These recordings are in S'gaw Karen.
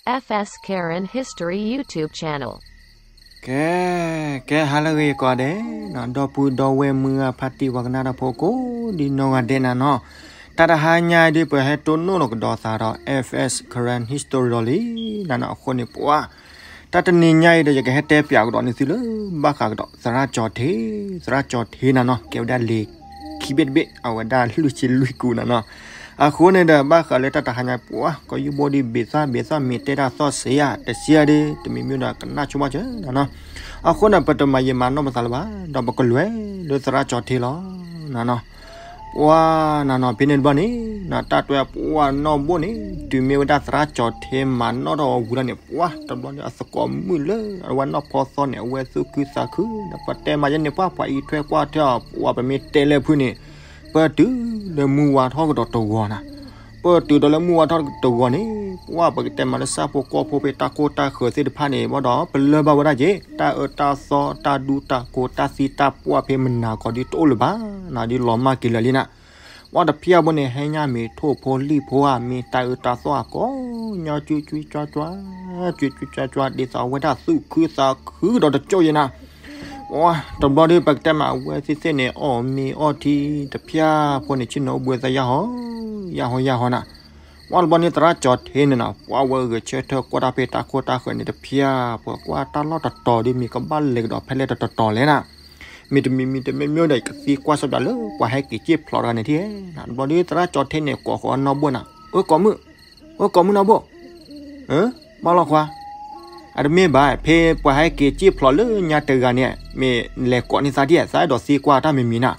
F S Karen History YouTube channel. ကဲ, ကဲဟါလၢအဂ့ၤကိးဂၤဒဲးနီၤ, ဒီပုၢ်ဒီဝဲၢ်မုၢ်ဂၢ်ဖါတံၢ်ပှၤကနၣ်တၢ်ဖိကိးဒ်နီၢ်ဂၤဒဲးနၤနီၤ, တၢ်တဟါညါအံၤဒ်ပဟဲတိၢ်နီၣ်လီၤကဒီးသးဒီး F S Karen History ဒီးလံနၤနီၤ, အဃိန့ၣ်ပှၤ တၢ်တနံၤညါအံၤဒီး ယကဟဲတဲပၠးကဒီးန့ၣ်သုလၢ ဘၣ်ဃးကဒီးသရၣ်ကၠီၤထ့, သရၣ်ကၠီၤထ့နၤနီၤ, ကဲဝဲဒၣ်လံာ်ခံဘ့ၣ်တဘ့ၣ်, အဝဲဒၣ်လွံၢ်ဆံလွံၢ်ကူနၤနီၤ. အဃိန့ၣ်ဒီး ဘၣ်ဃးလၢတၢ်တဟါညါပှၤ ကယုၢ်ဘိဒ်ဘ့ၣ်သၣ်ဘ့ၣ်သၣ်မ့ၢ်တဲတၢ်သီၣ်စ့ယၤ တစ့ယၤဒ် တမံၤမံၤဒီးကနၣ်ဆိဘၣ်စၢၤနၤနီၤ. အဃိန့ၣ် ပတမၤယံာ်မၤနီၢ်ပသးလၢၤဘၣ်, ဒီးပကလဲၤလၢသရၣ်ကၠီၤထ့လီၤနၤနီၤ. ပှၤနၤနီၤ ဖဲန့ၣ်တဘျီန့ၣ် နတၢ်တွဲပှၤနီၢ်ဘိၣ်န့ၣ် တုၤမ့ၢ်ဝဲဒၣ်သရၣ်ကၠီၤထ့မၤနီၢ်ထီၣ်အီၤဝံၤလီၤန့ၣ် ပှၤတဘျီဒီးအသကိးမုၣ်လၢအဝဲနီၢ်ဖီသီန့ၣ် အဝဲသူၣ်ခုသးခု ဒီးပတဲမၤယဲန့ၣ် ပှၤပှၤအံးထွဲကွၢ်ထွဲအီၤ ပှၤပမ့ၢ်တဲလၢဖုန့ၣ် ပတုၤလၢမုၢ်ဝါထီၣ်ကဒီးတဂီၤနၤ. ပတုၤဒီးလၢမုၢ်ဝါထီၣ်တဂီၤန့ၣ် ပှၤပကတဲမၤလၢဆၣ်ဖိကီၢ်ဖိဖဲတၢ်ကိၢ်တၢ်ဃၢၤသ့ၣ်တဖၣ်န့ၣ် ဘၣ်ဒီးပလၢၢ်ဘၣ်ဝဲဒၣ်က့ၤ တၢ်အၢတၢ်သီတၢ်ဒူတၢ်ကိးတၢ်သံတၢ်ပှၢ်ဖဲမနၤကီးဒ်တအိၣ်လၢၤဘၣ်နၤ ဒ်လီၤမၢ်က့ၤလၢာ်လံနၤ. ပှၤတဖၣ်အဘိန့ၣ် ဟဲညါမ့ၢ်ထိၣ်ဖိလံၣ်ဖိဧါ မ့ၢ်တၢ်အၢတၢ်သီဧါ ကိးညီကွ့ကွ့ကွၢ်ကွၢ် ကွ့ကွ့ကွၢ်ကွၢ် ဒ်သိးအဝဲဒၣ်သူၣ်ခုသးခုဒီးတကၠိၢ်ယဲနၤ. ပှၤတဘျီဒီး ပကတဲမး အဝဲသ့ၣ်သ့ၣ်န့ၣ် အီၣ်မ့ၤအီထံ တဖၣ်ဖိန့ၣ် ဆ့ၣ်နီၤအိၣ်ဘှံးသးယါဟီ ယါဟီယါဟီနၤ. ပှၤတဘျီန့ၣ် သရၣ်ကၠီၤထ့န့ၣ်နီၤ ပှၤဝဲဂဲၤဆၢထၢၣ်ကွၢ်တၢ်ဖဲတၢ်ကိၢ်တၢ်ဃၢၤန့ၣ် တဖၣ်ဖိကွၢ်တၢ်လီၢ်တတီၤဒီး မ့ၢ်ကဘၣ်လဲၤကဒီးဖဲလဲၣ်တတီၤလဲၣ်နၤ. မ့တမ့ၢ်မံၤတမ့ၢ်မ့ၢ်ဒီး ကသံကွၢ်ဆၢဘျးလၢ ပှၤဟဲက့ၤစ့ၣ်ဖျိးတဂၤန့ၣ်ထံၣ်ဧါ. တဘျီဒီး သရၣ်ကၠီၤထ့န့ၣ် ကိးဃီၤနီၢ်ဘိၣ်နၤ အိၣ်ကိးမုၣ်, အိၣ်ကိးမုၣ်နီၢ်ဘိၣ်, ဘၣ်လီၤခွါ, အတမ့ၢ်ဘၣ် ဖဲပှၤဟဲက့ၤစ့ၣ်ဖျိးလၢညါတဂၤန့ၣ် မ့ၢ်လဲၤကိးန့ၢ်သးဒ် သးအဲၣ်ဒိးသံကွၢ်တၢ်မံၤမံၤနၤ.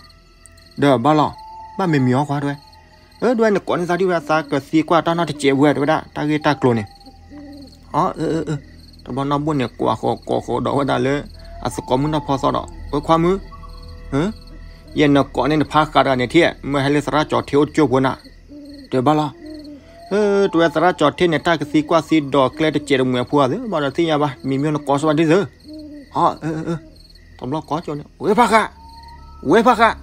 ဒီးဘၣ်လီၤ, ဘၣ်မံၤမံၤအီၤခွါတဲဝဲ, ဒ်ဝဲနကိးန့ၢ်သးဒ်ဝဲသးကသံကွၢ်တၢ်နီတစဲးဝဲတဲဝဲဒၣ် တၢ်ဂ့ၢ်တၢ်ကျိၤန့ၣ် အၢ, တဘျီနီၢ်ဘိၣ်န့ၣ် ကွၢ်ဃီၤကိးဃီၤဒီးဝဲဒၣ်လၢ အသကိးမုၣ်နီၢ်ဖီသီဒီး ဝဲခွါမုၣ်, ယဲနကိးန့ၢ်နဖါဃးတဂၤန့ၣ်ထံၣ် မ့ၢ်ဟဲလၢသရၣ်ကၠီၤထ့အိၣ်ကၠိဖိနၤ, တဲဘၣ်လီၤ. တဲဝဲသရၣ်ကၠီၤထ့န့ၣ် တၢ်ကသံကွၢ်သံဒိးကျဲတစဲးတမှဲၤဖိဧါသ့ ဘၣ်ဒီးသ့ၣ်ညါဘၣ် မံၤမံၤနကိးစၢဘၣ်ဒ်သိး အၢ, တဘျီကိးကၠိန့ၣ် ဝဲဖါဃး, ဝဲဖါဃး,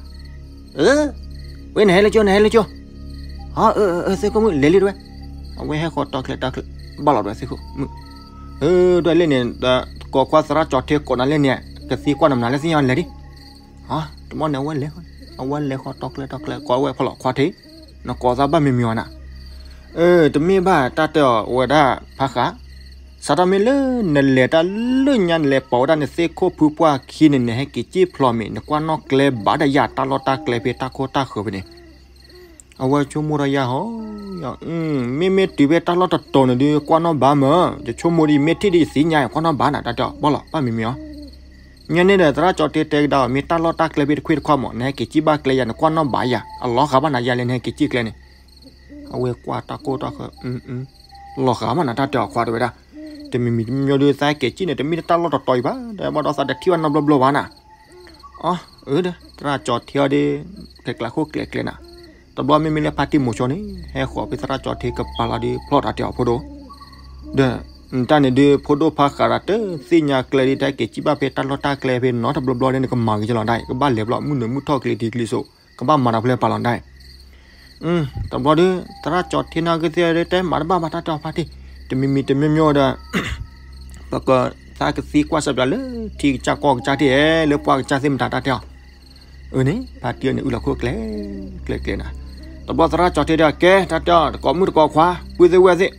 ဝဲနဟဲလၢကၠိ နဟဲလၢကၠိ, သ့ၣ်ခိၣ်မုၣ်လဲၤလံတဲဝဲ, အဝဲဟဲဃီၤတီၤကျဲၤတီၤကျဲၤ ဘၣ်လီၤတဲဝဲသ့ၣ်ခိၣ်မုၣ်, ဒ်လဲၣ်န့ၣ် ကိးခွါသရၣ်ကၠီၤထ့ကိးနၤလဲၣ်န့ၣ် ကသံကွၢ်နမနၤလၢသ့ၣ်ညါလဲၤဒ် တဘျီန့ၣ် အဝဲလဲၤဃီၤတီၤကျဲၤတီၤကျဲၤ ကိးဝဲဖီလီၤခွါထံး, နကိးသးဘၣ်မံၤမံၤအီၤနၤ, တမ့ၢ်ဘၣ်တၢ်တဲအီၤဝဲဒၣ်ဖါဃး, စးထီၣ်မ့ၢ်လၢနလဲၤတၢ်လၢညါ နလဲၤပိာ်ဝဲဒၣ်နသ့ၣ်ခိၣ်ဖုပှၢ်ခံန့ၣ် နဟဲက့ၤစ့ၣ်ဖျိးမ့ၢ် နကွၢ်နီၣ်ကျဲဘၣ်ဒီးယၤ တၢ်လီၢ်တၢ်ကျဲဖဲတၢ်ခိၣ်တၢ်ဃၢၤဖဲန့ၣ် အဝဲဆိကမိၣ်ထီၣ်ယါဟီ, မ့မ့ၢ်တုၤဖဲတၢ်လီၢ်တတီၤန့ၣ်ဒုး ကွၢ်နီၣ်ဘၣ်မး, ယဆိကမိၣ်ဒ်အံၤ မ့ၢ်ထံၣ်ဒ်အံၤသ့ၣ်ညါ ကွၢ်နီၣ်ဘၣ်နၤ တၢ်တဲအီၤ ဘၣ်လီၤ ဘၣ်မံၤမံၤအီၤ, ညါန့ၣ်ဒီး သရၣ်ကၠီၤထ့တဲကဒါအီၤ မ့ၢ်တၢ်လီၢ်တၢ်ကျဲဖဲတခွ့တခွါမး နဟဲက့ၤစံၣ်ဘၣ်ကျဲယၤ နကွၢ်နီၣ်ဘၣ်ယၤ အလီၤဃာ်ဘၣ်နၤယၤလဲၣ် နဟဲက့ၤစံၣ်ကျဲန့ၣ်, အဝဲကွၢ်တၢ်ကိၢ်တၢ်ဃၢၤ လီၤဃာ်ဘၣ်နၤ တၢ်တဲအီၤခွါတဲဝဲဒၣ်, တမံၤမံၤတမံၤမံၤဒီး သးဟဲက့ၤစံၣ်န့ၣ် တမ့ၢ်တၢ်လီၢ်တတီၤအံၤဘၣ် ဒီးဘၣ်ဒီးသးတထံၣ်ဘၣ်နီတဘျီဘျီဘၣ်နၤ အၢ, သရၣ်ကၠီၤထ့အီၤဒီး ကျဲၤကျဲၤခိၣ်ကျဲၤကျဲၤနၤ, တဘျီမ့မ့ၢ်လၢဖါတံၢ်မိၤဆိန့ၣ် ဟဲဃီၤဖဲသရၣ်ကၠီၤထ့ကပၤလီၤဒီး ဖျီၣ်တၢ်တဲအီၤဖိဒိၣ်, ဒီး နတၢ်န့ၣ်ဒုး ဖိဒိၣ်ဖါဃးဒီးတသ့ၣ်ညါကျဲဒ် တၢ်ဟဲက့ၤစံၣ်ဘၣ်ဖဲတၢ်လီၢ်တၢ်ကျဲဖဲနီတဘျီဘျီဒီး နကမၤဂ့ၤကလီၤဒၣ်အံၤ ကဘၣ်လဲၤဘျီ မုၢ်နုာ်မုၢ်ထီၣ်ကျဲၤထံကျဲၤစိး ကဘၣ်မၤတၢ်ဖဲလဲၣ်ပာ်လီၤဒၣ်အံၤ တဘျီဒီး သရၣ်ကၠီၤထ့န့ၣ်ကသ့ၣ်တဲမၤတဘၣ်ဘၣ် တၢ်တဲအီၤဖါတံၢ်, တမံၤမံၤတမံၤမံၤဒီး ပကသးကသံကွၢ်စၢဘျးလၢ ထံကစၢ်ကီၢ်ကစၢ်ထံၣ် လၢပှၢ်ကစၢ်သ့ၣ်မတၤ တၢ်တဲအီၤ, အန့ၣ် ဖါတံၢ်အီၤန့ၣ် အုၣ်လီၤခိၣ်ကျဲၤကျဲၤကျဲၤနၤ, တဘျီသရၣ်ကၠီၤထ့ဒီး ကဲ တၢ်တဲအီၤ တကိးမုၣ်တကိးခွါ ပုၢ်သ့ၣ်ဝဲၢ်သ့ၣ်,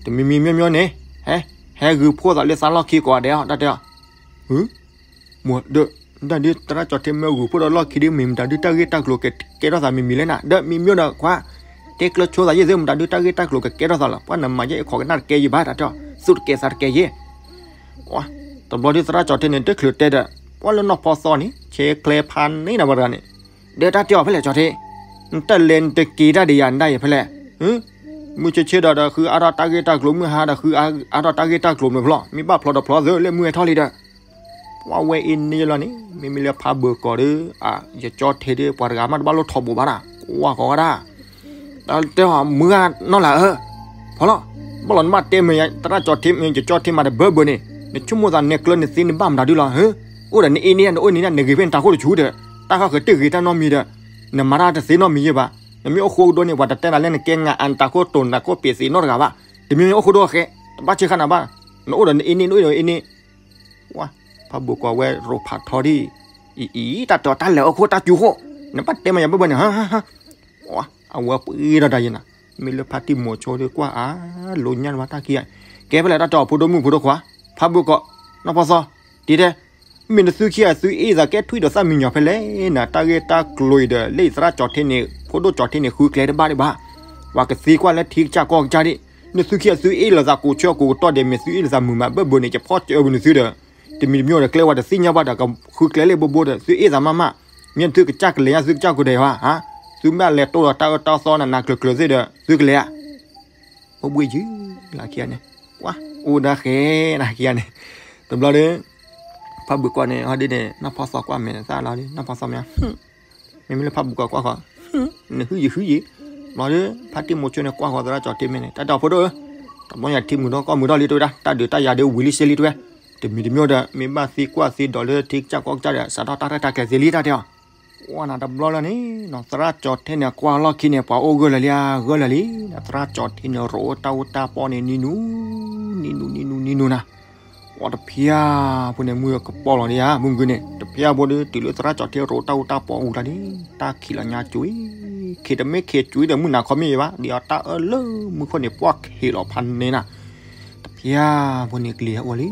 တမံၤမံၤမံၤမံၤန့ၣ် ဟဲ ဟဲဂုာ်ဖှိၣ်သးလၢသးလီၢ်ခံကိးဂၤဒဲးအီၤ တၢ်တဲအီၤ မ့ၢ်ဒီး တၢ်ဒုးသရၣ်ကၠီၤထ့မ့ၢ်ဂုာ်ဖှိၣ်ဒီးလီၢ်ခံဒုး မ့ၢ်မတၤဒုး တၢ်ဂ့ၢ်တၢ်ကျိၤကကဲထီၣ်သးမံၤမံၤလဲၣ်နၤ, ဒီးမံၤမံၤဒီးခွါ တဲကျၢၤဆိသးယဲၢ်သ့ၣ် မတၤဒုး တၢ်ဂ့ၢ်တၢ်ကျိၤကကဲထီၣ်သးလီၤ, ပှၤနမၤယဲၢ်အံၤ ခိးကနၣ်တကဲယဲၢ်ဘၣ် တၢ်တဲအီၤ သူၣ်တကဲသးတကဲယဲၢ် တဘျီဒုးသရၣ်ကၠီၤထ့န့ၣ် တချုးတဲဒီး ပှၤလၢနီၢ်ဖီသီန့ၣ် ဆဲးကျဲဖးန့ၢ်နၤဝဲတဂၤန့ၣ်, ဒီးတၢ်တဲအီၤဖဲလဲၣ်ကၠီၤထ့, နတၢ်လဲၤနတက့ၤတၢ်ဒီးယၤနဒၣ်ယဲၢ်ဖဲလဲၣ်, မုၢ်ဆ့ၣ်ဆ့ၣ်ဒီးဒီးဃုအါထီၣ်တၢ်ဂ့ၢ်တၢ်ကျိၤ မုၢ်ဟါဒီးဃုအါထီၣ်တၢ်ဂ့ၢ်တၢ်ကျိၤမ့ၢ်ဖျီၣ် မ့ၢ်ဘၣ်ဖျီဒီးဖျီသ့လၢမုၢ်ဟဲထီၣ်လံဒီး ပှၤဝဲအံၤန့ၣ်လီၤန့ၣ် မ့မ့ၢ်လၢဖးဘၢၣ်ကီၤဒီး ယကၠီၤထ့ဒီး ပှၤတဂၤမးတဘၣ်လိၣ်ထီဘိးဘၣ်နၤ ကွၢ်ဃီၤဝဲဒၣ် တၢ်တဲအီၤမုၢ်ဂၤနီၢ်လၢအၢ, ဖီလီၤ, ဘၣ်လီၤနဘၣ်တဲမ့ၢ် သရၣ်ကၠီၤထ့မ့ၢ် ယကၠီၤထ့မးတဘၢဘၢန့ၣ် နဆိကမိၣ်သးနဲကျၢၤနသ့နဘၣ်မတၤဒုလီၤ, အိၣ်ဒီးနအ့န့ၣ် နအိၣ်န့ၣ် နဂ့ၤဖဲနတၢ်ခိၣ်တဆူၣ်ဒီး တၢ်ဃၣ်ဃၢၤတဂ့ၤတၢ်နီတမံၤဒီး နမၤတၢ်တသ့နီတမံၤယဲၢ်ဘၣ်, နမ့ၢ်အိၣ်ဃိကဒီးန့ၣ် ပှၤတတဲနၤလၢနကဲနၤအတၢ်ခိၣ်တိၤနတၢ်ခိၣ်ပ့းသ့နီတဂၤဘၣ်, တမ့ၢ်မ့ၢ်အိၣ်ဃိကဒီးဃဲ, တ ဘၣ်ဆ့ဃာ်နၤဘၣ်, နအိၣ်ဒီးနအ့န့ၢ် နအိၣ်ဒီးအ့န့ၢ်, ဝါ, ဖးဘိၣ်ကီးဝဲရိးဖးထီဒံး, အံၤအံၤ တၢ်တဲအီၤတၢ်လဲၤအီၤခိၣ်တၢ်စူၤဃိ, နဘၣ်တဲမၤယၤဘၣ်ဘၣ်န့ၣ်, အဝဲပှ့ၤဒီးတၢ်ယဲနၤ, မ့ၢ်လၢဖါတံၢ်မိၤဆိဒီးကွၢ်အါ, လိညၣ်တဘၣ်တၢ်ခံဂၤ, ကဲဖဲလဲၣ်တၢ်တဲအီၤဖိဒိၣ်မုၣ်ဖိဒိၣ်ခွါ, ဖးဘိၣ်ကီး, နီၢ်ဖီသီ, ဒ်တဲ မ့ၢ်နသုခံဂၤသုအ့ၣ်သးကဲထွံၣ်ဒီးသၣ်မံညီၤဖဲလဲၣ်နၤ, တၢ်ဂ့ၢ်တၢ်ကျိၤအံၤဒီး လၢယသရၣ်ကၠီၤထ့န့ၣ် ဖိဒိၣ်ကၠီၤထ့န့ၣ် ဃုကျဲတဘၣ်ဒံးဘၣ်, ပှၤကသံကွၢ်လၢထံကစၢ်ကီၢ်ကစၢ်ဒံး, နသုခံဂၤသုအ့ၣ်လိာ်သးကိးဆၢကိးကတီၢ်ဒဲး မ့ၢ်သုအ့ၣ်လိာ်သးမုာ်မးဘၢၣ်ဘၢၣ်န့ၣ် ယဖီၣ်စၢၤပနုာ်သုဒီး, တမံၤတမံၤဒီးကျဲဝဲတသ့ၣ်ညါဘၣ်ဒီး ကဃုကျဲလၢဘိဘိဒီး သုအ့ၣ်သးမးမး, မ့ၢ်သုကစၢ်ကလဲၤညါသုကစၢ်ကိးဒဲးဘၣ်, သုမ့ၢ်လဲၤတိၢ်ဒီးတၢ်အၢတၢ်သီနးနးကျၢၤကျၢၤသ့ၣ်ဒီး သုကလဲၤဧါ အိၣ်ဘှံးယုၢ်လၢခံဂၤန့ၣ်, ပှၤအိၣ်ဒၣ်ဃဲနၤခံဂၤန့ၣ်, တဘျီဒီး ဖးဘိၣ်ကီးန့ၣ် ဟီဒ်န့ၣ် နီၢ်ဖီသီကွၢ်မဲာ်သၣ်လီၤဒီး နီၢ်ဖီသီမ့ၢ်, မ့မ့ၢ်လၢဖးဘိၣ်ကီးကွၢ်ဃီ, နဟုယဟုယံၤ, ဘျီဒီး ဖါတံၢ်မိၤဆိန့ၣ်ကွၢ်ဃီသရၣ်ကၠီၤထ့မ့ၢ်န့ၣ် တၢ်တဲအီၤဖိဒိၣ်ဧၢ, တဘျီညါထံမုၢ်ဒီးကီၢ်မုၢ်ဒီးလံတဝဲဒၣ် တၢ်ဒုးတၢ်ယၤဒီးဝံၤလံစ့လံတဝဲ, တမံၤတမံၤဒီး မ့ၢ်ဘၣ်သံကွၢ်သံဒိးလၢထံကစၢ်ကီၢ်ကစၢ်ဒီး စးထီၣ်တၢ်ရဲၣ်တၢ်ကျဲၤသ့လံတၢ်တဲအီၤ ဝါနၤတဘျီလၢန့ၣ်နီၤ သရၣ်ကၠီၤထ့န့ၣ် ကွၢ်လီၢ်ခံန့ၣ် ပှၤအိၣ်ဂၢၢ်လၢာ်လံဧါ ဂၢၢ်လၢာ်လံ, သရၣ်ကၠီၤထ့န့ၣ် ရိးအိၣ်တၢ်အိၣ်တၢ်ပီန့ၣ် နံၤနူၤ, နံၤနူၤ နံၤနူၤ နံၤနူၤနၤ, ဝါတဖျၢၣ်ဖိန့ၣ် မုၢ်ကပီၢ်လီၤဒံးဧါ မုၢ်ဂုၢ်န့ၣ် တဖျၢၣ်ဖိဒီး တုၤလၢသရၣ်ကၠီၤထ့ရိးအိၣ်တၢ်အိၣ်တၢ်ပီဝံၤလီၤဒံး တၢ်ခံးလီၤညါကွံာ်, ခံးတမ့ၢ်ခံးကွံာ်ဒီးမုၢ်နၤခီမ့ၢ်ယံၤဘၣ် ဒ်အီၤတၢ်အၢလၢမုၢ်ခိၣ်န့ၣ် ပှၢ်ခံးလီၤဖးန့ၢ်နၤ, တဖျၢၣ်ဖိန့ၣ် ကလံၤဟဲအိၣ်လံ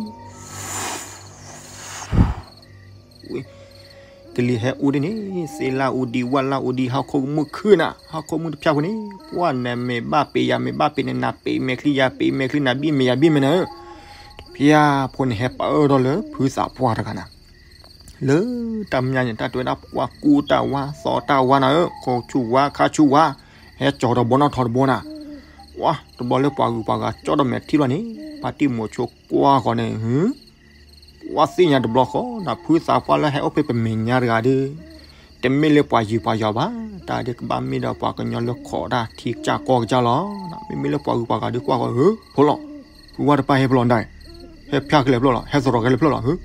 ကလံၤဟဲအိၣ်ဒ်န့ၣ် သ့လၢအူဒံ ဝၣ်လၢအူဒံ ဟီၣ်ခိၣ်မုၣ်ခုၣ်နၤ ဟီၣ်ခိၣ်မုၣ်တဖျၢၣ်ဖိန့ၣ် ပှၢ်နမဲာ်ဘၣ်ပ့ၤယၤမဲာ်ဘၣ်ပ့ၤန့ၣ် နၤပ့ၤမဲာ်ချံယၤပ့ၤမဲာ်ချံ နၤဘံၣ်မဲာ်ယၤဘံၣ်မဲာ်နၤဧၢ, တဖျၢၣ်ဖိန့ၣ် ဟဲပၢၢ်ထီၣ်လၢဖုသးပှၢ်တဂၤနၤ, လၢတၢ်မဲာ်ညါန့ၣ် တၢ်တဲဝဲဒၣ်ပှၢ်ကူတၢ်ဝါသီတၢ်ဝါနၤဧၢ ခိၣ်ဆူၣ်ဝါခါဆူၣ်ဝါ, ဟဲကၠီၤတဘီနီၣ်ထီတဘီနၤ, ဝါ တဘျီလၢပှၤဂုၤပှၤဂၤကၠီၣ်ဒီးမဲာ်ထံလီၤန့ၣ် ဖါတံၢ်မိၤဆိကွၢ်ဃီန့ၣ် ပှၢ်သ့ၣ်ညါတဘျီဃီနၤ ဖုသးပှၢ်လၢဟဲအိၣ်ဖဲပမဲာ်ညါတဂၤဒီး တမ့ၢ်လၢပှၤယုၤပှၤယီၤဘၣ်, တၢ်ဒ်ကဘၣ်မ့ၢ်ဒီးပှၤကညီလၢခိးတၢ်ထံကစၢ်ကီၢ်ကစၢ်လီၤ, မ့မ့ၢ်လၢပှၤဂုၤပှၤဂၤဒီးကွၢ်ဃီဧၢ ဖိလီၤ, ဖုဝါတပၢ်ဟဲဖျိးဒၣ်, ဟဲဖျါကလဲၤဖျိးလီၤ ဟဲသရိာ်ကလဲၤဖျိးလီၤဧၢ,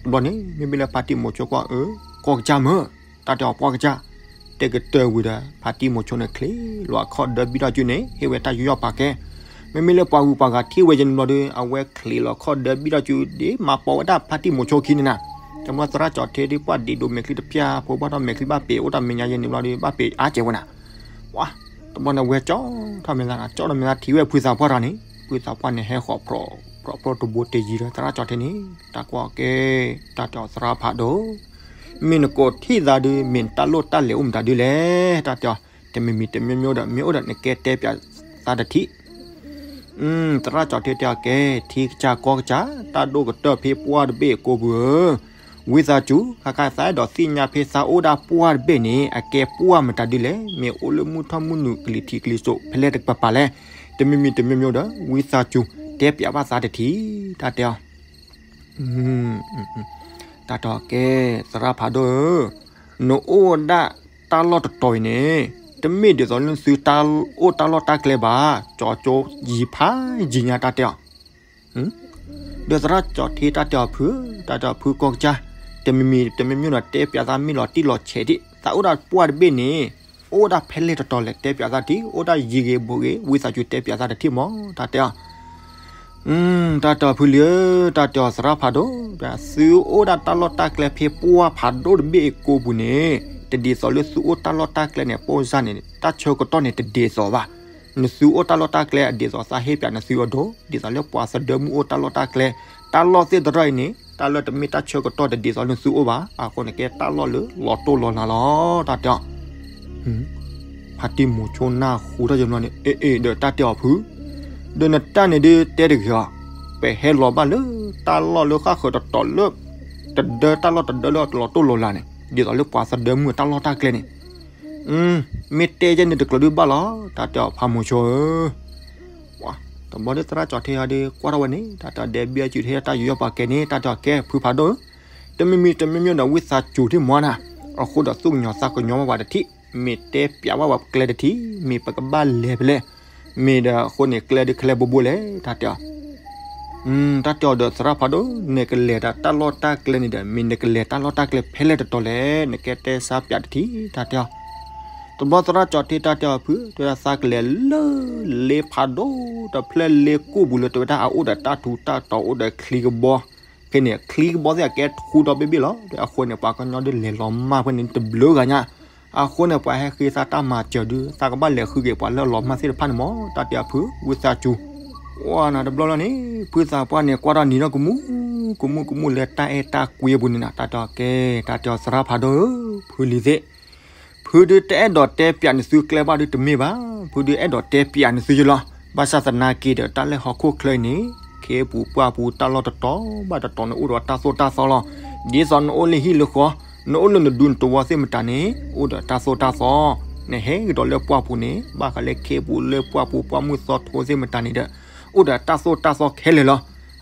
တဘျီန့ၣ် မ့မ့ၢ်လၢဖါတံၢ်မိၤဆိကွၢ်ဧၢ, ကီၢ်ကစၢ်မၢ်, တၢ်တဲအီၤပှၢ်ကစၢ်, တဲကတၢၢ်ဝံၤဒီး ဖါတံၢ်မိၤဆိန့ၣ်ချ့လီၤအခီၣ်ဒၢဘံၣ်ထီၣ်စုန့ၣ် ဟ့ၣ်ဝဲတၢ်ယူးယီၣ်ပာ်ကဲ, မ့မ့ၢ်လၢပှၤဂုၤပှၤဂၤထံၣ်ဝဲယဲန့ၣ်ဘျီဒီး အဝဲချ့လီၤအခီၣ်ဒၢဘံၣ်ထီၣ်စုဒ်မၤပိာ်ဝဲဒၣ်ဖါတံၢ်မိၤဆိခံန့ၣ်နၤ, တဘျီသရၣ်ကၠီၤထ့ဒ်ပှၢ်ဒံးဒိးမဲာ်ချံတဖျၢၣ် ဖိဘၣ်ထီၣ်မဲာ်ချံဘၣ်ပ့ၤအိၣ်တၢ်မဲာ်ညါယဲန့ၣ်ဘျီဒီး ဘၣ်ပ့ၤအါကဲဝဲနၤ ဝါ, တဘျီန့ၣ်ဝဲကၠီထီၣ်မဲာ်သးနၤ ကၠီထီၣ်မဲာ်သးထံၣ်ဝဲဖုသးပှၢ်တဂၤန့ၣ် ဖုသးပှၢ်န့ၣ်ဟဲဃီၤဖြီး ဖြီးဖြီးတဘိတယံၤဒီးသရၣ်ကၠီၤထ့န့ၣ် တၢ်ကွၢ်ကဲ တၢ်တဲအီၤသရၣ်ဖးဒိၣ်, မ့ၢ်နကိးထံၣ်သးဒုး မ့ၢ်နတၢ်လိၣ်တၢ်လဲၤအိၣ်မတၤဒုးလဲၣ် တၢ်တဲအီၤ, တမံၤမံၤတမံၤမံၤဒီး မ့ၢ်အိၣ်ဒီးနကဲတဲပၠးသးတထံၣ် သရၣ်ကၠီၤထ့တဲအီၤကဲ ထံကစၢ်ကီၢ်ကစၢ် တၢ်ဒိၣ်ကတၢၢ်ဖဲပှၢ်တဘ့ၣ်အကိာ်ပူၤဧၢ, ဝံသးစူၤ ခါခါသးအဲၣ်ဒိးသ့ၣ်ညါဖဲသးအိၣ်ဒၣ်ပှၢ်တဘ့ၣ်န့ၣ် အကဲပှၢ်မတၤဒုလဲၣ်, မ့ၢ်အိၣ်လၢမုၢ်ထီၣ်မုၢ်နုာ်ကလံၤထံးကလံၤစိးဖဲလဲၣ်တကပၤပၤလဲၣ်, တမံၤမံၤတမံၤမံၤဒီး ဝံသးစူၤ တဲပၠးဘၣ်သးတထံၣ် တၢ်တဲအီၤ တၢ်တဲအီၤကဲ သရၣ်ဖးဒိၣ်ဧၢ, နအိၣ်ဒၣ်တၢ်လီၢ်တတီၤအံၤန့ၣ် တမ့ၢ်ဒ်သိးလၢနသုတၢ်အိၣ်တၢ်လီၢ်တၢ်ကျဲဘၣ်, ကၠီကၠိယံၤဖးယံၤညါတၢ်တဲအီၤ, ဒီးသရၣ်ကၠီၤထ့တၢ်တဲအီၤဖု, တၢ်တဲအီၤဖုကီၢ်ကစၢ်, တမံၤမံၤတမံၤမံၤဒီးတဲပၠးသးမ့ၢ်လီၤတံၢ်လီၤဆဲးဒံး, သးအိၣ်ဒၣ်ပှၢ်တဘ့ၣ်န့ၣ်, အိၣ်ဒၣ်ဖဲလဲၣ်တတီၤလဲၣ် တဲပၠးသးတထံၣ်, အိၣ်ဒၣ်ယံၤဂ့ၤဘူးဂ့ၤ ဝံသးစူၤတဲပၠးသးတထံၣ်မး တၢ်တဲအီၤ တၢ်တဲအီၤဖုလံဧၢ, တၢ်တဲအီၤသရၣ်ဖးဒိၣ်, သုအိၣ်ဒၣ်တၢ်လီၢ်တၢ်ကျဲဖဲပှၢ်ဖးဒိၣ်တဘ့ၣ်အကိာ်ပူၤန့ၣ်, တဒ်သိးလၢသုအိၣ်တၢ်လီၢ်တၢ်ကျဲန့ၣ် ပိၢ်စၢ်န့ၣ် တၢ်ဆၢကတီၢ်န့ၣ်တဒ်သိးဘၣ်. နသုအိၣ်တၢ်လီၢ်တၢ်ကျဲအဒ်သိးသးဟ့ၣ်ပၠးနသုအဒိၣ်, ဒ်သိးလၢပှၤသဒၢမုၢ်အိၣ်တၢ်လီၢ်တၢ်ကျဲ, တၢ်လီၢ်သ့ၣ်တဖၣ်အံၤန့ၣ် တၢ်လၢတမ့ၢ်တၢ်ဆၢကတီၢ်တဒ်သိးလၢနသုအိၣ်ဘၣ်. အဃိန့ၣ်ကဲတၢ်လီၢ်လၢလီၤတိၢ်လီၤလၤလီၤ တၢ်တဲအီၤ ဖါတံၢ်မိၤဆိနၢ်ဟူထီၣ်ယဘျီန့ၣ် အ့ၣ်အ့ၣ် ဒီးတၢ်တဲအီၤဖု, ဒီးနတၢ်န့ၣ်ဒုးတဲတဂ့ၤအီၤ, ပဟဲလီၤဘၣ်လၢတၢ်လီၢ်လၢဃၣ်ဃၢၤတတီၤလၢ တဒၢတၢ်လီၢ်တဒၢလၢလီၤတိၢ်လီၤလၤန့ၣ် ဒ်သိးလၢပှၤသဒၢမုၢ်တၢ်လီၢ်တၢ်ကျဲန့ၣ်, မ့ၢ်တဲယဲန့ၣ်တကျိၤဒုးဘၣ်လီၤ တၢ်တဲအီၤဖါမိၤဆိဧၢ တဘျီဒီးသရၣ်ကၠီၤထ့ဟီဒီးကွၢ်ထီၣ်ဝဲန့ၣ် တၢ်တဲအီၤဒဲးဘံၣ်အစုဒဟ့ၣ်တၢ်ယူးယီၣ်ပာ်ကဲန့ၣ် တၢ်တဲအီၤကဲဖုဖးဒိၣ်ဧၢ, တမံၤမံၤတမံၤမံၤဒီးဝံသးစူၤထံၣ်မီၤနၤ, အဃိဒီးသူၣ်ကညီၤသးကညီၤဘၣ်ပှၤတထံၣ်, မ့ၢ်တဲပၠးဘၣ်ပှၤကျဲတထံၣ်, မ့ၢ်ပကဘၣ်လဲၤဖဲလဲၣ်, မ့ၢ်ဒီးအဃိန့ၣ်ကျဲဒုးခဲလၢာ်ဘိဘိလဲၣ် တၢ်တဲအီၤ တၢ်တဲအီၤဒီးသရၣ်ဖးဒိၣ် နကလဲၤတၢ်လီၢ်တၢ်ကျဲန့ၣ်ဒီး မ့ၢ်နကလဲၤတၢ်လီၢ်တၢ်ကျဲဖဲလဲၣ်တတီၤလဲၣ် နကဲတဲစၢ်ပၠးတထံၣ် တၢ်တဲအီၤ တဘျီသရၣ်ကၠီၣ်ထံတၢ်တဲအီၤဖု တဲဝဲဒၣ်သးကလဲၤလၢလ့ဖးဒိၣ်တဖျၢၣ်လ့ကိၣ်ပူၤလၢ တဲဝဲဒၣ်အအိၣ်ဒီးတၢ်ထူးတၢ်တီၤအိၣ်ဒီးချံကဘီ, ဖဲန့ၣ် ချံကဘီသ့ၣ်အကဲထူးဒီဘ့ၣ်ဘ့ၣ်လီၤ. ဒီးအဃိန့ၣ် ပှၤကညီဒုးလဲၤလီၤမၢ်ဖဲန့ၣ်တဘျုးဂၤညါ, အဃိန့ၣ် ပှၤဟဲဃ့သးတၢ်မၤစၢၤဒုး သးကဘၣ်လဲၤဃုက့ၤပှၤလၢအလီၤမၢ်သ့ၣ်တဖၣ်န့ၣ်မး တၢ်တဲအီၤဖု ဝံသးစူၤ ဝဲနၤတဘျီလီၤန့ၣ် ဖုသးပှၢ်န့ၣ် ကွၢ်ထီၣ်နံၤထီၣ်ကမူၣ်, ကမူၣ်ကမူၣ်လၢတၢ်အဲၣ်တၢ်ကွံအပူၤန့ၣ်နၤ တၢ်တဲအီၤကဲ, တၢ်တဲအီၤသရၣ်ဖးဒိၣ်ဧၢ, ဖုလံၤသ့ၣ်, ဖုဒုးတအဲၣ်ဒိးတဲပျးနသုကျဲဘၣ်ဒုးတမ့ၢ်ဘၣ်, ဖုဒုးအဲၣ်ဒိးတဲပျးနသုယလီၤ. ဘၣ်ဆၣ်သနာ်က့ဒီး တၢ်လၢဟီၣ်ခိၣ်ချၢအံၤန့ၣ် ခ့ပူၤပှၢ်ပူၤတၢ်လီၢ်တတီၤဘၣ်တတီၤန့ၣ် အိၣ်ဒီးတၢ်သိၣ်တၢ်သီလီၤ. ဒ်သိးနအိၣ်လၢဟံၣ်လၢဃီ, နအိၣ်လၢနဒူနတဝီသ့ၣ်မတၤန့ၣ် အိၣ်ဒီးတၢ်သိၣ်တၢ်သီ, နဟဲကဒီးလၢပှၢ်ပူၤန့ၣ် ဘၣ်ဃးလၢခ့ပူၤလၢပှၢ်ပူၤပှၢ်မုၢ်သီထိသ့ၣ်မတၤန့ၣ်ဒီး အိၣ်ဒီးတၢ်သိၣ်တၢ်သီခဲလၢာ်လီၤ.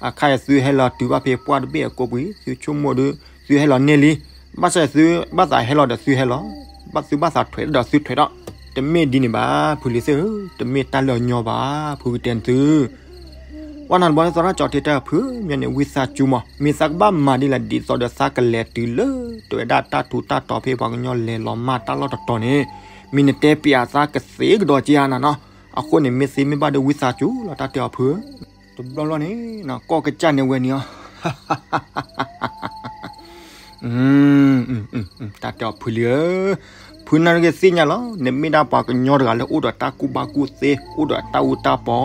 အခါအံၤသုဟဲလီၤတုၤဘၣ်ဖဲပှၢ်တဘ့ၣ်အကိးပူၤ သုဆိကမိၣ်ဒုး သုဟဲလီၤန့ၢ်လံ, ဘၣ်ဆၣ်သုဘၣ်သးဟဲလီၤဒီးသုဟဲလီၤ, ဘၣ်သုဘၣ်သးထွဲးဒီးသုထွဲးဒီး, တမ့ၢ်ဒ်န့ၣ်ဘၣ် ဖုလံၤသ့ၣ်ဧၢ, တမ့ၢ်တၢ်လၢအညီဘၣ် ဖုကတဲနသု ဝဲနၤတဘျီသရၣ်ကၠီၣ်ထံတၢ်ဖု မ့ၢ်န့ၣ် ဝံသးစူၤမးမ့ၢ်သးကဘၣ်မၤဒ်လဲၣ် ဒ်သိးဒီးသးကလဲၤတုၤလၢ တဲဝဲဒၣ်တၢ်ထူးတၢ်တီၤဖဲပှၤကညီလဲၤလီၤမၢ်တၢ်လီၢ်တတီၤန့ၣ်, မ့ၢ်နတဲပျးသးကသ့ကဒီးက့ၤဧါနၤနီၤ, အဃိန့ၣ် မ့ၢ်သ့မ့ၢ်ဘၣ်ဒီးဝံသးစူၤလီၤ တၢ်တဲအီၤဖုဧၢ, တဘျီဘျီန့ၣ် ကီၢ်ကစၢ်န့ၣ်ဝဲန့ၣ်အီၤ တၢ်တဲအီၤဖုလံၤဧၢ, ဖုနာ်က့သ့ၣ်ညါလီၤ နမ့ၢ်ဒၣ်ပှၤကညီတဂၤလၢအိၣ်ဒီးတၢ်ကူၣ်ဘၣ်ကူၣ်သ့ အိၣ်ဒီးတၢ်အူတၢ်ပီ,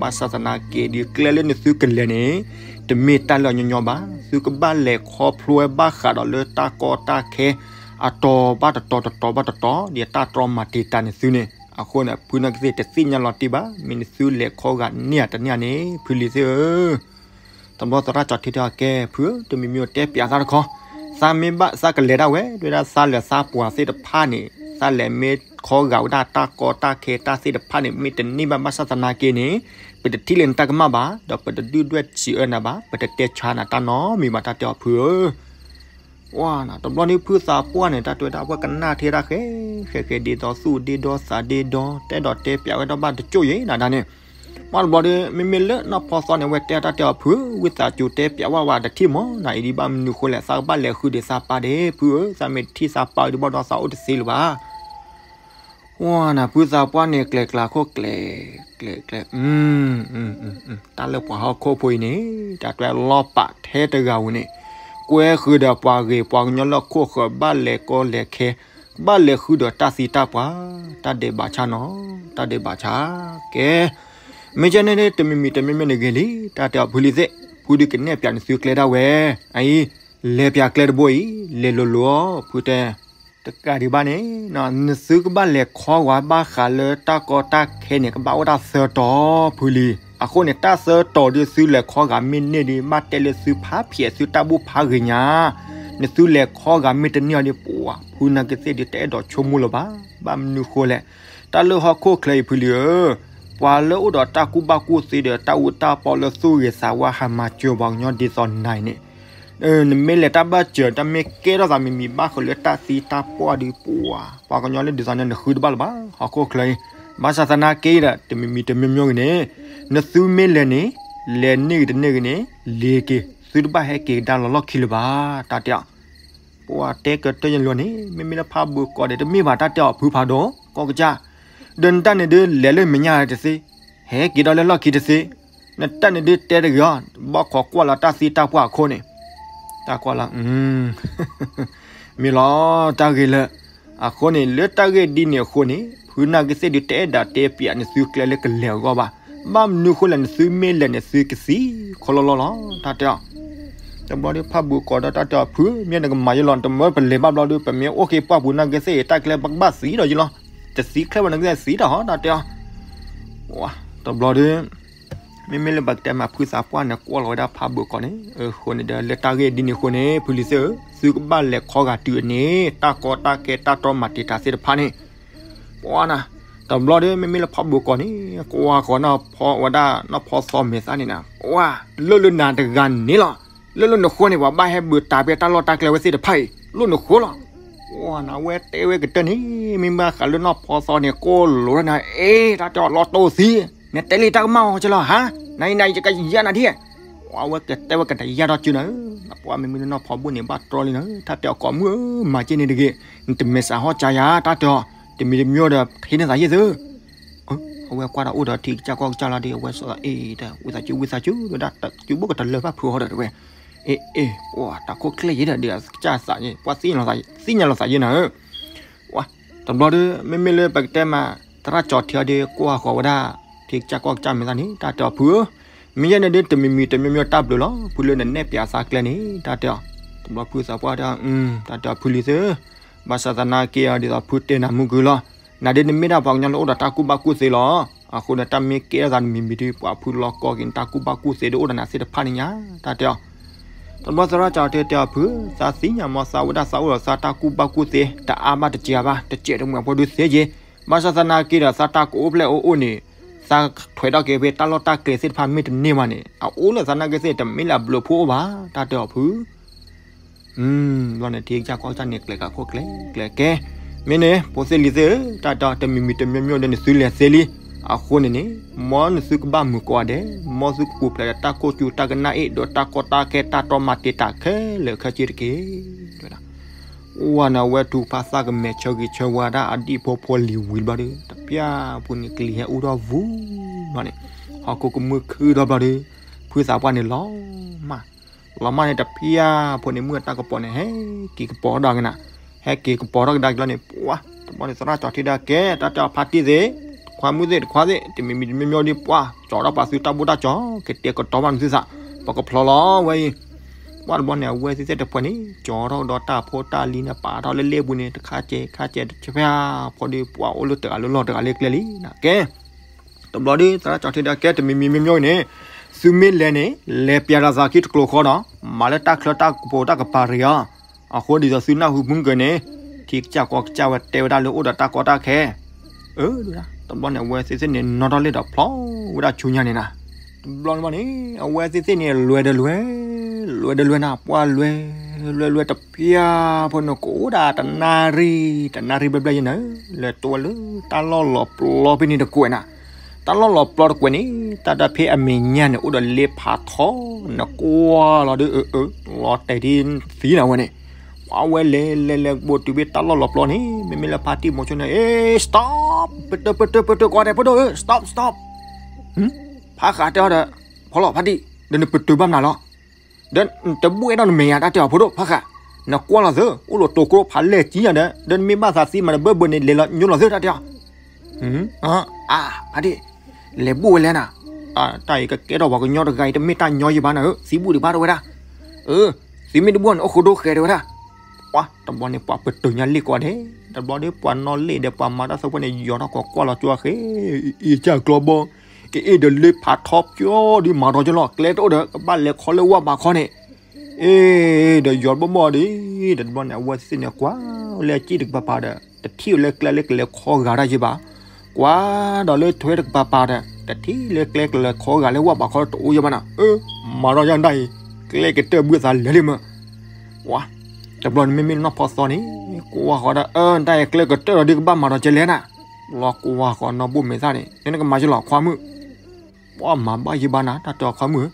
ဘၣ်ဆၣ်သနာ်က့ဒီး ကျဲလၢနသုကလဲၤန့ၣ် တမ့ၢ်တၢ်လၢအညီညီဘၣ်, သုကဘၣ်လဲၤခီဖျိဝဲဘၣ်ဃးဒီးလၢတၢ်ကီတၢ်ခဲ အတီၤဘၣ်တတီၤ တတီၤဘၣ်တတီၤ ဒီးတၢ်တြီမၤတံာ်တာ်န့ၣ်သုန့ၣ်, အဃိန့ၣ် ဖုနာ်က့သ့ၣ်တသ့ၣ်ညါလီၤတံၢ်ဘၣ်, မ့ၢ်နသုလဲၤခီဂာ်န့ၢ်ဧါတန့ၢ်ဧါန့ၣ် ဖုလံၤသ့ၣ်ဧၢ တဘျီသရၣ်ကၠီၣ်ထံတၢ်ကဲ ဖုဧၢ တမံၤမံၤတဲပျးသးတခီ, သးမ့ၢ်ဘၣ်သးကလဲၤဒၣ်ဝဲ တဲဝဲဒၣ်သးလဲၤသးပှၢ်သ့ၣ်တဖၣ်န့ၣ် သးလဲၤမ့ၢ်ခီဂာ်ဝဲဒၣ်တၢ်ကီတၢ်ခဲတၢ်သ့ၣ်တဖၣ်န့ၣ် မ့ၢ်တန့ၢ်ဘၣ် ဘၣ်ဆၣ်သနာ်က့န့ၣ် ပတထံၣ်လၢနတၢ်ကမၣ်ဘၣ် ဒီးပတဒုၣ်ဒွဲၣ်စံးအၢနၤဘၣ် ပတတဲဆါနၤတၢ်နီတမံၤဘၣ် တၢ်တဲအီၤဖုဧၢ ဝဲနၤ တဘျီန့ၣ်ဖုသးပှၢ်န့ၣ် တၢ်တဲဝဲဒၣ်ပှၤကနၣ်ထဲတၢ်ဃဲ ဃဲဃဲဒ့ဒီသူၣ်ဒ့ဒီသးဒ့ဒီ တအဲၣ်ဒိးတဲပျးဝဲဒၣ်ဘၣ်တကၠိၢ်ယဲနၤဒါန့ၣ်, မ့ၢ်တဘျီဒီး မ့မ့ၢ်လၢနီၢ်ဖီသီန့ၣ် ဝဲတဲတၢ်တဲအီၤဖုဧၢ ဝံသးစူၤတဲပျးဝဲဝဲတထံၣ်မး နအံၤဒ်ဘၣ်မနုၤဃိလဲၣ် သးကဘၣ်လဲၤဃုဒံးသးပၢ်ဒ့ၣ် ဖုဧၢ သးမ့ၢ်တထံၣ်သးပၢ်ဒံးဘၣ်ဒီးသးအိၣ်တသ့လၢၤဘၣ် ဝဲနၤ ဖုသးပှၢ်န့ၣ် ကျဲၤကျါခိၣ်ကျဲၤ ကျဲၤကျဲၤ တၢ်လၢပှၤဟီၣ်ခိၣ်ဖိအံၤန့ၣ် တၢ်တွဲလီၢ်ပာ်ထဲတဂၤဧိၤန့ၣ် ကွဲဃုာ်ဒီးပှၤဂ့ၤပှၤကညီလၢခိၣ်ဃၢၤ ဘၣ်လဲၤကီလဲၤခဲ ဘၣ်လဲၤဃုာ်ဒီးတၢ်သံတၢ်ပှၢ် တၢ်ဒဲးဘးဆါနီၤ တၢ်ဒဲးဘးဆါ ကဲ မ့ၢ်ကဲန့ၣ် တမံၤမံၤတမ့မ့ၢ်န့ၣ်ဂ့ၤလံ တၢ်တဲအီၤဖုလံၤသ့ၣ် ဖုဒုးကနဲၣ်ပျးနသုကျဲဒၣ်ဝဲ အအံၤ လဲၤပျးကျဲတဘိအံၤ လဲၤလိၤလိၤအီၤ ဖုတဲ တကးဒံးဘၣ်န့ၣ် နသုကဘၣ်လဲၤခီဂာ်ဘၣ်ဃးလၢတၢ်ကီတၢ်ခဲန့ၣ် ကဘၣ်အိၣ်ဒၣ်သၢတီၤ ဖုလံၤ အဃိန့ၣ် တၢ်သၢတီၤဒ်သုလဲၤခီဂာ်မ့ၢ်န့ၢ်ဒီး ဘၣ်တဲလၢသုဖးဖျဲးသုတၢ်ဘူၣ်ဖးဂ့ၤညါ နသုလဲၤခီဂာ်မ့ၢ်တန့ၢ်အီၤဒီး ပှၤ ဖုနာ်က့သ့ၣ်ဒီး တအဲၣ်ဒိးဆိကမိၣ်လၢၤဘၣ် ဘၣ်မနုၤဃိလဲၣ် တၢ်လၢဟီၣ်ခိၣ်ချၢအံၤဖုလံၤဧၢ ပှၤလၢအိၣ်ဒီးတၢ်ကူၣ်ဘၣ်ကူၣ်သ့ဒီးတၢ်အူတၢ်ပီလၢသူၣ်ဂ့ၤသးဝါဟးမၤစၢၤပှၤကညီဒ်သိးနၤအံၤန့ၣ် နမ့ၢ်လဲၤတၢ်ဘၣ်စၢၤ တၢ်မ့ၢ်ကဲထီၣ်သးမံၤမံၤဘၣ်ဃးလၢတၢ်သံတၢ်ပှၢ်ဒီး ပှၤ ပှၤကညီလၢဒ်သိးန့ၣ် နဃုတဘၣ်လၢၤဘၣ် ဟီၣ်ခိၣ်ချၢအံၤ ဘၣ်ဆၣ်သနာ်က့ဒီး တမံၤမံၤတမံၤမံၤဂ့ၤန့ၣ် နသုမ့ၢ်လဲၤန့ၣ် လဲၤန့ၢ်ဂ့ၤတန့ၢ်ဂ့ၤန့ၣ် လ့ၤက့ၤ သုတဘၣ်ဟဲက့ၤကဒါလီၤလီၢ်ခံလၢၤဘၣ် တၢ်တဲအီၤ ပှၤတဲကတၢၢ်ယလိၤန့ၣ် မ့မ့ၢ်လၢဖးဘၢကီးဒီး တမ့ၢ်ဘၣ်တၢ်တဲအီၤဖုဖးဒိၣ် ကီၢ်ကစၢ် ဒီးနတၢ်န့ၣ်ဒုး လဲၤလၢမဲာ်ညါတသ့ ဟဲက့ၤဒီးလၢလီၢ်ခံတသ့ နတၢ်န့ၣ်ဒုးတဲတဂ့ၤအီၤ ဘၣ်ခိးကွၢ်လီၤတၢ်သံတၢ်ပှၢ်အခိၣ်န့ၣ် တၢ်ကွၢ်လီၤ မ့ၢ်လီၤ တၢ်ဂ့ၤလၢ အဃိန့ၣ် လၢတၢ်ဂ့ၢ်ဒ်န့ၣ်အဃိန့ၣ် ဖုနာ်က့သ့ၣ်ဒုး တအဲၣ်ဒိးတဲပျးနသုကျဲလၢကလဲၤအဂီၢ်ဘၣ် ဘၣ်မနုၤဃိလဲၣ် နသုမ့ၢ်လဲၤန့ၣ် သုကသံခီလီလီလီၤ တၢ်တဲအီၤ တဘျီဒီးဖးဘၢကီးဒီးတၢ်တဲအီၤ ဖု မ့ၢ်နကမၤယလီၤ တမၢပလဲၤဘၣ်ဘျီဒီး ပမ့ၢ်အိၣ်က့ၤပှၢ်ပူၤနာ်က့သ့ၣ် တၢ်ကျဲဘၣ်ကဘၣ်သံဒီးယလီၤ တသံချၢဘၣ်နာ်က့သ့ၣ်သံတၢ်ဟီ တၢ်တဲအီၤ တဘျီဒီး မ့မ့ၢ်လၢပကတဲမးဖုသးပှၢ်န့ၣ် ကွၢ်လီၤဝဲဒၣ်ဖးဘၢကီးန့ၣ် အဃိန့ၣ်ဒီး လၢတၢ်ဂ့ၢ်ဒ်န့ၣ်အဃိန့ၣ် ဖုလံၤသ့ၣ်ဧၢ သုကဘၣ်လဲၤခီဂာ်တုၤအန့ၣ် တၢ်ကီတၢ်ခဲတၢ်တြီမၤတံာ်တာ်သ့ၣ်တဖၣ်န့ၣ် ပှၤနၤ တဘျီဒီး မ့မ့ၢ်လၢဖးဘၢကီးန့ၣ် ကွၢ်ဃီၤနီၢ်ဖီဝဲဒၣ်နီၢ်ဖီသီမဲာ်သၣ်န့ၣ်နၤ ပှၤ လၢလၢနၤတဂၤန့ၣ်လီၤ လၢလၢနဃိန့ၣ် ပှၤဘၣ်ဟဲဘုးတးဖဲတၢ်လီၢ်တၢ်ကျဲဝဲသ့ၣ်တဖၣ်အံၤ လၢနဃိလီၤ ပှၤနၤ အဝဲတဲဝဲကတၢၢ်န့ၣ် မ့ၢ်ဘၣ်ဃးလၢနီၢ်ဖီသီန့ၣ် ကိးလိာ်တၢ်နၤ အ့ တၢ်တဲအီၤလီၤတိၢ်သံ နတဲလံတၢ်ကမၣ်အီၤကလီၤဟါ နအံၤနအံၤယကယၤနၤဒ် ပှၤဝဲကတဲဝဲကတယၤထီၣ်စုနၤဧၢ ပှၤမ့မ့ၢ်လၢနီၢ်ဖီဘိၣ်န့ၣ် ဘၣ်တြီလံနၤဧၢ တၢ်တဲအီၤကိးမုၢ်ဧၢ မၤက့န့ၣ်တဂ့ၤ နတမဲာ်ဆှးဟီၣ်ကၢယၤ တၢ်တဲအီၤ တမံၤတမံၤဒီး ဟ့ၣ်န့ၢ်သးယဲၢ်သု. အဝဲကွၢ်ဒီးအိၣ်ဒီးထံကစၢ်ကီၢ်ကစၢ်လီၤဒီး အဝဲစီၤသးအ့ၣ်ဒီး ဝံသးစူၤ ဝံသးစူၤ ဝဲဒၣ်တၢ်စူၤဘိၣ်ကတလၢၤဘၣ်ဖုးအီၤဒီး တဝဲ အ့ၣ်အ့ၣ် ပှၤတၢ်ခိၣ်ကျဲယဲၢ်ဒီး ဒုးကစၢ်သးယဲၢ် ပှၤသ့ၣ်ညါလီၤသးယဲၢ်နၤဧၢ. ဝဲ တဘျီဒီး မ့မ့ၢ်လၢပကတဲမး သရၣ်ကၠီၤထံအီၤဒီး ကွၢ်ဃီၤဝဲဒၣ် ထံကစၢ်ကီၢ်ကစၢ်မဲာ်သၣ်န့ၣ် တၢ်တဲအီၤဖုဧၢ, မ့ၢ်ယဲန့ၣ်ဒီး တမံၤမံၤတမံၤမံၤတၢ်ဘျုးလီၤ ဖုလၢနနဲၣ်ပၠးသးကျဲန့ၣ် တၢ်တဲအီၤ. တဘျီဖုသးပှၢ်တဲအီၤ တၢ်တဲအီၤဖုလံသု, ဘၣ်ဆၣ်သနာ်က့အီၤ ဒ်သိးဖုတဲနၤမုၢ်ကုလီၤ, နၤဒ်နမ့ၢ်ဒၣ်ပှၤကညီလၢအိၣ်ဒီးတၢ်ကူၣ်ဘၣ်ကူၣ်သ့လီၤ. အဃိန့ၣ် တၢ်မ့ၢ်ကဲထီၣ်သးတမံၤမံၤဒီး ပှၤဖုလီၤကီက့ၤနတၢ်ကူၣ်ဘၣ်ကူၣ်သ့ဒီးအိၣ်ဒီးနၤသ့ၣ်တဖၣ်န့ၣ်ညါ တၢ်တဲအီၤ. တဘျီသရၣ်ကၠီၤထံတဲအီၤဖု, သးသ့ၣ်ညါမ့ၢ်သးဝဲဒၣ်သးအိၣ်ဒီးသးတၢ်ကူၣ်ဘၣ်ကူၣ်သ့ တအါဘၣ်တစှၤဘၣ် တစဲးတမှဲၤဖိဒုးသ့က့ၤ, ဘၣ်ဆၣ်သနာ်က့ဒီး သးတၢ်ကအိၣ်ဖျဲၣ်အိၣ်အိၣ်န့ၣ် သးထွဲးထီၣ်က့ၤဖဲတၢ်လီၢ်တၢ်ကျဲသ့ၣ်တဖၣ်မ့ၢ်တန့ၢ်ဘၣ်န့ၣ် အအိၣ်လၢသးနာ်က့သ့ၣ် တမ့ၢ်လၢအဘျုးဖှိၣ်အိၣ်ဘၣ် တၢ်တဲအီၤဖု ဘျီန့ၣ် ထံကစၢ်ကီၢ်ကစၢ်န့ၣ် ကျဲၤကးခိၣ်ကျဲၤကျဲၤကဲ, မ့ၢ်န့ၣ် ဖိသ့ၣ်လံၤသ့ၣ်ဧၢ, တၢ်တဲအီၤ တမံၤမံၤတမံၤမံၤဒီး နသုလဲၤသ့လံ, အဃိန့ၣ်န့ၣ် မ်နသုကဘၣ်မုာ်ကိးဂၤဒဲး, မ်သုကပူၤဖျဲးဒီးတၢ်ကိၢ်စူၤတၢ်ကနၣ်အ့ၣ် ဒီးတၢ်ကီတၢ်ခဲတၢ်တီမၤတ့ၢ်တၢ်ခဲလၢာ်ခဲဆ့တက့ၢ်. ဝဲန့ၣ် အဝဲတူၢ်ဖးသၣ်ကမဲာ်ဆၢဂ့ၤဆၢဝါဒၣ်အဒံၣ်ဖိဖိလံၤဝံၤတဘျီဒီး တပျၢ်ဖိန့ၣ် ကလံၤဟဲအူထီၣ်ဝူၤလီၤန့ၣ်, ဟီၣ်ခိၣ်ကမုၢ်ခုၣ်ထီၣ်ဘျီဒီး ဖုသးပှၢ်န့ၣ်လီၤမၢ် လီၤမၢ်န့ၣ် တပျၢ်ဖိန့ၣ် မုၢ်အတၢ်ကပီၤန့ၣ် ဟဲက့ၤကပီၤထီၣ်ကဒါက့ၤနၤ, ဟဲက့ၤကပီၤထီၣ်ကဒါက့ၤလီၤန့ၣ် ပှၤ တဘျီန့ၣ် သရၣ်ကၠီၤထံဒီးကဲ တၢ်တဲအီၤဖါတံၢ်သ့ၣ်, ခွါမုၣ်သ့ၣ် တခွါသ့ၣ် တမံၤမံၤတမံၤမံၤဒီး ပှၤ ကၠီၤထီၣ်ပှၤသုတၢ်ဘိၣ်တၢ်ကၠီၤ ကတဲာ်ကတီၤဘၣ်နသုသး, ပကဖျီလီၤဝဲအံၤ, ပှၤ တဘျီန့ၣ် အဝဲသ့ၣ်သ့ၣ်တဖၣ်န့ၣ် ကၠီၤထီၣ်ကဒီးတၢ်ဖိတၢ်လံၤန့ၣ် ပာ်ထီၣ်လၢလ့ၣ်ပူၤန့ၣ် တခါကဲခါကဲတဖၣ် ဖိဒီး ပှၤအိၣ်လၢတဂၤလၢလီၢ်တဂၤလၢကျဲလံနၤ ကဲ တဘျီဒီး သရၣ်ကၠီၤထံဒီးကဲ တမံၤမံၤမံၤမံၤအံၤန့ၣ် သုမ့ၢ်လဲၤန့ၣ် လဲၤပျးဒီးသးခံတကျိၤဃီဒီး မၤလၢတၢ်ချၢတၢ်ကပီၤတၢ်ကပၤရံၤအီၤ, အဃိဒ်သိးသုနၢ်ဟူမုၢ်ကၢၤန့ၣ် ထံကစၢ်ကီၢ်ကစၢ်ဝဲတဲဝဲဒၣ်လၢအိၣ်ဒီးတၢ်ကီတၢ်ခဲ, အၢ တဘျီန့ၣ် အဝဲသ့ၣ်သ့ၣ်န့ၣ် နီၣ်ထီၣ်လ့ၣ်ဒီးဖျီဝဲဒၣ်ဆူညါန့ၣ်နၤ, တဘျီန့ၣ် အဝဲသ့ၣ်သ့ၣ်န့ၣ် လဲၤဒီးလဲၤ လဲၤဒီးလဲၤနၤ ပှၤလဲၤ လဲၤလဲၤတပျၢ်ဖိန့ၣ် ကအိၣ်ဒၣ်တနၣ်ရံၣ် တနၣ်ရံၣ်ဘျဲၣ်ဘျဲၣ်ယဲၢ်နၤ, လဲၤတိဝဲလၢတၢ်လီၢ်လီၤပျီဖဲန့ၣ်တကွဲးနၤ, တၢ်လီၢ်လီၤပျီတကွဲးန့ၣ် တၢ်ဒၣ်ဖဲအမဲာ်ညါန့ၣ် အိၣ်ဒီးလ့ဖးထီ နကွၢ်လီၤဒီး အၢ အၢ လီၤတဲာ်ဒ်သံနၤဝဲန့ၣ်, ပှၤဝဲလဲၤလဲၤလဲၤဘိးတုၤဖဲတၢ်လီၢ်လီၤပျီန့ၣ် မ့မ့ၢ်လၢဖါတံၢ်မိၤဆိန့ၣ် အ့ stop ပတုာ်ပတုာ်ပတုာ် ကွၢ်တဲ ဖိဒိၣ်ဧၢ stop stop ဖးဃးတဲအီၤဒီး ဖီလီၤဖါတံၢ် ဒီးနပတုာ်ဘၣ်မနုၤလီၤ, ဒီးတဘှ့ၣ်ဒီးနမဲာ်ညါ တၢ်တဲအီၤဖိဒိၣ်ဖးဃး, နကွၢ်လီၤသု အိၣ်လီၤတိၤကျိဖးလဲၢ်ကံညါဒီး ဒီးနမ့ၢ်ဘၣ်သးသံမးဒီး ဘၢဘၢန့ၣ် လဲၤလီၤညိလီၤသု တၢ်တဲအီၤ, အါ ဖါတံၢ် လဲၤဘိၣ်ဝဲလဲၣ်နၤ, တၢ်အံၤကကဲထီၣ်ပှၤကညီတဂၤအံၤ တမ့ၢ်တၢ်ညီယံၤဘၣ်နၤဧၢ, သံဘူၣ်ဒံးဘၣ်တဝဲဒၣ်, အၢ သံမ့ၢ်တဘူၣ်န့ၣ် အိၣ်ဃိဒိဃဲၤတဝဲဒၣ် ပှၤ တဘျီန့ၣ် ပှၤပတုာ်ညါလ့ၣ်ကိးဂၤဒဲး, တဘျီဒီး ပှၤနီၣ်လ့ၣ်ဒီး ပှၤမၤတၢ်သပှၢ်န့ၣ် ယီၤထီၣ်ကီးကွၢ်လီၤကွၢ်ဃဲ, အ့ၣ် ကၢ်ကျီဘီ, အ့ၣ် ဒီးလ့ဖးထီပျီဒီး မၤဒီးကလီၤ ကျဲတအိၣ်ဒီး ကဘၣ်လဲၤခီလၢဝၣ်ဘးခီန့ၣ်, အ့ၣ် ဒီးယီၤဘီၣ်ဘီၣ်ဒီး, ဒီးတဘျီန့ၣ် အဝဲသ့ၣ်န့ၣ် ကွၢ်လၢအစ့ၣ်တကပၤပၤဒီး တထံၣ်ဝဲလၢကျဲလၢကလဲၤခီဂာ်တၢ်ယံၤဘၣ်, ကွၢ်ဒီးလၢထွဲတကပၤပၤဒီး တထံၣ်လၢကျဲကလဲၤခီဂာ်လၢဝၣ်ဘးခီတအိၣ်ယံၤဘၣ်နၤ, အၢ မၤဒီးယၤဒၣ်အံၤ, ကျဲကတၢၢ်ဘုသးလဲၤလံမး ပှၤ တဘျီန့ၣ်မ့မ့ၢ်နီၢ်ဖီသီန့ၣ် ကွၢ်ဃီၤဒီး အၢ တၢ်အံၤကျဲကတၢၢ်ဒီး ကဘၣ်မၤဒီးကလဲၣ်နၤ, လီၤကွၢ်ဃီၤနီၢ်ဘိၣ်မဲာ်သၣ်န့ၣ် နကမၤကလီၤခွါမုၣ်, ပှၤမၤဘၣ်ယံၤဘၣ်နၤ တၢ်တဲအီၤခွါမုၣ်,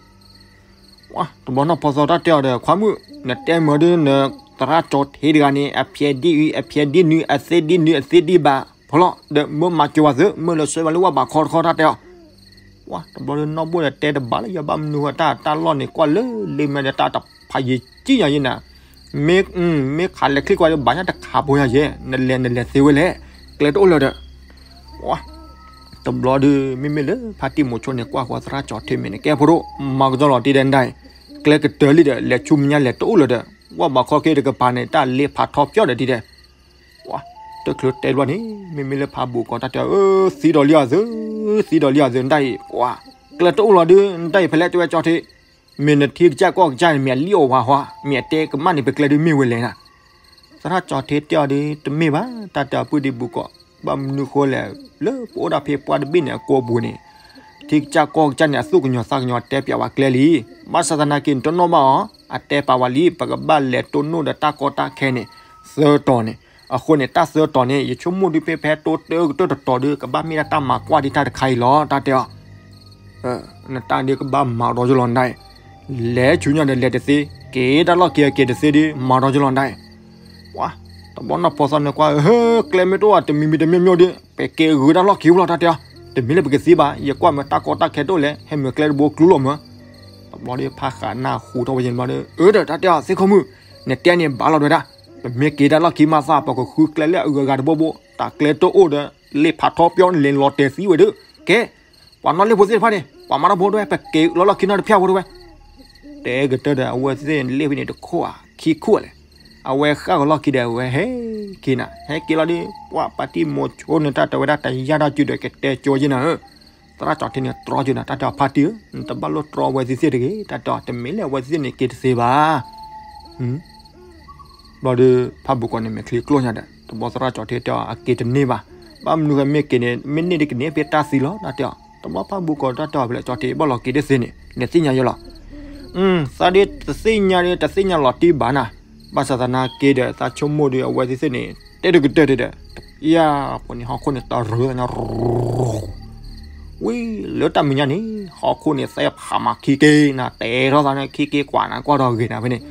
ပှၤ တဘျီနီၢ်ဖီသီတၢ်တဲအီၤဒီး ခွါမုၣ်, နတဲမ့ၢ်ဒီး နသရၣ်ကၠီၤထံတဂၤန့ၣ် အဖျဲးဒ်အံၤ အဖျဲးဒ်နုၤ အသ့ဒ်နုၤ အသ့ဒ်ဘၣ်, ဖီလီၤ ဒီးမ့ၢ်မၤစၢၤဝဲသု မ့ၢ်လၢဆှၢဝဲလၢဝၣ်ဘးခီတခီ တၢ်တဲအီၤ ပှၤ တဘျီဒီးနီၢ်ဘိၣ်ဒီးတဲတဘၣ်လၢယဘၣ်မနုၤဃိ တၢ်တၢ်လီၢ်န့ၣ် ကွၢ်လၢလ့မဲာ်ဒီး တၢ်တဖးယံၤကံၣ်ညါယံၤနၤ, မ့ၢ် မ့ၢ်ခးလဲၤချံကွၢ်ဒီး ဘၣ်ညါတခးဖိညါယဲၢ်, နလဲၤ နလဲၤသ့ဝဲလဲၣ်, ကျဲတအိၣ်လၢၤဒီး, ပှၤ တဘျီဒီး မ့မ့ၢ်လၢဖါတံၢ်မိၤဆိန့ၣ် ကွၢ်ဃီၤသရၣ်ကၠီၤထံမ့ၢ်န့ၣ် ကဲဖိဒိၣ် မၤကစီၣ်လီၤတံၢ်ဒဲးနဒၣ်အံၤ, ကျဲကတၢၢ်လံဒီး လဲၤဆူမဲာ်ညါလဲၤတအိၣ်လၢၤဒီး, ဝၣ်ဘးခီက့တကပၤန့ၣ် တၢ်လ့ဖးထီပျီဒီးတံၢ်ဒဲး ပှၤ တချုးတဲတဘျီန့ၣ် မ့မ့ၢ်လၢဖးဘူးကီးတၢ်တဲအီၤ အၢ သံဒီးလံအီၤသု, သံဒီးလံအီၤသု နတၢ်အံၤ ပှၤ ကျဲတအိၣ်လီၤဒုး နတၢ်အံၤဖဲလဲၣ်တဲဝဲကၠီၤထံ, မ့ၢ်နထံကစၢ်ကီၢ်ကစၢ်န့ၣ် မ့ၢ်အလံၣ်အီၣ်ဝၤဟီ, မ့ၢ်အတဲကမၣ်န့ၣ် ပကျဲဒုးမ့ၢ်ဝဲလဲၣ်နၤ, သရၣ်ကၠီၤထံတဲအီၤဒုး တမ့ၢ်ဘၣ် တၢ်တဲအီၤပုၢ်ဒံးဘူးကီး, ဘၣ်မနုၤဃိလဲၣ်, လၢပအိၣ်ဒၣ်ဖဲပှၢ်တဘ့ၣ်န့ၣ်အကိာ်ပူၤန့ၣ် ထံကစၢ်ကီၢ်ကစၢ်န့ၣ် အသူၣ်ကညီၤသးကညီၤတဲပျးဝဲကျဲလံ, ဘၣ်ဆၣ်သနာ်က့ နတနီၣ်ဘၣ်အီၤ, အတဲပာ်ဝဲလံ ပကဘၣ်လဲၤတိၢ်နီၣ်ဒီးတၢ်ကီတၢ်ခဲန့ၣ် သၢတီၤန့ၣ်, အဃိန့ၣ် တၢ်သၢတီၤန့ၣ် ယဆိကမိၣ်ဒုးဖဲဖဲတိၢ်တၢကတၢၢ်တတီၤဒုး ကဘၣ်မ့ၢ်ဒၣ်တၢ်မၤကွၢ်ဒံးတၢ်တခါအံၤလီၤ တၢ်တဲအီၤ နတၢ်ဒုးကဘၣ်မၤဒီးယလီၤနဒၣ်အံၤ, လဲၤဆူညါဒီးလဲၤတသ့, က့ၤတၢ်လီၢ်က့ၤအက့ၤတသ့ဒုး မၤဒီးယလီၤနဒၣ်အံၤ, ပှၤ တဘျီနီၢ်ဖီသီန့ၣ်ကွၢ် ဟၢ ကျဲမ့ၢ်တအိၣ်ဘၣ် တမံၤမံၤတမံၤမံၤဒီး ပက့ၤဂုာ်တၢ်လီၢ်ခံဖဲလီၤ တၢ်တဲအီၤ, တမံၤလၢပကသံဘၣ် ယကွၢ်မ့ၢ်တၢ်ကီတၢ်ခဲတအိၣ်လဲၣ် ဟဲမ့ၢ်ကျဲတဘိကျိလီၤမၢ်. တဘျီဒီးဖးဃးနၢ်ဟူထီၣ်ဝဲယဲၢ်ဘျီဒီး အၢဒီး တၢ်တဲအီၤ သ့ၣ်ခိၣ်မုၣ်, နတဲန့ၣ်ဘၣ်လီၤဒဝဲဒၣ်, ပမ့ၢ်က့ၤတၢ်လီၢ်ခံမၤသး ပကဃုကျဲလၢအဂုၤအဂၤတဘိဘိ, တၢ်ကျဲတအိၣ်ဒီး လ့ၣ်ဖးထီပျီန့ၣ်လဲၤလီၤတဲာ်သံဝဲဒီး, ကဲ ပှၤနီၣ်လ့ၣ်ဖိသ့ၣ်တဖၣ်န့ၣ် ပှၤမၤတၢ်ဖိတဝဲ ပက့ၤလီၤလီၢ်ခံနီတဖၣ်ဖိတဝဲ တဲကတၢၢ်ဒီး အဝဲသ့ၣ်န့ၣ်လ့ၣ်ဖဲန့ၣ်တခိၣ်ဧါခံခိၣ်လဲၣ်, အဝဲဃၣ်ကလီၢ်ခံဒီး အဝဲဟဲက့ၤနၤ ဟဲက့ၤလီၤဒီး ပှၤဖါတံၢ်မိၤဆိန့ၣ် တၢ်တဲဝဲဒၣ်တယၢ်တၢ်စုဒီး ကတဲကၠီယဲၢ်နၤဧၢ, သရၣ်ကၠီၤထံန့ၣ်တြီကၠီနၤ တၢ်တဲအီၤဖါတံၢ်ဧၢ, နတဘၣ်လိၣ်တြီဝဲသ့ၣ်သ့ၣ်တဂ့ၤ တၢ်တဲအီၤ တမ့ၢ်လၢအဝဲသ့ၣ်သ့ၣ်န့ၣ်က့ၤတသ့ဘၣ် ဘျီဒီး ဖးဘူးကီးန့ၣ် မဲာ်ချံကျိၣ်ညါဒီး တဘျီသရၣ်ကၠီၤထံတဲအီၤ အက့ၤတန့ၢ်ဘၣ်, ဘၣ်မနုၤဃိမ့ၢ်က့ၤန့ၣ် မ့ၢ်န့ၢ်ဒ်ကန့ၢ်ဖဲတၢ်သံလီၤ တၢ်တဲအီၤ, တဘျီဖးဘူးကီးတၢ်တဲအီၤဖဲလဲၣ် ကၠီၤထံဘၣ်လီၤက့ၤတသ့န့ၣ် နသ့ၣ်ညါယဲလီၤ, သးဒ်တသ့ၣ်ညါဒ်တသ့ၣ်ညါလီၤတံၢ်ဘၣ်နၤ, ဘၣ်ဆၣ်သနာ်က့ဒီး သးဆိကမိၣ်ဒီး အဝဲသ့ၣ်သ့ၣ်န့ၣ် တဲတကတၢၢ်ဒံးဒီး ယၤ ပှၤန့ၣ်ဟီၣ်ခိၣ်န့ၣ် တရၢသးညါ ဝံၤလၢတၢ်မဲာ်ညါန့ၣ် ဟီၣ်ခိၣ်န့ၣ် သဲဖးမၤခံက့ၤနၤ တဲထီၣ်သးန့ၣ် ခံက့ၤကွၢ်နၤ ကွၢ်ထီၣ်ဂ့ၤနၤဖဲန့ၣ်,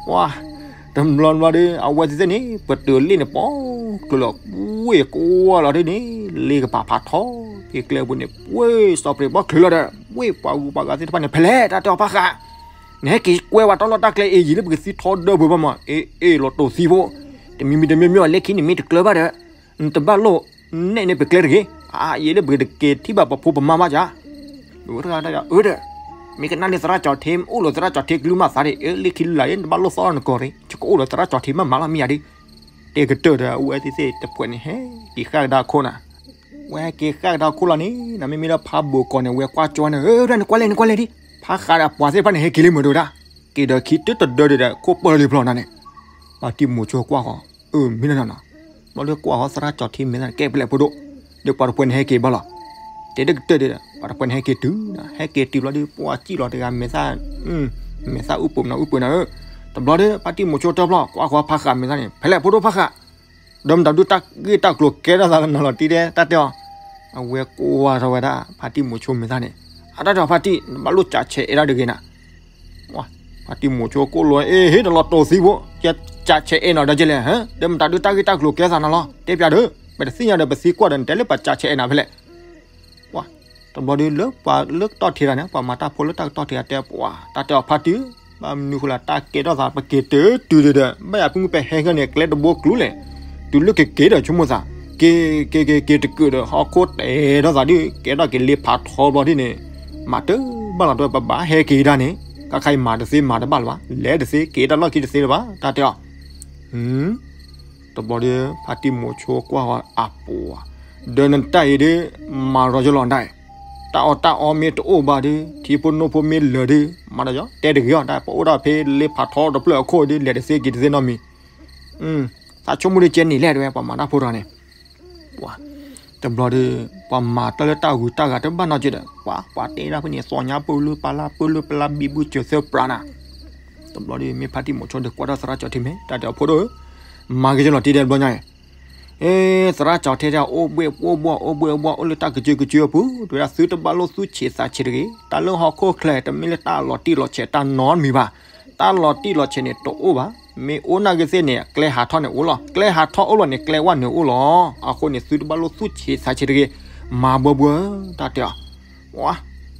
ပှၤ တဘျီဘျီဒီး အဝဲသ့ၣ်သ့ၣ်န့ၣ် ပတုာ်လ့ၣ်န့ၣ် ပီၤကျၢၤလီၤ ဝ့ၢ်ကွၢ်လီၤဒ်န့ၣ် လ့ၣ်ကပၤဖးထီ က့ၤကျဲပူၤန့ၣ် ဝ့ၢ်စီၤပရံးဘီချုးလီၤဒီး ဝ့ၢ်ပှၤဂုၤပှၤဂၤသ့ၣ်တဖၣ်န့ၣ် ဖဲလဲၣ် တၢ်တဲအီၤဖးဃး နဟဲက့ၤကွဲဝဲတၢ်လီၢ်တၢ်ကျဲအံၤ ယံာ်လၢပကသံထီဒၢပူၤဘၣ်မး အ့ အ့ၣ်လီၤတိာ်သံဖိ, တမံၤမံၤတမံၤမံၤ လၢခံန့ၣ်မ့ၢ်တကျၢၤဘၣ်ဒီး နတဘၣ်လိၣ်နဲၣ်န့ၢ်ပကျဲတဂ့ၤ, အါ ယံာ်လၢပကတက့ၤထံၣ်ဘၣ်ပဖိပမါဘၣ်ယၤ, အၢဒီး မ့ၢ်ကနၣ်လၢသရၣ်ကၠီၤထံ အိၣ်လီၤသရၣ်ကၠီၤထံကလုၢ်မးသးဒ် အၢ လၢခံလၢလာ် နတဘၣ်လိၣ်သီၣ်လီၤနကီၢ်ရ့ ယကအိၣ်ဒီးသရၣ်ကၠီၤထံမးမးလီၤမ့ၢ်ယၤဒ်, တဲကတၢၢ်ဒီး အဝဲသ့ၣ်သ့ၣ်တဖှဲးန့ၣ် ဟဲက့ၤဃၣ်ကဒါခိၣ်နၤ ဝဲဟဲက့ၤဃၣ်ကဒါခိၣ်လီၤန့ၣ် နမ့မ့ၢ်လၢဖးဘူးကီးန့ၣ် ဝဲကွၢ်ကၠီန့ၣ် အၢ နကွၢ်လဲၣ် နကွၢ်လဲၣ်ဒ် ဖးဃးဒီးပှၤသ့ၣ်တဖၣ်န့ၣ် ဟဲက့ၤလံမုာ်တဝဲဒၣ်, က့ၤဒီးခံတတဒၢဒံးဒီး ခိၣ်ပၢၢ်လၢဖျီနၤန့ၣ်, ဖါတံၢ်မိၤဆိကွၢ်ဃီၤ အၢ မ့ၢ်နီၢ်နီၢ်နီၢ်, ဘျီဒီးကွၢ်ဃီၤသရၣ်ကၠီၤထံမဲာ်သၣ်န့ၣ် ကဲပလဲၣ်ဖိဒိၣ်, ဒီးပှၤတဖှဲးန့ၣ်ဟဲက့ၤဘၣ်လီၤ, တဲတကတၢၢ်ဒံးဒီး ပှၤတဖှဲးန့ၣ်ဟဲက့ၤတုၤနၤ ဟဲက့ၤတုၤဘျီဒီး ပှၤစံၣ်လီၤတဂၤမဲာ်သၣ် မဲာ်သၣ်အုၣ်ပူၤနၤအုၣ်ပူၤနၤဧၢ, တဘျီဒီး ဖါတံၢ်မိၤဆိတဘျီ ကွၢ်ဃီၤဖးဃးမဲာ်သၣ်န့ၣ် ဖဲလဲၣ်ဖိဒိၣ်ဖးဃး ဒီးမတၤဒုးတၢ်ဂ့ၢ်တၢ်ကျိၤကဲထီၣ်သးလၢနၤလီၤတံၢ်ဒဲး တၢ်တဲအီၤ, အဝဲကွၢ်ထီၣ်ဝဲဒၣ် ဖါတံၢ်မိၤဆိမဲာ်သၣ်န့ၣ်, အတၢ်တဲအီၤဖါတံၢ် နဘၣ်လိၣ်စးဆဲးအဲၣ်ဒၣ်တဂ့ၤနၤ, ဖါတံၢ်မိၤဆိကိၣ်လိၤ အ့ ဟ့ၣ်တလီၤတိာ်သံဖိ, ယစးဆဲးအဲၣ်နီၤဒီးကလဲၣ်, ဒီးမတၤဒုးတၢ်ဂ့ၢ်တၢ်ကျိၤကဲသးနၤလီၤ တဲပျးဒီး, ပတသ့ၣ်ညါဒီးပသံကွၢ်ဒီး နတဲလၢပစးဆဲးအဲၣ်နၤဖဲလဲၣ် ပှၤ, တဘျီဒီးလၢပှၤလၢကတီၢ်ထံးတၢ်န့ၣ် ပှၤမၤတၢ်ဖိလၢတၢ်ကတီၢ်ထံးတၢ်တဲပှၤ တၢ်တဲအီၤဖါတံၢ်, ဘၣ်မနုၤဃိလၢတၢ်ကဲထီၣ်သး ပက့ၤတတုၤဒံးဒီး ဘၣ်ယၤဖုမုၢ်ပဟဲခဲန့ၣ် ကျဲတဘိကျူလဲၣ်, တုၤလၢကက့ၤဒီးဆိကမိၣ်သး, က့ၤ က့ၤ က့ၤ က့ၤတကုာ်ဒီး ဟီၣ်ခိၣ်တဲထီၣ်သးဒ် ကဲထီၣ်က့ၤလ့ဖးထီဘျီဒ်န့ၣ်, မၤတဘၣ်လီၤတဝဲ ပဘၣ်ဟဲက့ၤဒၣ်န့ၣ်, ခါခါအံၤမၤတသ့မၤတဘၣ်လၢၤဘၣ် လဲၤတသ့ က့ၤတၢ်လီၢ်ခံတသ့လၢၤဘၣ် တၢ်တဲအီၤ တဘျီဒီး ဖါတံၢ်မိၤဆိကွၢ်ဃီၤအပူၤ, ဒီးနတၢ်အံၤဒ် မၤရီယလီၤဒၣ်, တၢ်အီၣ်တၢ်အီမ့ၢ်တအိၣ်ဘၣ်ဒီး ထံဖိနိဖိမ့ၢ်လၢာ်ဒီး မၤဒီးယီၤ တဲတဂ့ၤအီၤ တၢ်ပအိၣ်ဒၣ်ဖဲလ့ဖးထီတဖျၢၣ်အခိၣ်ဒီး လဲၤတသ့က့ၤတသ့နီတမံၤ, သးဆိကမိၣ်ဒ်ကဲန့ၣ်လဲၣ်တဝဲ ပှၤမၤတၢ်ဖိတဂၤန့ၣ် ပှၤ, တဘျီဒီး ပှၤမၤတၢ်လၢတၢ်ဂုၤတၢ်ဂၤတဘၣ်နီတစဲးဒီး ပှၤ ပှၤတဲဒၣ်ဖဲန့ၣ် သီညါပၢၢ်လၢပလါ ပၢၢ်လၢပလါ ဘံဘူစၢၤသၢပြးနၤ, တဘျီဒီး မ့ၢ်ဖါတံၢ်မိၤဆိဒီးကွၢ်ထီၣ်သရၣ်ကၠီၤထံမဲာ် တၢ်တဲအီၤဖိဒိၣ်ဧၢ, မၤက့ၤကလီၤတံၢ်ဒဲးတဘျီညါအံၤ, အ့ သရၣ်ကၠီၤထံတဲ အိၣ်ဘှ့ၣ်အိၣ်ဘှီၣ် အိၣ်ဘှ့ၣ်အိၣ်ဘှီၣ် အိၣ်လၢတၢ်ကစုကစုအပူၤ တဝဲဒၣ်သုတဘၣ်လိၣ်သူၣ်ဆံးသးဆံးတဂ့ၤ, တၢ်လၢဟီၣ်ခိၣ်ချၢ တမ့ၢ်လၢတၢ်လီၤတံၢ်လီၤဆဲးတၢ်နီတမံၤဘၣ်, တၢ်လီၤတံၢ်လီၤဆဲးန့ၣ်တအိၣ်ဘၣ်, မ့ၢ်အိၣ်နာ်ဂ့ၤသ့ၣ်န့ၣ် ကျဲဟးထီၣ်န့ၣ်အိၣ်လီၤ, ကျဲဟးထီၣ်အိၣ်လီၤန့ၣ် ကျဲဝဲန့ၣ်အိၣ်လီၤ, အဃိန့ၣ် သုတဘၣ်လိၣ်သူၣ်ဆံးသးဆံးတဂ့ၤ, မၤဘှီဘှီ တၢ်တဲအီၤ,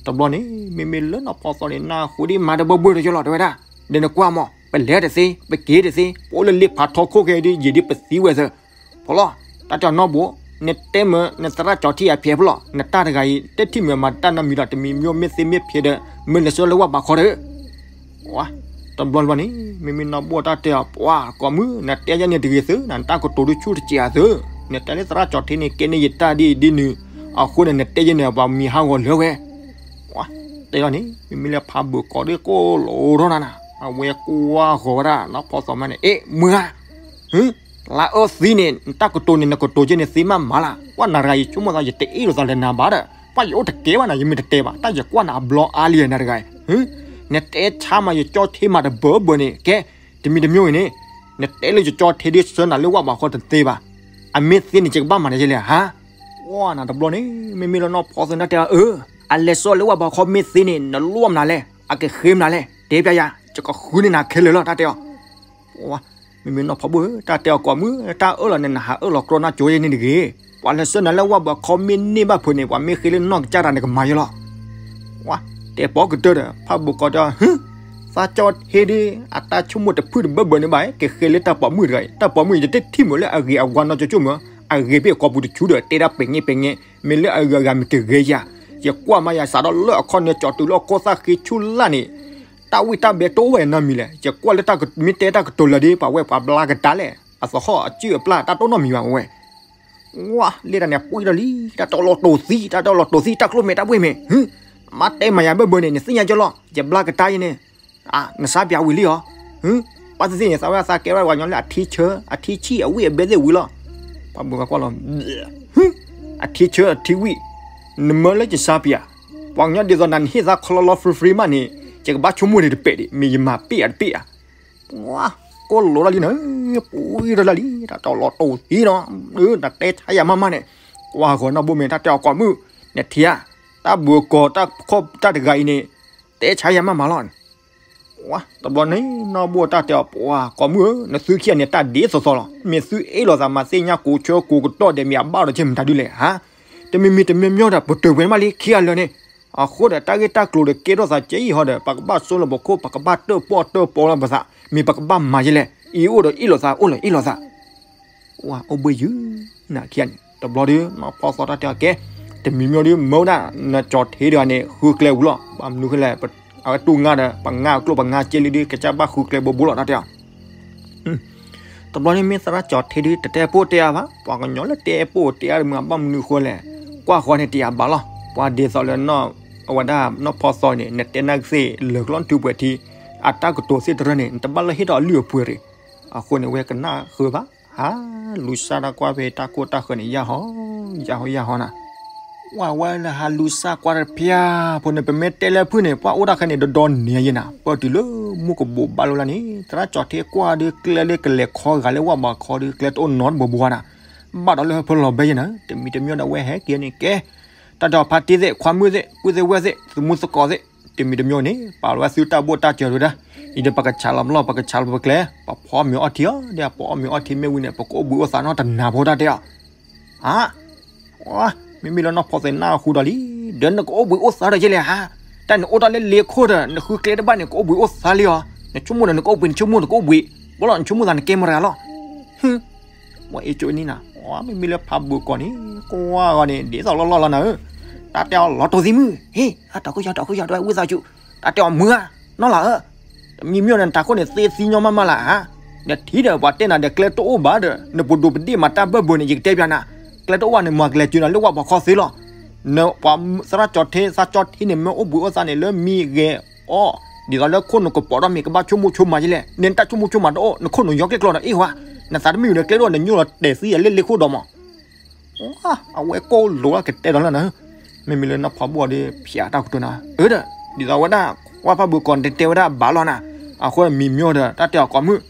တဘျီန့ၣ် မ့မ့ၢ်လၢနီၢ်ဖီသီန့ၣ် နၢ်ဟူဒ်မၤတဘှီဘှီတကလီၤ တဝဲဒၣ်, ဒီးနကွၢ်မး ပလဲၤတသ့ ပက့ၤတသ့ ပအိၣ်လၢလ့ဖးထီခိၣ်ခဲအံၤဒ် ယံာ်ဒ်ပသံဝဲသၢ ဖီလီၤ, တၢ်တဲအီၤနီၢ်ဘိ, နတဲမ့ၢ်နသရၣ်ကၠီၤထံအဖျဲၣ်ဖီလီၤ, နတၢ်တဂၤအံၤ တထံၣ်မ့ၢ်မၤတၢ်နီတမံၤဒီး တမံၤမ့ၢ်မ့ၢ်သ့မ့ၢ်ဖျဲးဒီး မ့ၢ်လဲၤဆှၢလၢဝၣ်ဘးခီဒီး, တဘျီတဘျီန့ၣ် မ့မ့ၢ်နီၢ်ဘိတၢ်တဲအီၤ ပှၤ ကိးမုၢ် နတဲယဲန့ၣ်တဂ့ၤသု, နတၢ်ကတိၤဒုးဆူၣ်တစဲးသု, နတဲလၢသရၣ်ကၠီၤထံန့ၣ် ကဲန့ၢ်ယတၢ်ဒ်အံၤဒ်နုၤ, အဃိန့ၣ် နတဲယဲန့ၣ် ပှၤမံၤဟးဂီၤလၢဝဲ တဲလီၤန့ၣ် မ့မ့ၢ်လၢဖးဘိးကိးဒ်ကိးလိာ်ထီၣ်နၤနၤ, အဝဲကွၢ်ဃီၤဝဲဒၣ်နီၢ်ဖီသီမးန့ၣ် အ့ၣ် မုၢ်ဧါ, လါအၢသံန့ၣ် နတၢ်ကတိၤန့ၣ် နကတိၤက့န့ၣ်သ့မးမးလၢ်, ပှၤနၤတဂၤအံၤ ဆိကမိၣ်သး ယတအ့ၣ်လိာ်သးလၢနၤဘၣ်ဒီး ပှၤယအိၣ်တကဲဘၣ်နၤ ယမ့ၢ်တတဲဘၣ် တၢ်ယကွၢ်နၤအဘျီအါလံနၤတဂၤအံၤ, နတဲဆါမး ယကၠီထ့မးတဘၢဘၢန့ၣ် ကဲ တမံၤတမံၤအံၤန့ၣ် နတဲလၢယကၠီထ့ဒ်ဆှၢနၤလၢဝၣ်ဘးခီတသ့ဘၣ်, အမ့ၢ်သ့န့ၣ် ယကဘၣ်မၤနၤယဲလဲၣ်ဧါ, ကွၢ်နၤတဘျီန့ၣ် မ့မ့ၢ်လၢနီၢ်ဖီသီနၤတဲအီၤ အၢ အလဲၤစီလၢဝၣ်ဘးခီမ့ၢ်သ့န့ၣ် နလိၣ်မနုၤလဲၣ်, အကဃ့မနုၤလဲၣ်, တဲပျးယၤ ယကဃုန့ၢ်နၤခဲလၢာ်လီၤ တၢ်တဲအီၤ, ပှၤ မ့မ့ၢ်နီၢ်ဖီဘိၣ်ဧၢ, တၢ်တဲအီၤကိးမုၢ်, တၢ်အၢၣ်လီၤန့ၣ် နဟးအၢၣ်လီၤကြီညါန့ၣ်တဂ့ၤ. ပှၤလဲၤဆှၢနၤလၢဝၣ်ဘၢခီမ့ၢ်န့ၢ်ဘၣ်ဖုးန့ၣ် ပှၤမ့ၢ်ဃ့လၢနီၢ်ကစၢ်တၢ်န့ၣ်ကမၤယဲလီၤ. ဝါ, တဲပိာ်ကတၢၢ်ဒီး ဖးဘိၣ်ကီးတဲအီၤ, ဟ့, သးကၠီထ့ဒုး အတၢ်ဆိကမိၣ်တဖုၣ်တဘၢဘၢန့ၣ်ဘၣ်, ကဃ့လၢတၢ်ပိာ်မုၣ်တဂၤအံၤ, တၢ်ပိာ်မုၣ်အံၤ ယတထံၣ်မုာ်လၢအဂ့ၤအဝါနီၢ်ကၠိကၠိမုၢ်, အဂ့ၤဖဲအကိာ်ပူၤတဆူဒီး တဲဒၣ်ပဲာ်ညဲပဲာ်ညဲ, မ့ၢ်လၢအဂၤဂၤမ့ၢ်တဂ့ၤယၤ, ယကွၢ်မးယၤစးထီၣ်လၢအခီၣ်နၢကၠီတုၤလၢအခိၣ်သၣ်ဃ့ဆူၣ်လၢ်န့ၣ် တၢ်ဝံၣ်တၢ်ဘဲတအိၣ်ဝဲနီတမံၤလဲၣ်. ယကွၢ်လၢတၢ်က, မ့ၢ်တဲတၢ်ကတိၤလၢာ်ဒီး ပှၤဝဲပှၤဘျါကဒါလဲၣ်, အသဟီၣ်အစုၣ်အပျၢ် တၢ်တအိၣ်နီတမံၤဘၣ်ဝဲ. ဝါ, လၢတၢ်န့ၣ်ပှံၢ်ထီၣ်လံ, တၢ်တအိၣ်လီၤတိာ်သံ, တၢ်တအိၣ်လီၤတိာ်သံ, တၢ်ကျိၣ်မဲာ်တၢ်ဘှ့ၣ်မဲာ်, မ့ၢ်တဲမၤယၤဘၢဘၢန့ၣ် နသ့ၣ်ညါကၠီလီၤ, ယဘျါကဒါယဲန့ၣ်, နစါပၠးဝံၤလံဧါ. ပှၤသ့ၣ်သ့ၣ်န့ၣ် သးဝဲသးကဲဝဲပှၤကညီလၢအထံဆၢ, အထံဆံၣ်, အဝံၣ်အဘဲသ့ၣ်ဝံၤလီၤ. ပှၤဘိၣ်ကကွၢ်လီၤ, အထံဆၢအထံဝံၣ်, နမၢလၢယစါပၠး, ပှၤကညီဒ်သိးနၤနဟ့ၣ်သးခီလီလီ free free မးန့ၣ်, ယကဘၣ်ဆိကမိၣ်န့ၣ်တပဲာ်ဒံး, မ့ၢ်ယမၤပ့ၢ်ဧါတပ့ၢ်ဧါ. ကိးလိာ်လၢလံန့ၣ်, ပှံၢ်ထီၣ်လၢလံ, တၢ်တအိၣ်လီၤတိာ်သံနီၤ, တၢ်တဲဆါယၤမးမးန့ၣ်, ကွၢ်ဃီၤနီၢ်ဘိမ့ၢ်တၢ်တဲအီၤကိးမုၢ်, နထံၣ်ဧါ, တၢ်ဘိၣ်ကီးတၢ်ခီၣ်တၢ်တဂၤအံၤန့ၣ်, တဲဆါယၤမးမးလီၤ. တဘျီန့ၣ် နီၢ်ဘိတၢ်တဲအီၤပှၤကိးမုၢ်ဧၢ, နသုခံဂၤန့ၣ် တၢ်ဒ်သိးသိးလီၤ. မ့ၢ်သုအ့ၣ်လိာ်သးမၤသ့ၣ်ညါကိးဆၢကိးကတီၢ်ဒီး မ့ၢ်အဘၣ်ဒီးကဲမတၤဒုလဲၣ်ဧါ. တမံၤမံၤတမံၤမံၤဒီး ပတုာ်ဝဲမးလံခံဂၤလၢာ်န့ၣ်. အဃိဒီး တၢ်ဂ့ၢ်တၢ်ကျိၤဒီးကဲထီၣ်သးကဲအံၤဟီဒီး ပကဘၣ်စိလီၤပခိၣ်, ပကဘၣ်တၢၣ်ပီၣ်တၢၣ်ပီလီၤပသး, မ့ၢ်ပကဘၣ်မၤယဲလဲၣ်. အံၤအိၣ်ဒီးအ့ၣ်လိာ်သး, အိၣ်လၢအ့ၣ်လိာ်သး ဝါအိၣ်ဘှံးယုၢ်နၤခံဂၤန့ၣ်. တဘျီဒီး နီၢ်ဖီသီတၢ်တဲအီၤကဲ, တမံၤမံၤဒီး မၢဝဲဒၣ် နကၠီၤထ့တဂၤန့ၣ် ဃုကျဲဝံၤလီၤ. ဘၣ်မနုၤဃိလဲၣ်, အဝဲတူၢ်ငါဒီး ပငါအကျိၣ်ပငါစ့လံဒီး ကစၢ်ဘၣ်ဃုကျဲဘိဘိလီၤ တၢ်တဲအီၤ. တဘျီန့ၣ်မ့ၢ်သရၣ်ကၠီၤထ့ဒုး တတဲပိၢ်တဲအါဘၣ်, ပှၤကညီလၢတဲပိၢ်တဲအါဒီးမုၢ် ဘၣ်မနုၤဃိလဲၣ်, ကွၢ်ဃီန့ၣ်တယာ်ဘၣ်လီၤ. ပှၤဒ်သိးလၢ အဝဲဒၣ်နီၢ်ဖီသီန့ၣ် နတဲနၢ်ကသ့ၣ်လၢာ်ကျီၢ်နထူပှဲၤထံ, အတၢ်ကတိၤသ့ၣ်တရၢန့ၣ် နတဘၣ်လၢဟ့ၣ်ထီၣ်အလုၢ်အပှ့ၤရ့ၣ်. အဃိန့ၣ် ဝဲကနၣ်ဃုာ်ဘၣ်, ဟးလူၤစၢ်တၢ်ကွၢ်ဖဲတၢ်ကိၢ်တၢ်ဃၢၤန့ၣ် ယၢ်ဟီ, ယၢ်ဟီယၢ်ဟီနၤ. ဝဲလၢဟးလူၤစၢ်ကွၢ်တဖၠၣ်ဖိန့ၣ် ပမ့ၢ်တဲလၢဖုၣ်န့ၣ် ပှၢ်အိၣ်တၢ်ခဲန့ၣ် ဒီဒီနံၤယဲနၤ, ပၢၢ်တုၤလၢမူကဘိးဘၣ်လိာ်လၢ်န့ၣ် သရၣ်ကၠီၤထ့ကွၢ်ဒီးကျဲလၢကလဲၤခီဂာ်လၢဝၣ်ဘၣ်ခီဒီး ကျဲတအိၣ်နီတဘိဘိနၤ, ဘၣ်ဒီးလၢဟၢဖၢလီၤဘဲယဲနၤ, တမံၤတမံၤဒီးဝဲဟဲက့ၤန့ၣ်ကဲ, တၢ်ဒီးဖါတံၢ်သ့ၣ် ခွါမုၣ်သ့ၣ် ပုၢ်သ့ၣ်ဝဲၢ်သ့ၣ် သမူသကိးသ့ၣ်, တမံၤတမံၤန့ၣ် ပာ်လီၤဝဲသုတၢ်ဘိၣ်တၢ်စၢၤတဝဲဒၣ်, အံၤဒီးပကဆးလီၤပလီၢ် ပကဆးလီၤပကျဲ, ပဖီမ့ၤအီထံအီၤ, ဒီးပအီၣ်မ့ၤအီထံမ့ၢ်ဝံၤန့ၣ် ပကအိၣ်ဘှံးအိၣ်သါနီတနၤဖိတၢ်တဲအီၤ. ဟါ, မ့မ့ၢ်လၢနီၢ်ဖီသ့ၣ်နၢ်ဟူဒီးလံ, ဒီးနကအိၣ်ဘှံးအိၣ်သါဒီးယဲလဲၣ်ဟါ, တၢ်နအိၣ်တၢ်လၢလ့ခိၣ်ဒီး နဃုကျဲတဘၣ်န့ၣ် ကအိၣ်ဘှံးအိၣ်သါလံအီၤ, နဆိကမိၣ်ဒီးနကအိၣ်ဘှံး နဆိကမိၣ်နကအိၣ်ဘှံး, ဘၣ်လီၤနဆိကမိၣ်သးနကဲမရၤလီၤ. ဟ့, ဝဲအ့ၣ်ကၠိနံၤနၤ, မ့မ့ၢ်လၢဖးဘိၣ်ကီးန့ၣ် ကွၢ်ဂီၤန့ၣ် ဒ်သိးလီၢ်လီၢ်လီၤနၤဧၢ, တၢ်တဲအီၤလီၤတိာ်သံမုၢ်, ဟ့, အတၢ်ခိၣ်ယီၤတၢ်ခိၣ်ယီၤတဝဲဝံသးစူၤ, တၢ်တဲအီၤမုၢ်ဧါ, နီၢ်လၤဧၢ, တမံၤမံၤန့ၣ် တၢ်ခိၣ်န့ၣ် သ့သံညီမးမးလၢ်ဧါ, ဒီးထံဒီးပှၤတဲနၤဒီးကျဲတအိၣ်ဘၣ်ဒီး နပဒိၣ်ပဒ့ၣ်မၤတၢ်ဘၢဘိန့ၣ် ယကတဲပၠးနၤ, ကျဲတအိၣ်ဘၣ်န့ၣ် မၤကလဲၤစၢၤနၤလၢဝၣ်ပှၤခီသ့လီၤ. နပှၤသရၣ်ကၠီၤထ့ သရၣ်ကၠီၤထ့န့ၣ် မ့ၢ်အိၣ်ဘှံးအိၣ်သါန့ၣ်လၢမံဂဲၤအီၣ်, ဒ်သိးလၢခိၣ်နူာ်ကပီၤဒီးမ့ၢ်ကဘၣ်ဆိကမိၣ်ဆိကမးယဲလဲၣ်, နတၢ်ဆိကမိၣ်ဆိကမးတအိၣ်, နခိၣ်နူာ်ယီၤကျဲကျီဒီးအ့ၣ်ဝဲ, နသးတမုာ်ဒီးကျဲတအိၣ် နညိလီၤတဲာ်သံအလဲၣ်လ့ခိၣ်ဒီးမး အဝဲကိၢ်လိာ်ကတဲဒီးလၢန, မ့မ့ၢ်လၢနီၢ်ဖီဘိၣ်ဒီး ဖၠးတၢ်ကတိၤနၤ, အၢဒီး ဒ်သိးဝဲဒၣ် ကွၢ်ဖးဘိၣ်ကီး တတဲဝဲဒၣ်ဘၣ်လီၤနၤ, အဃိမံၤမံၤဒီး တၢ်တဲအီၤကိးမုၢ်,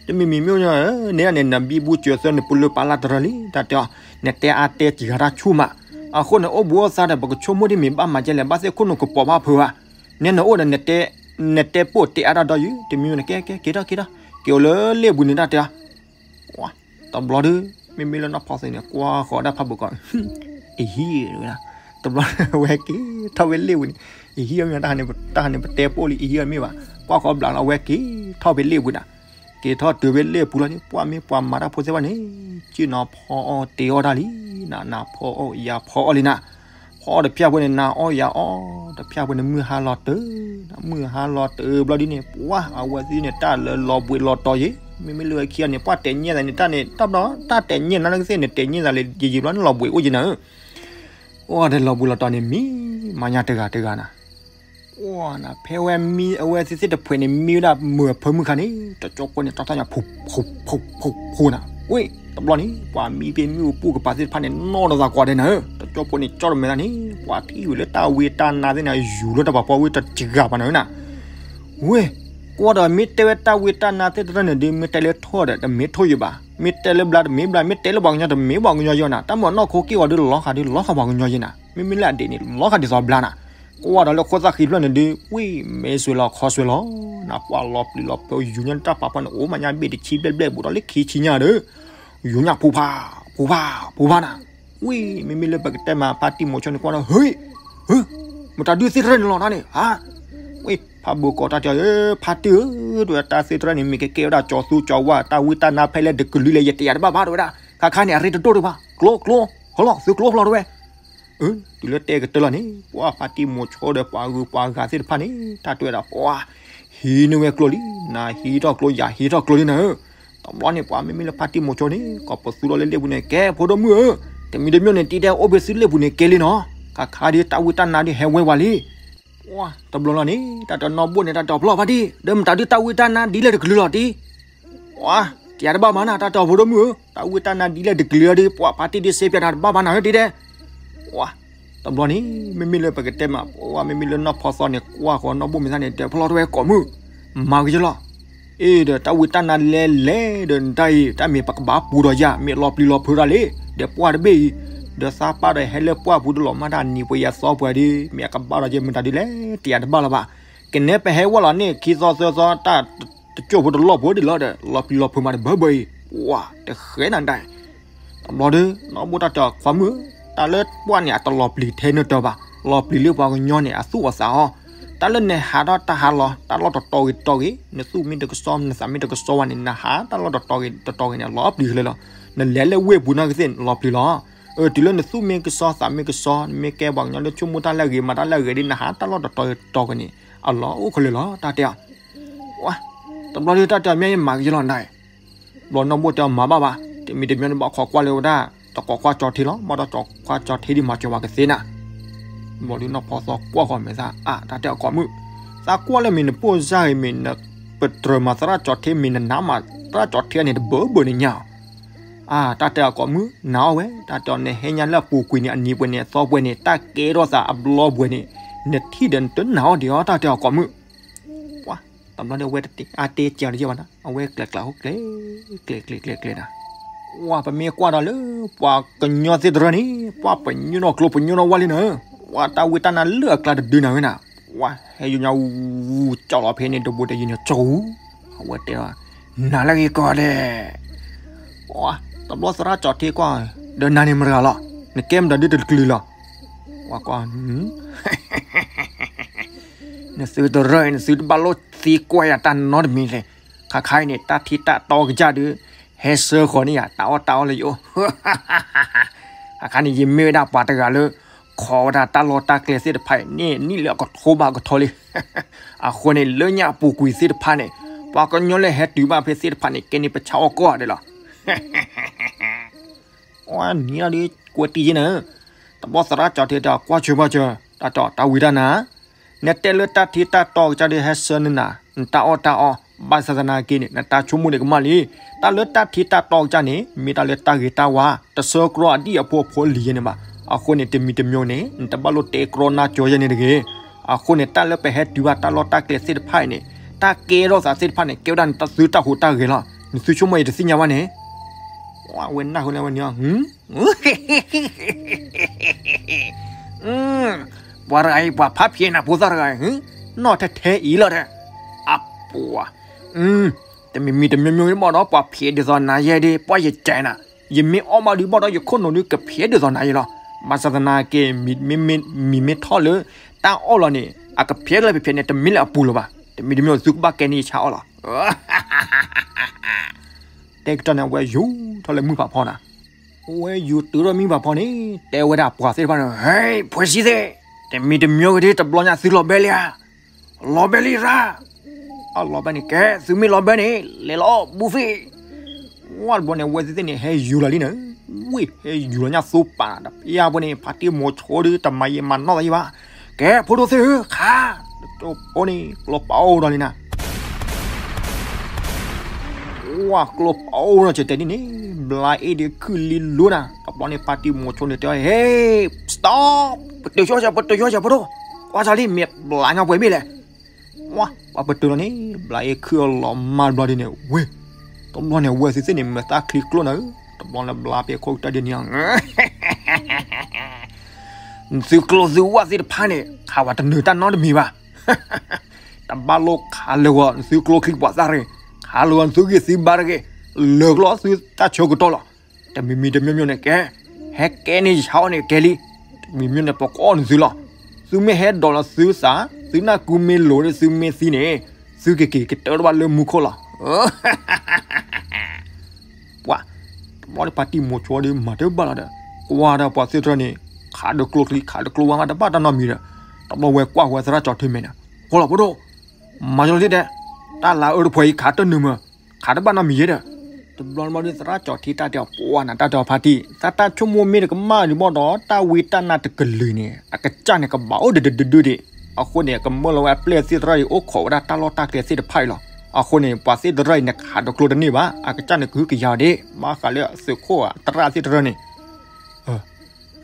တမံၤမံၤမံၤ, န့ၣ်န့ၣ် နဘံဘူစၢၤသၢ နပူၤလၢပာ်လၢ်တရၢလံ, တၢ်တဲအီၤ, နတဲအါတဲစှၤတၢ်ဆူၣ်မး, အဃိန့ၣ် အိၣ်ဘှံးအိၣ်သါဒီး ပကဆိကမိၣ်ဒ်မ့ၢ်ဘၣ်မးကဲလဲၣ်, ဘၣ်သ့ၣ်ခိၣ်နူာ်ကပီၤဘၣ်ဖုးဘၣ်, န့ၣ်နအိၣ်ဒီး နတဲပိၢ်တဲအါတၢ်ဒီးယုၢ်, တမံၤမံၤန့ၣ် ကဲကဲက့ၤထီၣ်က့ၤထီၣ်, က့ၤအိၣ်လၢလ့ၣ်ပူၤန့ၣ် တၢ်တဲအီၤ တဘျီဒီး မ့မ့ၢ်လၢနီၢ်ဖီသ့ၣ်န့ၣ် ကွၢ်ဃီၤဒၣ်ဖးဘိၣ်ကီး, အဟံၣ်ဝဲဒၣ်, တဘျီဝဲက့ၤထီၣ်ဖဲလ့ၣ်ပူၤန့ၣ်, အဟံၣ်မ့ၢ်တၢ်ဟးန့ၣ် တၢ်ဟးန့ၣ် ပတဲပိၢ်လံ အဟံၣ်မ့ၢ်ဘၣ်, ကွၢ်ဃီၤဘျးလီၤ ဝဲက့ၤထီၣ်ဖဲလ့ၣ်ပူၤဒၣ်, က့ၤထီၣ်တုၤဖဲလ့ၣ်ပူၤလီၤန့ၣ် ပှၢ်မ့ၢ်ပှၤမၤတၢ်ဖိသ့ၣ်တဖၣ်န့ၣ် က့ၣ်နီၤဖီအီၣ်တ့အီၣ်တၢ်လံ, နနဖီအီၣ်ယၤဖီအီၣ်လံနၤ, ဖီအီၣ်တဖျၢၣ်ဖိန့ၣ် နအီၣ်ယၤအီၣ်, တဖျၢၣ်ဖိန့ၣ် မုၢ်ဟါလီၤတၢၢ်, မုၢ်ဟါလီၤတၢၢ်ဘျီဒ်န့ၣ် ပှၢ်အဝဲသ့ၣ်န့ၣ် တၢ်လၢလီၤဘှံးလီၤတီၤယ့ၣ်, မ့မ့ၢ်လၢခံဂၤန့ၣ် ပှၢ်တဲာ်ညါသးန့ၣ် တၢ်န့ၣ် တၢ်ဘျီ တၢ်တဲာ်ညါနၤနကသ့ၣ်န့ၣ် တဲာ်ညါသးလၢယယံာ်ဘျီန့ၣ် လီၤဘှံးအိၣ်က့ၤနၤဧၢ, အိၣ်ဒီးလီၤဘှံးလီၤတီၤန့ၣ် မံမၤညါတဂၤတဂၤနၤ အိၣ်နၤ ဖဲဝဲမံ အဝဲသ့ၣ်သ့ၣ်တဖှဲးန့ၣ် မံဝဲဒၣ်မုာ်အဖၢမုၢ်ခါန့ၣ် တကၠီဖိန့ၣ် တၢ်ထီၣ်ညါ ဖိ ဖိ ဖိ ဖိ ဖိနၤ, ဝ့ၢ် တဘျီန့ၣ် ပှၤမံဖဲမုၢ်အပူၤကပၤသ့ၣ်တဖၣ်န့ၣ် နီၢ်ဒီးသးကွၢ်ဒဲးနၤဧၢ, တကၠီဖိန့ၣ် ကၠီတမဲာ်သၣ်န့ၣ် ပှၤထံၣ်ဝံၤလၢတၢ်ဝံတၢ်နါသ့ၣ်န့ၣ် ယူၤလၢတၢ်ပှၤပှၢ်ဝံတစှၤဘၣ်နၤဧၢနၤ, ဝ့ၢ် ကွၢ်ဒီးမ့ၢ်တဲဝဲတၢ်ဝံတၢ်နါသ့ၣ်တဖၣ်န့ၣ်ဒီး မ့ၢ်တဲလၢထီၣ်ဒီး တမ့ၢ်ထီၣ်ယံၤဘၣ်, မ့ၢ်တဲလၢဘျါတမ့ၢ်ဘျါ, မ့ၢ်တဲလၢပှၤကညီတမ့ၢ်ပှၤကညီယံၤနၤ, တၢ်မ့ၢ်နီၢ်ခိက့ၢ်ဂီၤဒီး လီၤဃာ်ဒီး လီၤဃာ်ပှၤကညီယံၤနၤ, မ့မ့ၢ်လၢအဒဲးန့ၣ် လီၤဃာ်ဒ်သိးဘျါနၤ, ကွၢ်ဒီးလၢခိၣ်သၣ်ဃံဖျၢၣ်န့ၣ်ဒုး ဝံၣ်မ့ၢ်စွဲၤလီၤခီစွဲၤလီၤ, နကွၢ်လီၤပျံၤလီၤဖုး ယူၤညၣ်တၢ်ပာ်ဖီန့ၣ် အိၣ်မးညါဘ့ၣ်တဆံဘျဲၣ်ဘျဲၣ်ဘူးဒီးလၢခံဆံညါဒီး ယူၤညၣ်ဖူဖး ဖူဖး ဖူဖးနၤ, ဝံၣ် မ့မ့ၢ်လၢပကတဲမး ဖါတံၢ်မိၤဆိန့ၣ်ကွၢ်ဒီး ဟ့ၣ် ဟ့ၣ် မတၤဒုးသ့ၣ်တရၢၣ်န့ၣ်လီၤတၢ်န့ၣ် ဟါ ဝံၣ် ဖးဘိကိးတၢ်တဲအီၤ ဖါတံၢ်ဧၢ တဝဲတၢ်သ့ၣ်တရၢၣ်န့ၣ် မ့ၢ်ကကဲဝဲဒၣ်ကၠီၤသူကၠီၤဝါ တၢ်ဝံတၢ်နါဖဲလဲၣ်တကလုာ်လဲၣ် ယတယာ်တဘၣ်ဘၣ်တဝဲဒၣ် ခါခါန့ၣ် အရ့တဒိၣ်ဒံးဘၣ် ကျိကျိ ဟလီၤ သုကျိဖျီတဝဲ အၢ တုၤလၢတဲကတၢၢ်လီၤန့ၣ် ပှၤဖါတံၢ်မိၤဆိဒီးပှၤဂုၤပှၤဂၤသ့ၣ်တဖၣ်န့ၣ် တၢ်တဲဝဲဒၣ် ပှၤ ဟံးန့ၢ်ဝဲကျိလံ နၤဟံးထီၣ်ကျိ ယၤဟံးထီၣ်ကျိလံနၤဧၢ, တဘျီန့ၣ် ပှၤမ့မ့ၢ်လၢဖါတံၢ်မိၤဆိန့ၣ် ကိးပသူထီၣ်လၢလ့ၣ်ပူၤန့ၣ် ကဲဖိဒိၣ်မုၣ်ဧၢ, တမံၤတမံၤန့ၣ် တံၤဒဲးအိၣ်ဖဲသုလ့ၣ်ပူၤန့ၣ်ကဲလံနီၤ, ခါခါဒုးတၢ်ဝံတၢ်နါဒုးဟဲဝဲဝဲလံ တဘျီလီၤန့ၣ် တၢ်တနီၣ်ဘိၣ်န့ၣ် တၢ်တဖျီၣ်ဖါတံၢ် ဒီးမတၤဒုးတၢ်ဝံတၢ်နါဒ်လဲၣ်တကလုာ်လီၤတံၢ်, ပှၤ တယာ်တဘၣ်မးနၤ တၢ်တၢ်ဖိဒိၣ်မုၣ်ဧၢ, တၢ်ဝံတၢ်နါဒ်လဲၣ်တကလုာ်လီၤဒီး ပှၤဖါတံၢ်ဒုးစ့ပၠးနၤတဘၣ်ဘၣ်နၤဧၢတံၤဒဲး, ပှၤ တဘျီန့ၣ် မ့မ့ၢ်လၢပကတဲမး ပှၤမ့မ့ၢ်လၢနီၢ်ဖီသီန့ၣ် ကွၢ်ဃီၤနီၣ်ဘိၣ်မ့ၢ်သၣ်န့ၣ် တဲဖျီၣ်ထီၣ်ဝဲကိးမုၣ်, မၤကယလီၤ အ့ဒီးတၢ်ဝံတၢ်နါလဲၤလဲၤဒီးတၢ်အံၤ တၢ်မ့ၢ်ပကဘၣ်ပူၤဒီးယၤ မ့ၢ်လီၤပျံၤလီၤဖုးတၢ်လံ, ဒီးပှၢ်တဘ့ၣ်အံၤ, ဒီးသးပၢ်ဒီးဟဲလၢပှၢ်ပူၤဒီးလီၤမၢ်တၢ်နံၤပှဲၤယၤသီပှဲၤဒီး မ့ၢ်အကဘၣ်ဒီးယဲမတၤဒုးလဲၣ် တယာ်တဘၣ်လၢၤဘၣ်, ကနဲပဟဲဝဲလီၤန့ၣ် ခံသီသၢသီတၢ်တကၠိၢ်ဖိတလီၢ်ဖိဒံးလီၤဒီး လီၤပျံၤလီၤဖုးမးတဘၢဘၢအံၤ, ပှၤတဃဲနၤဒၣ် တဘျီဒီး နီၢ်ဘိၣ်တၢ်တဲအီၤ ခွါမုၣ်ဧၢ, တၢ်လၢပှၢ်န့ၣ် အတလီၤပျံၤထဲနၢၤတၢၤဘၣ်, လီၤပျံၤလၢပှၤကညီန့ၣ် အသူၣ်အသးအီၤ, တၢ်လၢနဟးထီၣ်တၢ်ဟးလီၤ တၢ်လီၢ်တတီၤဂ့ၤတတီၤဂ့ၤ, နသူၣ်မ့ၢ်တကစီ နသးမ့ၢ်တကစီဝဲန့ၣ် နဟးတၢ်လီၢ်တတီၤဂ့ၤတတီၤဂ့ၤန့ၣ် လီၤပျံၤကလဲာ်လီၤ, နလဲၤလၢဝ့ၢ်ပူၤနာ်က့သ့ၣ်န့ၣ် လီၤပျံၤလီၤ, အၢ တုၤလၢနသူၣ်မ့ၢ်ကစီသးမ့ၢ်ကစီ နမ့ၢ်ကဲပှၤကညီလၢဆိကမိၣ်တၢ်လၢအဂ့ၤမၤတၢ်လၢအဂ့ၤဒီး နဟးတၢ်လီၢ်တတီၤဂ့ၤတတီၤဂ့ၤန့ၣ် အလီၤအိၣ်ခဲလၢာ်လီၤ တၢ်တဲအီၤ ဝါ, တဘျီဒုးတၢ်တဲအီၤ မ့ၢ်ယမၤကယဲလီၤနၤ, ဘျီနီၢ်ဘိၣ်တဲအီၤမၤဘၣ်ဘၣ်, တမံၤတမံၤန့ၣ် ဘၣ်ခိးကွၢ်လၢဝဲဒၣ် တကိးကွၢ်ကၠီထံလီၤ, ဘၣ်ဒီးကၠီကွၢ်ကၠီထံဒ်မၤစၢၤဝဲကသ့နၤ, ဘျီဒုးနီၢ်ဖီသီကွၢ်ဃီၤမဲာ်သၣ် အါ တၢ်တဲအီၤကိးမုၣ်, သးကွၢ်လၢမ့ၢ်နပိၢ်စၢ်ဂ့ၤ မ့ၢ်နပတြၢၤမၤသရၣ်ကၠီထံ မ့ၢ်နနါမၤသရၣ်ကၠီထံန့ၣ် တဘၢဘၢန့ၣ်ညါ အါ တၢ်တဲအီၤကိးမုၣ် နာ်အီၤဝဲ, တၢ်တဲအီၤ နဟဲညါလၢအပူၤကွံာ်န့ၣ် အနံၤပှဲၤန့ၣ် အသီပှဲၤန့ၣ် တၢ်ကဲထီၣ်သးအဘျီပှဲၤန့ၣ် နထံၣ်ဒီးနတနာ်အီၤဒံးအီၤ တၢ်တဲအီၤကိးမုၣ်, ပှၤ တဘျီန့ၣ် အဝဲတတဲအါတဲစှၤတယဲၢ်ဘၣ်နၤ အဝဲကျဲးကျဲးဟိကျဲး ကျဲးကျဲးကျဲးကျဲးနၤ, ဝါ ပမ့ၢ်ကွၢ်ဒီးလၢ ပှၤကညီသ့ၣ်တရၢၣ်န့ၣ် ပှၤပညိၣ်နီၣ်ကျိပညိၣ်နီၣ်ဝါလံနၤ, ဝါတၢ်ဝံတၢ်နါလၢအကျါတဒုနၤဝဲနၤ, ဝါ ဟဲယူၤညါဝူၤ ကၠီလီၤဖဲန့ၣ် တဘိတယံၤန့ၣ် ကၠီဝူၤ, အဝဲတဲ နၤလၢဂ့ၤကီးဒဲး, တဘျီသရၣ်ကၠီထံကွၢ်, ဒီးနၤန့ၣ်မတၤဂၤလီၤ, နကဲမတၤဒုတကလုာ်လီၤ, ဝါကွၢ်, နသုတရၢၣ် နသုတဘၣ်လိၣ်သံကွၢ်ယၤတၢ်နီတမံၤလဲၣ်, ခါခါအံၤန့ၣ် တၢ်ထံတၢ်တီကစၢ်ဒုး ဟဲဆှၢဃီၤန့ၢ်ယၤ တၢ်အီၣ်တၢ်အီလၢယအိၣ် ခါခါန့ၣ် ယမ့ၢ်ဝဲဒၣ်ပှၤတဂၤလၢ ခိးဝဲဒၣ်တၢ်လီၢ်တၢ်ကျဲသ့ၣ်တဖၣ်အံၤန့ၣ် နံၣ်လၢအကထိဘၣ်ကထီလံ, အဃိန့ၣ် လၢညါအပူၤကွံာ်သ့ၣ်တဖၣ်န့ၣ် ပှၤကညီလၢဟဲတုၤဘၣ်ဖဲသ့ၣ်တဖၣ်န့ၣ် ကဲန့ၣ်ပဆါအီၣ်ကီၢ်ဒဲးလီၤ, နံၤလီၤဒုး ကွဲတံၢ်ယဲနၤ, တဘျီသရၣ်ကၠီထံတဲ ကွၢ်စၢၤကွၢ်စၢၤ တၢ်တဲတၢ်ဝံတၢ်နါ နတဲလၢတၢ်ထံတၢ်တီကစၢ်ဒုးဟဲဆှၢန့ၢ်နၤ နတၢ်အီၣ်တၢ်အီ, ဘၣ်ဆၣ်သနာ်က့န့ၣ် နတၢ်ဆိကမိၣ်န့ၣ်ကမၣ်လံ. တၢ်လၢတၢ်ထံတၢ်တီကစၢ်န့ၣ် မ့ၢ်တၢ်လၢတၢ်ဂ့ၤတၢ်ဝါ တဆှၢကြီအဒံၣ်အဖိအဖိလံၤယဲန့ၣ်ဘၣ်. အဃိန့ၣ် တမံၤတမံၤန့ၣ် နတဘၣ်လိၣ်တဲကြီနါကၠီယဲန့ၣ်တဂ့ၤ. အဃိန့ၣ် တၢ်လၢပဟဲတုၤဘၣ်တၢ်လီၢ်တၢ်ကျဲသ့ၣ်တဖၣ်အံၤန့ၣ် တၢ်ကဲထီၣ်သးသ့ၣ်တဖၣ်န့ၣ် ကဲဝဲဒၣ်နသုတၢ်ဟူးတၢ်ဂဲၤလီၤ. နသုဆိကမိၣ်ယတသ့ၣ်ညါဘၣ်န့ၣ် ဝဲနၢ်ဟူလၢဝဲန့ၣ် ပှၤတဂၤအံၤ ပှၤဖးဖျဲးနၤဖိသၣ်တဂၤအံၤ နီၢ်ထဲထဲအံၤလီၤဒီး အပှၤ တမံၤမံၤတမံၤမံၤဘၣ်ဒီး ပှၤဖျဲးဒ်သိးနၤယဲဒၣ် ပှၤယကဲနၤ ယမ့ၢ်အီၣ်ဘၣ်ဒုးဘၣ်ဒီး ယခိၣ်နူာ်ဒုးကဖျဲးဒ်သိးနၤယဲလီၤ. ဘၣ်ဆၣ်သနာ်က့ မံၤမ့ၢ်ထီၣ်လၢ တၢ်အီၣ်လီၤန့ၣ် အကဖျဲးလၢဖျဲးဖျဲးန့ၣ် တမ့ၢ်လၢအပူၤလၢၤဘၣ်. တမံၤတမံၤသုကဘၣ်ကဲန့ၢ်ယဆါအီၣ်လီၤ. တဲကတီၢ်န့ၣ် အဝဲယူၤထီၣ်လၢမုၢ်ဖးဖီနၤ အဝဲယူၤတုၤထီၣ်မုၢ်ဖးဖီန့ၣ် တဲဝဲဒၣ်ပှၤသ့ၣ်တဖၣ်န့ၣ် ဟဲ ဖှဲးစံသ့ၣ် တမံၤတမံၤကဒ့ တဘျီညါသုလီၤဘဲလံဧါ. လီၤဘဲလံရၣ်. အလီၤဘဲန့ၣ် ကဲ သုမ့ၢ်လီၤဘဲန့ၣ် လဲၤလီၤ ဘူးသ့ၣ်. ဝဲတဘျီန့ၣ် အဝဲသ့ၣ်န့ၣ် ဟဲယူၤလီၤလံန့ၣ် ဝ့ၢ် ဟဲယူၤလီၤညါသိပာ်နၤ တပျၢ်ဖိန့ၣ် ဖါတံၢ်မိၤဆိဒုး တမၤယံာ်မၤနီၢ်သးယံာ်ဘၣ်. ကဲ ဖိဒိၣ်သ့ၣ်ဧၢ ခါ တတိၢ်ဖိန့ၣ် ကျိပအိၣ်ဒီးလံနၤ ဝဲကျိပအိၣ်ဒီး ကတဲဒ်န့ၣ် ဘျါအ့ၣ်ဒုးခုၣ်လံလိနၤ တဘျီန့ၣ် ဖါတံၢ်မိၤဆိန့ၣ်တဲ ဟဲ stop ပတုာ်ဆိစၢၤ ပတုာ်ဆိစၢၤ ဖိဒိၣ် ကွၢ်စၢ်လံ မ့ၢ်ဘျါညီပှဲၤဘ့ၣ်လဲၣ်. ဝဲ ပှၤပတုာ်လီၤန့ၣ် ဘျါအ့ၣ်ခုၣ်အလီၤမၢ်တဘျီဒ်န့ၣ် ဝ့ၢ် တဘျီန့ၣ် အဝဲသ့ၣ်သ့ၣ်န့ၣ် မၤသးချံကျိနၤဧၢ တဘျီန့ၣ် ဘျါပ့ၤခိၣ်ကတၢၢ်ဒ်န့ၣ် နသုကျိသုဝၣ်သ့ၣ်တဖၣ်န့ၣ် ခးဝဲတနၢၤတၢ်နီတမံၤဘၣ်. တဘၣ်လိၣ်ခးလၢာ်ဂီၤနသုကျိချံပှၤသၣ်တဂ့ၤ, ခးလၢာ်ဂီၤနသုဂံၢ်သုဘါတဂ့ၤ, လၢာ်ကျိသုတၢ်ဆၢကတီၢ်လီၤ. တမံၤမံၤတမံၤမံၤန့ၣ်ကဲ, ဟဲကဲန့ၢ်ယဆါအီၣ်န့ၣ်ကဲလံ. တမံၤမံၤန့ၣ် ပကအီၣ်နသုလီၤ. သုမ့ၢ်ဟဲဒိးလီၤသုသး, သုနၢ်ကူမ့ၢ်လိၤဒီး သုမ့ၢ်သံန့ၣ်, သုကက့ၤကတၢၢ်တဘၣ်လၢမူခိၣ်လီၤ. ပှၤ, တဘျီဒီးဖါတံၢ်မိၤဆိဒီးမၤတဘၣ်လီၤဒီး, ကွၢ်ဒီးပှၤသ့ၣ်တဖၣ်န့ၣ်, ခးဒီးကျိချံ ခးဒီးကျိဝါမး တဘၣ်တၢ်နီတမံၤဒီး, တဘျီဝဲကွၢ်ဝဲသရၣ်ကၠီၤထ့မဲာ်န့ၣ်, ဃိလီၤဖိဒိၣ်, မၤကလီၤသ့ၣ်ဒဲး, တၢ်လၤအၢတဖှဲးအံၤခးတနၢၤမး, ခးတဘၣ်နီတမံၤယဲဒီး, တဘျီတဘျီဒီးသရၣ်ကၠီၤထ့တၢ်တဲအီၤ ပှၤနၤတၢ်တဲအီၤဖါတံၢ်, သးတၢ်ဆိကမိၣ်မ့ၢ်တကမၣ်ဒံးဘၣ်ဒီး တၢ်ဝံတၢ်နါတကလုာ်န့ၣ် အကစၢ်န့ၣ်ကဘၣ်အိၣ်ဒုးဒုးဒုးဒံး, အဃိန့ၣ် ကမၢလီၤဝဲအပျဲၢ်သ့ၣ်တဖၣ်အံၤ အိၣ်ခိးဝဲဒၣ်တၢ်လီၢ်တၢ်ကျဲသ့ၣ်တဖၣ်အံၤလီၤ. အဃိန့ၣ် ပှၤသ့ၣ်တဖၣ်အံၤန့ၣ် ခးဒီးကျိတန့ၢ်ဘၣ်, အကစၢ်န့ၣ်ကဟုကယာ်အီၤဒံး, ဘၣ်ဃးလၢအသုးခိၣ်အသရၣ်သ့ၣ်တဖၣ်န့ၣ်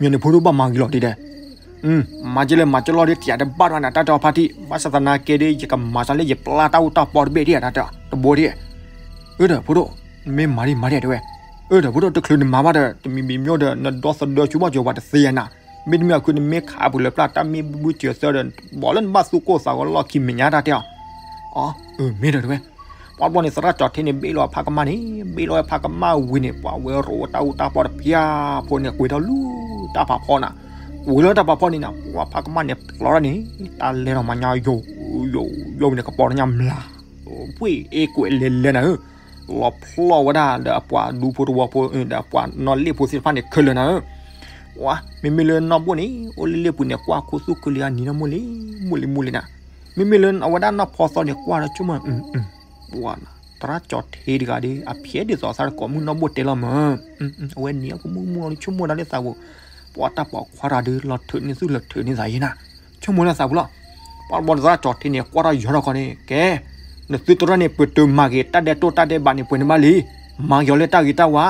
မ့ၢ်န့ၣ်ဖိဒိၣ်ဘၣ်မၤဂ့ၤလီၤဒံးဒဲး, မၤကလီၤ မၤကလီၤဒ်တယၤတဘၣ်ဒီးနၤတၢ်တဲအီၤဖါတံၢ်, ဘၣ်ဆၣ်သနာ်က့ဒီး ယကမၤစၢၤလၢယပျၢ်တၢ်အူတၢ်ပီတဘ့ၣ်ဒံး တၢ်တဲအီၤတဘိဒံး, အၢဒီးဖိဒိၣ်, မ့ၢ်မၤဒံးမၤဒံးတဲဝဲ, အၢဒီးဖိဒိၣ်တချုးနမၤဘၣ်ဒီး တမံၤမံၤမ့ၢ်ဒီး နဒီသဒၢဆူဘၣ်ကၠီၤပှၤတသ့ယၤနၤ, မ့တမ့ၢ်အဃိန့ၣ်မ့ၢ်ခးပှၤလၢပျၢ်တၢ်မ့ၢ်ဘုဘုစၢၤသၢဒီး ဘီးလၢနဘၣ်သူၣ်ကိၢ်သးဂီၤလီၢ်ခံမဲာ်ညါတၢ်တဲအီၤ, အၢ မ့ၢ်ဒီးတဲဝဲ ပှၤဘျီန့ၣ် သရၣ်ကၠီၤထ့န့ၣ် ဘ့ၣ်လီၤဖးကမၣ်န့ၣ်, ဘ့ၣ်လီၤဖးကမၣ်ဝံၤန့ၣ် ပှၤဝဲရိးဝဲတၢ်အူတၢ်ပီတဖၠၣ်ဖိန့ၣ် ကွံာ်ထီၣ်လူၤတၢ်ဖးဖီနၤ, ကွံာ်လၢတၢ်ဖးဖီန့ၣ်နၤ ပှၤဖးကမၣ်န့ၣ် ပျီထီၣ်န့ၣ် တၢ်လဲၤထီၣ်မၤညါယိာ်ယိာ်ယိာ်န့ၣ် ကပီၤထီၣ်ညါမျး, ပှ့ၢ်အ့ၣ်ကွဲးလဲၤလဲၤနၤဧၢ, လီၤဖျီၣ်ဝဲဒၣ်ဒီးအပှၤဒူဖိတဝီဖိ ဒီးအပှၤနီၣ်လ့ၣ်ဖိသ့ၣ်တဖၣ်န့ၣ် ခဲလၢာ်နၤဧၢ, ပှၤ မ့မ့ၢ်လၢနီၢ်ဘိၣ်န့ၣ် အိၣ်လ့လ့ပူၤန့ၣ် ကွၢ်ခိၣ်သူၣ်ခုလံအနံၤနီၢ်မိၢ်လံ, မိၢ်လံမိၢ်လံနၤ, မ့မ့ၢ်လၢအဝဲဒၣ်နီၢ်ဖီသီန့ၣ် ကွၢ်ဒီးဆိကမိၣ်, ပှၤ သရၣ်ကၠီၤထ့တဂၤဒီး အဖျဲးဒ်သိးသးတကိးမုၢ်နီၢ်ဘိၣ်တဲလီၤမး, အဝဲနံၤအကမူၣ်မူၣ်လီၤဆိကမိၣ်ဒၣ်လၢသးပူၤ, ပှၤတၢ်ပိာ်ခွါတဂၤဒီး လီၤထုးန့ၢ်သူၣ်လီၤထုးန့ၢ်သးယဲနၤ, ဆိကမိၣ်လၢသးပူၤလီၤ, ပှၤဘျီသရၣ်ကၠီၤထ့န့ၣ် ကွၢ်ထီၣ်ယီၤထီၣ်ခီန့ၣ် ကဲ, နသုတရၢၢ်န့ၣ် ပတုာ်မၤဂ့ၤ တၢ်ဒဲးတိၣ်တၢ်ဒဲးဘးန့ၣ် ပှဲၤန့ၣ်ဘၣ်လံ, မၤယီၤလၢတၢ်ဂ့ၤတၢ်ဝါ,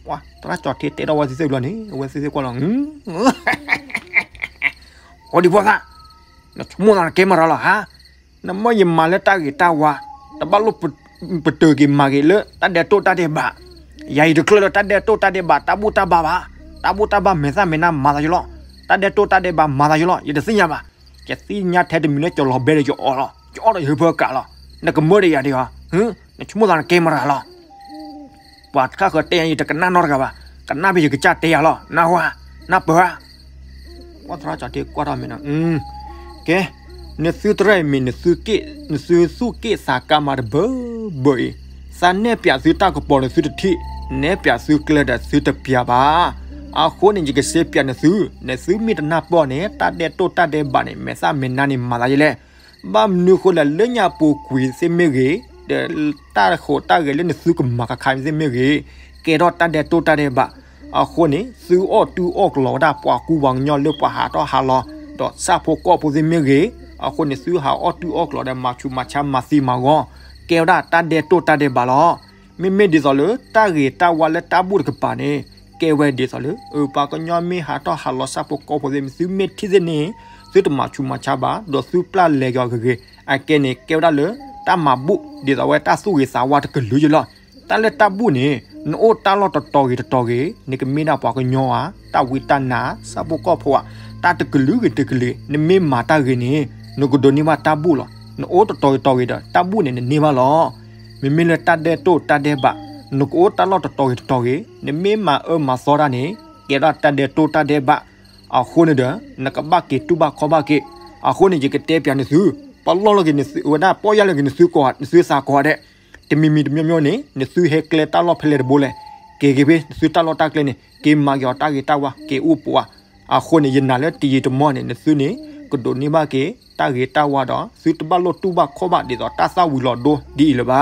ပှၤ သရၣ်ကၠီၤထ့တဲထီၣ်ဝဲသ့ၣ်သ့ၣ်ဘျီန့ၣ် အဝဲသ့ၣ်သ့ၣ်ကွၢ်လီၤ ဟီဒံဖိသၣ်, နဆိကမိၣ်သးနကဲမရၤလီၤဧါ, နမ့ၢ်ယမၤလၢတၢ်ဂ့ၤတၢ်ဝါ, တဘၣ်လိၣ်ပတုာ်က့ၤမၤဂ့ၤလၢတၢ်ဒဲးတိၣ်တၢ်ဒဲးဘး, ယၤအံၤတချုးလၢတၢ်ဒဲးတိၣ်တၢ်ဒဲးဘး တၢ်ဘူၣ်တၢ်ဘါဘၣ်, တၢ်ဘူၣ်တၢ်ဘါမဲာ်သၣ်မဲာ်နါမၤသးယလီၤ, တၢ်ဒဲးတိၣ်တၢ်ဒဲးဘးမၤသးယလီၤ ယတသ့ၣ်ညါဘၣ်, ယသ့ၣ်ညါထဲတမံၤလၢကၠီၤလီၤဘဲဒီးယအီၣ်လီၤ, ယအီၣ်ဒီးယဟၢဖၢကးလီၤ, နကမၢဒီးယၤဒံးဧါ, နဆိကမိၣ်သးနကဲမရၤလီၤ ပှၤတခါဃၢၤတဲယၤ ယတကနၣ်နီတဂၤဘၣ်, ကနၣ်ဖဲယကစၢ်တဲယၤလီၤ, နၢ်ဟူဧါ, နၢ်ပၢၢ်ဧါ, ပှၤသရၣ်ကၠီၤထ့ကွၢ်ထီၣ်မ့ၢ်နီၤ, ကဲ, နသုတရၢၢ်အံၤမ့ၢ် နသုသူၣ်က့ၣ်သးကါမးတဘၢဘၢအံၤ, သးနဲၣ်ပၠးသုတၢ်ကပီၤဒီးသုတထံၣ်, နဲၣ်ပၠးသုကျဲဒီးသုတပျးဘၣ်, အဃိန့ၣ် ယကစ့ပၠးနသု, နသုမ့ၢ်တနၢ်ပၢၢ်န့ၣ် တၢ်ဒဲးတိၣ်တၢ်ဒဲးဘးန့ၣ် မဲာ်သၣ်မဲာ်နါန့ၣ်မၤသးယလဲၣ် ဘၣ်မနုၤဃိလဲၣ် လၢညါပူၤကွံာ်သ့ၣ်မ့ၢ်ဂ့ၤ, ဒီးတၢ်ဃိးတၢ်ဂဲၤလၢနသုကမၤခါခါန့ၣ်သ့ၣ်မ့ၢ်ဂ့ၤ, ကဲထီၣ်တၢ်ဒဲးတိၣ်တၢ်ဒဲးဘး, အဃိန့ၣ် သုအီၣ်တူၢ်အီၣ်ကလီၤဝဲဒၣ်ပှၤကူပှၤကညီလၢပှၤဟးထီၣ်ဟးလီၤ, ဒီးဆၣ်ဖိကီၢ်ဖိသ့ၣ်မ့ၢ်ဂ့ၤ, အဃိန့ၣ် သုဟးအီၣ်တူၢ်အီၣ်ကလီၤဒီးမၤဆူးမၤဆါမၤသံမၤဂီၤ, ကဲဝဲဒၣ်တၢ်ဒဲးတိၣ်တၢ်ဒဲးဘးလီၤ. မ့မ့ၢ်ဒ်သိးလၢတၢ်ဂ့ၤတၢ်ဝါလၢတၢ်ဘူၣ်တကပၤန့ၣ်, ကဲဝဲဒ်သိးလၢ ပှၤကညီမ့ၢ်ဟးထီၣ်ဟးလီၤဆၣ်ဖိကီၢ်ဖိသ့ၣ်မ့ၢ်သုမ့ၢ်ထံၣ်သ့ၣ်န့ၣ်, သုတမၤဆူးမၤဆါဘၣ်, ဒီးသုပျၢ်လဲၤက့ၤအီၤဂ့ၤဂ့ၤ, အကဲန့ၣ် ကဲဝဲဒၣ်လၢတၢ်မၤဘူၣ် ဒ်သိးဝဲတၢ်သူၣ်ဂ့ၤသးဝါတကလုာ်ယလီၤ. တၢ်လၢတၢ်ဘူၣ်န့ၣ် နအိၣ်တၢ်လီၢ်တတီၤဂ့ၤတတီၤဂ့ၤ, နကမ့ၢ်ဒၣ်ပှၤကညီဧါ, တၢ်ဝံတၢ်နါ, ဆၣ်ဖိကီၢ်ဖိဧါ, တၢ်တကလုာ်ဂ့ၤတကလုာ်, နမ့ၢ်မၤတၢ်ဂ့ၤန့ၣ်, နကဒိးန့ၢ်ဘၣ်တၢ်ဘူၣ်လီၤ. နအိၣ်တတီၤဂ့ၤတတီၤဂ့ၤဒီး တၢ်ဘူၣ်န့ၣ် နန့ၢ်ဘၣ်လီၤ. မ့မ့ၢ်လၢတၢ်ဒဲးတိၣ်တၢ်ဒဲးဘး, နကအိၣ်တၢ်လီၢ်တတီၤဂ့ၤတတီၤဂ့ၤ, နမ့ၢ်မၤအၢမၤသီတၢ်န့ၣ်, ကဲဒၣ်တၢ်ဒဲးတိၣ်တၢ်ဒဲးဘး, အဃိန့ၣ်ဒီး နကဘၣ်က့ၤတူၢ်ဘၣ်ခီၣ်ဘၣ်က့ၤ, အဃိန့ၣ် ယကတဲပၠးနသု, ပလီၢ်လီၤက့ၤနသုဝဲဒၣ် ပီၢ်ယၢ်လီၤက့ၤနသုကိး နသုသးကိးဂၤဒဲး, တမံၤမံၤတမံၤမံၤန့ၣ် နသုဟဲကျဲတၢ်လီၢ်ဖဲလဲၣ်တဘိလဲၣ်, က့ၤက့ၤဖဲ နသုတၢ်လီၢ်တၢ်ကျဲန့ၣ် က့ၤမၤက့ၤအီၤတၢ်ဂ့ၤတၢ်ဝါ က့ၤအိၣ်ပိာ်ဧါ. အဃိန့ၣ် ယနာ်လၢတယံာ်တမီၢ်န့ၣ် နသုန့ၣ် ကဒိးန့ၢ်ဘၣ်က့ၤ တၢ်ဂ့ၤတၢ်ဝါဒီး သုတဘၣ်လိၣ်တူၢ်ဘၣ်ခီၣ်ဘၣ်ဒ်သိးတၢ်သၣ်ဝံၤလီၤဒိဒ်အံၤလၢၤဘ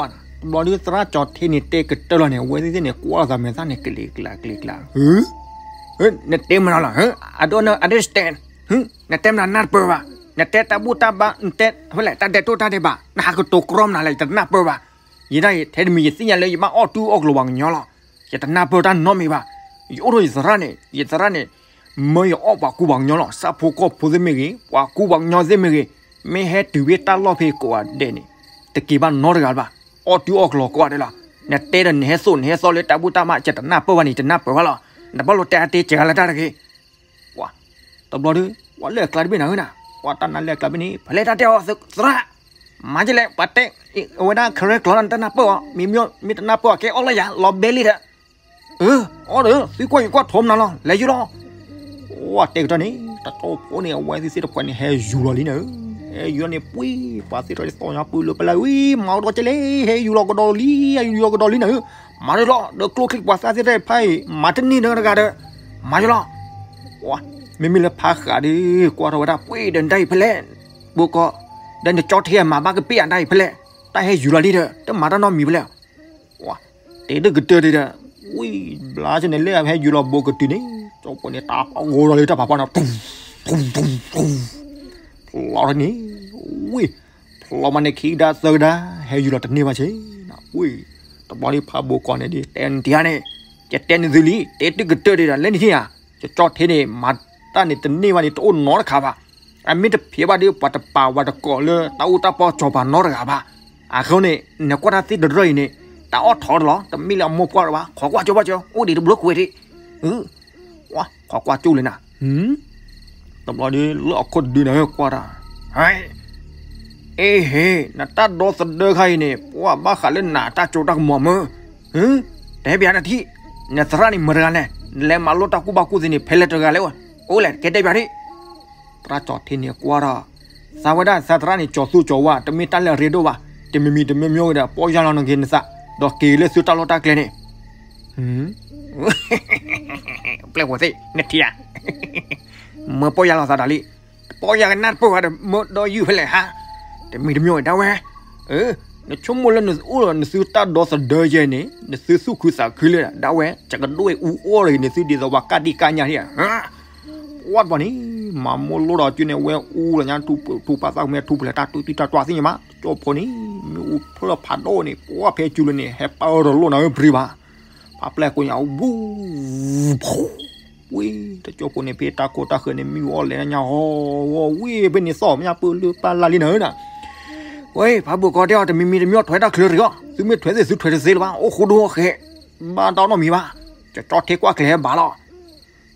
ၣ်. တဘျီဒုးသရၣ်ကၠီၤထ့န့ၣ်တဲကတၢၢ်လီၤန့ၣ် အဝဲသ့ၣ်န့ၣ် ကွၢ်လိာ်သးမဲာ်သၣ်န့ၣ် ကလံၤကျါကလံၤကျါ, နတဲမနုၤလီၤ, I don't understand, နတဲမနုၤနၢ်တပၢၢ်ဘၣ်, နတဲတၢ်ဘူၣ်တၢ်ဘါ နတဲဖဲလဲၣ် တၢ်ဒဲးတိၣ်တၢ်ဒဲးဘး နဟးကတိၤကြီမနုၤလဲၣ် ယတနၢ်ပၢၢ်ဘၣ်. ယဲဒၣ်အံၤ ထဲတမံၤယသ့ၣ်ညါလၢယဘၣ်အီၣ်တူၢ်အီၣ်ကလီၤပှၤကညီလီၤ. ယတနၢ်ပၢၢ်တၢ်နီတမံၤဘၣ်. ယအိၣ်ဒီးယသရၣ်န့ၣ် ယသရၣ်န့ၣ် မၢယအီၣ်ပှၤကူပှၤကညီလီၤ. ဆၣ်ဖိကီၢ်ဖိသ့ၣ်မ့ၢ်ဂ့ၤ ပှၤကူပှၤကညီသ့ၣ်မ့ၢ်ဂ့ၤ မ့ၢ်ဟဲတုၤဖဲတၢ်လီၢ်ဖဲကိးဂၤဒဲးန့ၣ် တက့ၤဘၣ်နီတဂၤလၢၤဘၣ်. အီၣ်တူၢ်အီၣ်ကလီၤကိးဂၤဒဲးလီၤ. နတဲဒီးနဟဲသိးနဟဲသီလၢတၢ်ဘူၣ်တၢ်ဘါ ယတနၢ်ပၢၢ်ဘၣ်န့ၣ် ယတနၢ်ပၢၢ်ဘၣ်လီၤ. နဘၣ်လိာ်တဲအါတဲစှၤလၢတၢ်တဂ့ၤ. တဘျီဒီး ပှၤလၢအကျါတဘ့ၣ်နၤဧၢနၤ, ပှၤတၢ်နါလၢအကျါတဘ့ၣ်န့ၣ် ဖဲလဲၣ်တၢ်တဲအီၤသရၣ်, မၤကလဲၣ် ပှၤတဲအဝဲဒၣ် ခရဲကျီ နတနၢ်ပၢၢ်အီၤ, မ့မ့ၢ်တနၢ်ပၢၢ်အီၤ ကဲအီၣ်လၢယၤ လီၤဘဲလံဒီး, အၢ အီၣ်ဒီး သုကွၢ်ယကွၢ်ထိးမနုၤလီၤ လဲၤယူၤလီၤ. ဝဲတဲကတၢၢ်န့ၣ် တကၠိဖိန့ၣ် အဝဲသ့ၣ်သ့ၣ်တဖၣ်န့ၣ် ဟဲယူၤလီၤလံနၤဧၢ, ဟဲယူၤလီၤန့ၣ် ပှ့ၤ ပှၤသ့ၣ်တဖၣ်သီၣ်ညါပၢၢ်လၢပလၢ်ဝံၤ မၤကဒီးကလဲၣ် ဟဲယူၤလီၤကဒီးလံ ဟဲယူၤလီၤကဒီးလံနၤဧၢ, မၤဒၢလီၤ ဒီးကျိချံပှၤသၣ်သ့ၣ်တဖၣ်အံၤ မၤတန့ၢ်နတဂၤဒီး မၤယလီၤ. မ့မ့ၢ်လၢဖးဃးဒီး ကွၢ်ထီၣ်ဝဲဒၣ် ပှ့ၤဒီးနတၢ်အံၤဖဲလဲၣ်, ဘိကီး, ဒီးနကၠီထံအမၤဘၣ်ကပ့ၢ်အတၢ်အံၤဖဲလဲၣ်, တၢ်ဟဲယူၤလီၤလံဒီး တမၤတၢ်နီတမံၤဖဲလဲၣ်. တဲတကတၢၢ်ဒံးဒီး ဝံၤဘျါဆၢန့ၣ် လၢအဟဲယူၤလီၤဘိကတုၤန့ၣ် ကၠိဖိန့ၣ် တၢ်ဖီၣ်ဂီၤဒီးလၢတၢ်ဖးဖီန့ၣ် ဖျီထီၣ်န့ၣ်, ဝံၤ ဖျီမးန့ၣ် ခံကဒါသၢကဒါ ဟဲယူၤလီၤတန့ၢ်ဘၣ်ဆ့, ဝံၤ တဘျီဒ်ဖးဘိကီးန့ၣ်ဒ် တဲနတံၤဧါန့ၣ်, ယတဲန့ၢ်သုလံ တဲတကတၢၢ်ဒံးဒီး လၢနထံၣ်ဧါ, ယကၠီထံန့ၣ် မၤတၢ်န့ၣ်တန့ၢ်ဘၣ်န့ၣ် တအိၣ်နီတခါဘၣ်. အမ့ၢ်တဖျဲးဘၣ်ဒီး ပှၤတပာ်ဝဲတကိးလၢတၢ်အူတၢ်ပီစီၤပၤနီတဂၤဘၣ်. အဃိန့ၣ် နကွၢ်တၢ်သ့ၣ်တရၢၢ်အံၤန့ၣ် တၢ်အီၣ်ထီၣ်တလီၤ, တမ့ၢ်လၢအမိၢ်ပှၢ်တဘၣ်, ခိးကွၢ်ကၠိဘၣ်ကၠိ, အိၣ်ဒံးတဘျုးကွဲးဒံး, ခိးကွၢ်ကၠိလံနၤ, တဘျီဒီးလၢအခိၣ်တဒုန့ၣ်ကွၢ်တၢ်, အ့ဟ့, နတၢ်ဒီသဒၢခါအံၤန့ၣ် ပှၤဘၣ်ဃးလၢနၤတၢ်ကၠိတၢ်ကမီၤမၢ, တဟဲပၠးနထံၣ်, နသရၣ်န့ၣ်မတၤတဂၤလဲၣ်, နလဲၤမၤလိတၢ်ကူၣ်ဘၣ်ကူၣ်သ့န့ၣ် ဖဲလဲၣ်တဂၤလဲၣ်, အိၣ်လဲၣ် ကဲတဲပၠးဒံး သရၣ်ကၠီထံန့ၣ်ကွၢ်ဒီး, သးဝဲဒၣ်သးသရၣ်န့ၣ် ကၠီသူကၠီဝါ တမ့ၢ်တၢ်လၢအရ့ဒိၣ်ဘၣ်, တမံၤမံၤတမံၤမံၤဝဲဒီး ပီၢ်ယၢ်လီၤနက့ၤနသး, ဒီးက့ၤလၢသုတၢ်လီၢ်တၢ်ကျဲန့ၣ်, ပျဲၢ်ဝဲသ့ၣ် နထံၣ်ဧါ, မၢပီၢ်ယၢ်လီၤသးဒီးလံ, ပီၢ်ယၢ်ကနၣ်တပၢၢ်ဝဲဒီး မၢဒီးယုၢ်ဖဲလဲၣ်ဟါ, တမံၤတမံၤဝဲဒၣ်ဝဲ နဆိကမိၣ်လၢနအိၣ်ဒီးနသုတၢ်ဒီသဒၢယဲန့ၣ် နသုသူၣ်ခုသးခုလၢဒၣ်ဝဲ ကကဒိၣ်အူအီၣ်လၢနသုဒ်သိးပှၤကၢ်ဒံကၢ်ညါဒံးဧါ, ပှၢ်တဘျီန့ၣ် မၤမိၢ်လိၣ်ဒီးကၠုန့ၣ် အဝဲအူလီၤညါထူပာ်သၣ်ကမဲထူပလဲၤတၢ်တူၢ်သံတၢ်တွာ်သ့ၣ်ညါမး ကၠိဖိန့ၣ် မ့ၣ်အူဖျၢၣ်ဖးဒိၣ်န့ၣ် ပှၢ်ဖဲကၠုလၢန့ၣ် ဟဲပာ်အၢဒီးလိၣ်နၤဧၢ ပြံဘၣ် ဖးပျဲၢ်ကိးညါ ဝူ ဝံၤ တကၠိဖိန့ၣ် ဖဲတၢ်ခိၣ်တၢ်ဃၢၤန့ၣ် မ့ၣ်အူအီၣ်လဲၤညါဟီဂီၤဝံၤ ဖဲန့ၣ်သီၣ်မ့ၢ်ညါပၢၢ်လၢပၢ်လၢ်လံနၤဧၢနၤ, ဝဲ ဖးဘိၣ်ကီးတဲအီၤ တမံၤမံၤတမံၤထွဲတၢ်ချၢတဂ့ၤ, သုမ့ၢ်ထွဲသ့ၣ်သုထွဲတသ့လၢၤဘၣ်, အိၣ်ဃူဒိၣ်ဃဲး, ဘၣ်တၢ်နီတမံၤဘၣ်, ကၠီထံကွၢ်ကျဲၤဘၣ်လီၤ,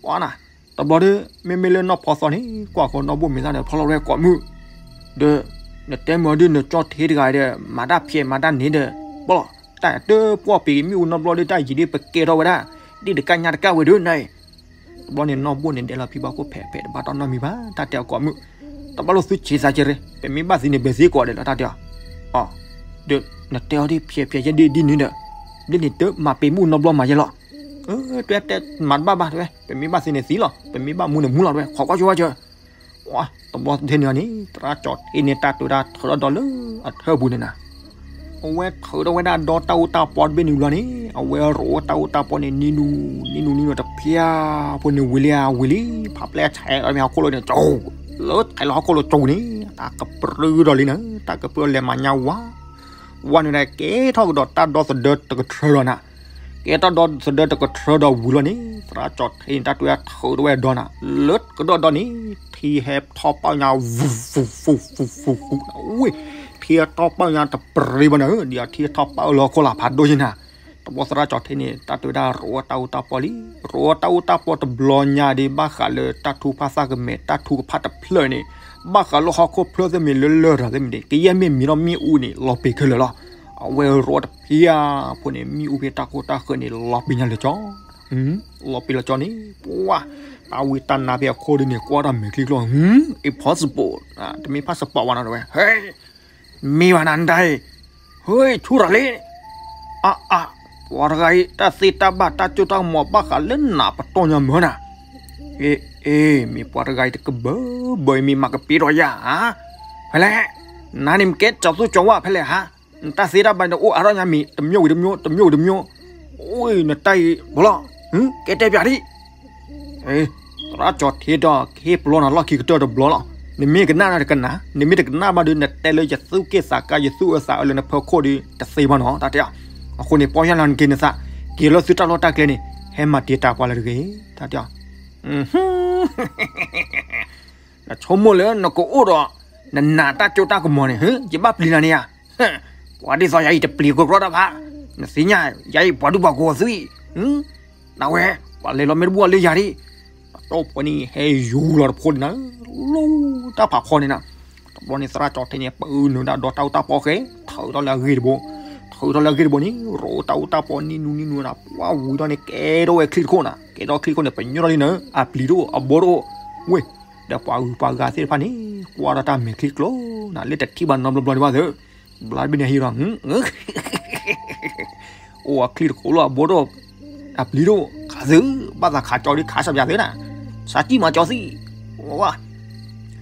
ပှၤနၤ, တဘျီဒီး မ့မ့ၢ်လၢနီၢ်ဖီသီန့ၣ် ကွၢ်ဃီနီၢ်ဘိၣ်မ့ၢ်သၣ်ဒီး ဖီၣ်လီၤဝဲကိးမုၢ်, ဒီး နတဲမ့ၢ်ဒ်နကၠီထံတဂၤဒီး မၤတၢ်ဖျဲးမၤတၢ်န့ၣ်ဒီး ပီၢ်လီၤ, တၢ်တပှီၢ်ပံၤမ့ၣ်အူနီတဘျီဒီး တၢ်ယံၤဒ်ပကဲထီၣ်ဝဲဒၣ် ဒ်တကၢ်ညါတကၢ်ဝဲဒၣ်နၤအံၤ, တဘျီန့ၣ်နီၢ်ဘိၣ်န့ၣ် ဒဲးလီၤဖံဘၣ်ခိၣ်ဖဲးဖဲး တဘၣ်တၢ်နီတမံၤဘၣ်, တၢ်တဲအကိးမုၢ်, တဘၣ်လိာ်သုဆံးစၢ်က့ၤရ့, ပမ့ၢ်ဘၣ်သံန့ၣ် ပသံကိးဒဲးလီၤတၢ်တဲအီၤ, ဒီး နတဲအီၤဒ်ဖျဲးဖျဲးယဲဒ်ဒ်န့ၣ်ဒီး ဒ်န့ၣ်တမၤပံၤမ့ၣ်အူနီတဘျီမၤယဲလီၤ, တဲတဲမၤတဘၣ်ဘၣ်တဲဝဲ, ပမ့ၢ်ဘၣ်သံန့ၣ်သံလီၤ, ပမ့ၢ်ဘၣ်မူန့ၣ်မူလီၤတဲဝဲ, ခိးကွၢ်ဆိဝဲကၢၤ တဘျီထဲန့ၣ်န့ၣ် သရၣ်ကၠီထံန့ၣ် တၢ်တဲဝဲဒၣ်ထုးထီၣ်ဒီးလၢအထၢၣ်ပူၤန့ၣ်နၤ, အဝဲထုးထီၣ်ဝဲဒၣ်ဒီတၢ်အူတၢ်ပီတဘ့ၣ်န့ၣ်လီၤန့ၣ် အဝဲရိးဝဲတၢ်အူတၢ်ပီန့ၣ် နံၤနူၤ နံၤနူၤ နံၤနူၤတဖျၢၣ်ဖိန့ၣ်ဝံၤလံဧါ ဝံၤလံ, ဖးပျဲၢ်ဆဲးလီၤမ့ၢ်ဟီၣ်ခိၣ်လိၤန့ၣ် ကၠိ လၢဆဲးလီၤဟီၣ်ခိၣ်လိၤကၠိန့ၣ် တၢ်ကပြုၢ်ဒီးလံနၤ, တၢ်ကပြုၢ်လဲၤမၤညါဝါ ဝါန့ၣ်ဒီး ကဲထီၣ်ကဒီးတၢ်ဒီသဒၢတကထြၢဒီးနၤ, ကဲတၢ်ဒီသဒၢတကထြၢဒီးဝံၤလီၤန့ၣ် သရၣ်ကၠီထံန့ၣ် တၢ်တဲဝဲဒၣ်ထုးထီၣ်ဝဲဒီးနၤ, လၢကဒီးဒီးန့ၣ် ထံဟဲထီၣ်ပာ်ညါ ဝူ ဝူ ဝူ ဝူ ဝူ ဝူ ဝံၤ, ထံဟဲထီၣ်ပာ်ညါတပြံဘၣ်နၤဧၢ, ဒ်အထံဟဲထီၣ်ပာ်အၢလီၤခိၣ်လၢဖးဒိၣ်ယဲနၤ, တဘျီသရၣ်ကၠီထံန့ၣ် တၢ်တဲဝဲဒၣ်ရိးဝဲတၢ်အူတၢ်ပီလံ, ရိးဝဲတၢ်အူတၢ်ပီတဘျီညါဒီး ဘၣ်ဃးလၢတၢ်ထူဖးသၣ်ကမဲာ် တၢ်ထူကဖၣ်တဖျၢၣ်န့ၣ် ဘၣ်ဃးလၢဟီၣ်ခိၣ်ဖျၢၣ်သ့ၣ်မ့ၢ်လၢလရာ်သ့ၣ်မ့ၢ်န့ၣ် ကယဲၢ်မ့ၢ်မံၤထီၣ်မ့ၣ်အူန့ၣ် လီၤပံာ်ခဲလၢာ်လီၤ, အဝဲရိးတဖျၢၣ်ဖိန့ၣ် မ့ၣ်အူဖဲတၢ်ခိၣ်တၢ်ဃၢၤန့ၣ် လီၤပံာ်ညါလၢာ်ကၠီ လီၤပံာ်လၢာ်ကၠီန့ၣ် ပှၤ တၢ်ဝံတၢ်နါဖဲအခိၣ်ဒ်န့ၣ် ကွၢ်တၢ်မဲာ်ချံကျိ ဟူ impossible တမ့ၢ် possible ဘၣ်နီၤတဲဝဲ, ဟဲ မ့ၢ်ဘၣ်နၤနတၢ်အံၤ, ဟဲ ဆူၣ်ရၤလံ, အါအါ, ပှၤတဂၤအံၤ တၢ်သ့တၢ်ဘၣ်တၢ်စိတၢ်ကမီၤဘၣ်ဃးလၢနၤပတီၢ်ညါမၢနၤ, အ့ အ့ မ့ၢ်ပှၤတဂၤအံၤတကဘၢဘၢအံၤ မ့ၢ်မၤကပ့ၤထီၣ်ယၤဧါ, ဖဲလဲၣ်, နၤန့ၣ်မ့ၢ်ကဲကၠီသူကၠီဝါဖဲလဲၣ်ဟါ နတၢ်သ့တၢ်ဘၣ်န့ၣ် အိၣ်အါထီၣ်ညါမံၤ တမျိုးဝံၤတမျိုး တမျိုးဝံၤတမျိုး, အိၣ် နတၢ်အံၤ ဘၣ်လီၤ, ဟူ ကဲတဲပၠးဒံး, သရၣ်ကၠီထံဒီး ကဟ့ၣ်ပလီနၤလီၢ်ခံကတၢၢ်တဘျီလီၤ, နမ့ၢ်ကနၣ်နၤတကနၣ်, နမ့ၢ်တကနၣ်ဘၣ်ဒီး နတဲလၢယသူၣ်က့ၣ်သးကါ ယသူၣ်အၢသးအၢလၢနဖၢခိၣ်ဒီး တသ့ဘၣ်နီၤ တၢ်တဲအီၤ, အဃိန့ၣ် ပီၢ်ယၢ်လီၤနက့ၤနသး, က့ၤလၢသုတၢ်လီၢ်တၢ်ကျဲန့ၣ် ဟဲမၤတံာ်တာ်ပှၤလၢတဂ့ၤ, တၢ်တဲအီၤ နဆိကမိၣ်လၢနကအိၣ်ဒီး နနၤတၢ်စိတၢ်ကမီၤန့ၣ် ဟူ ယဘၣ်ပျံၤနၤန့ၣ်ဧါ, ပှၤဒ်သိးယၤအံၤတပျံၤကီကီတၢ်ဘၣ်, နသ့ၣ်ညါ ယၤအံၤပှၤဒူပှၤကိးသုအံၤ, နဝဲ ပှၤလဲၤလီၤမ့ၢ်တဘူၣ်အီၤလၢယၤဒံး, ပှၤ တကၠီဖိန့ၣ် ဟဲယူၤလီၤတဖိန့ၣ်နၤ, လီၤတၢ်ဖးဖီန့ၣ်နၤ, တဘျီန့ၣ်သရၣ်ကၠီထံန့ၣ် ပနုာ်ဒၣ်ဒီးတၢ်အိၣ်တၢ်ပီဃဲ, ထုးထီၣ်လၢအဂ့ၢ်တဘိ, ထုးထီၣ်လၢအဂ့ၢ်တဘိန့ၣ် ရိတၢ်အိၣ်တၢ်ပီနံၣ်နူနံၣ်နူနၤ, ပှၤဝံၤထီၣ်န့ၣ် ကဲထီၣ်ဝဲချံတခိၣ်နၤ, ကဲထီၣ်ချံတခိၣ်န့ၣ် ပညိၣ်ထီၣ်လံနၤ, အပျံၤတအိၣ်အဘီတအိၣ်, ဝ့ၢ်, ဒီးပှၤဂုၤပှၤဂၤသ့ၣ်တဖၣ်န့ၣ် ကွၢ်ထီၣ်တၢ်မဲာ်ချံကျိနၤ, လၢတထံၣ်ဘၣ်နီတဘျီဘျီဒံးဘၣ်သု, ဘျါတဘ့ၣ်န့ၣ်ဟံးဒီး အိၣ်အချံတခိၣ်လီၤ အဘီတအိၣ်, အပျံၤတအိၣ်, ခးသု, ဘၣ်သးခးကၠီဒ်ခးစၢ်ပၠးသုနၤ, စးကံၣ်မၤကၠီသံ, ဝါ,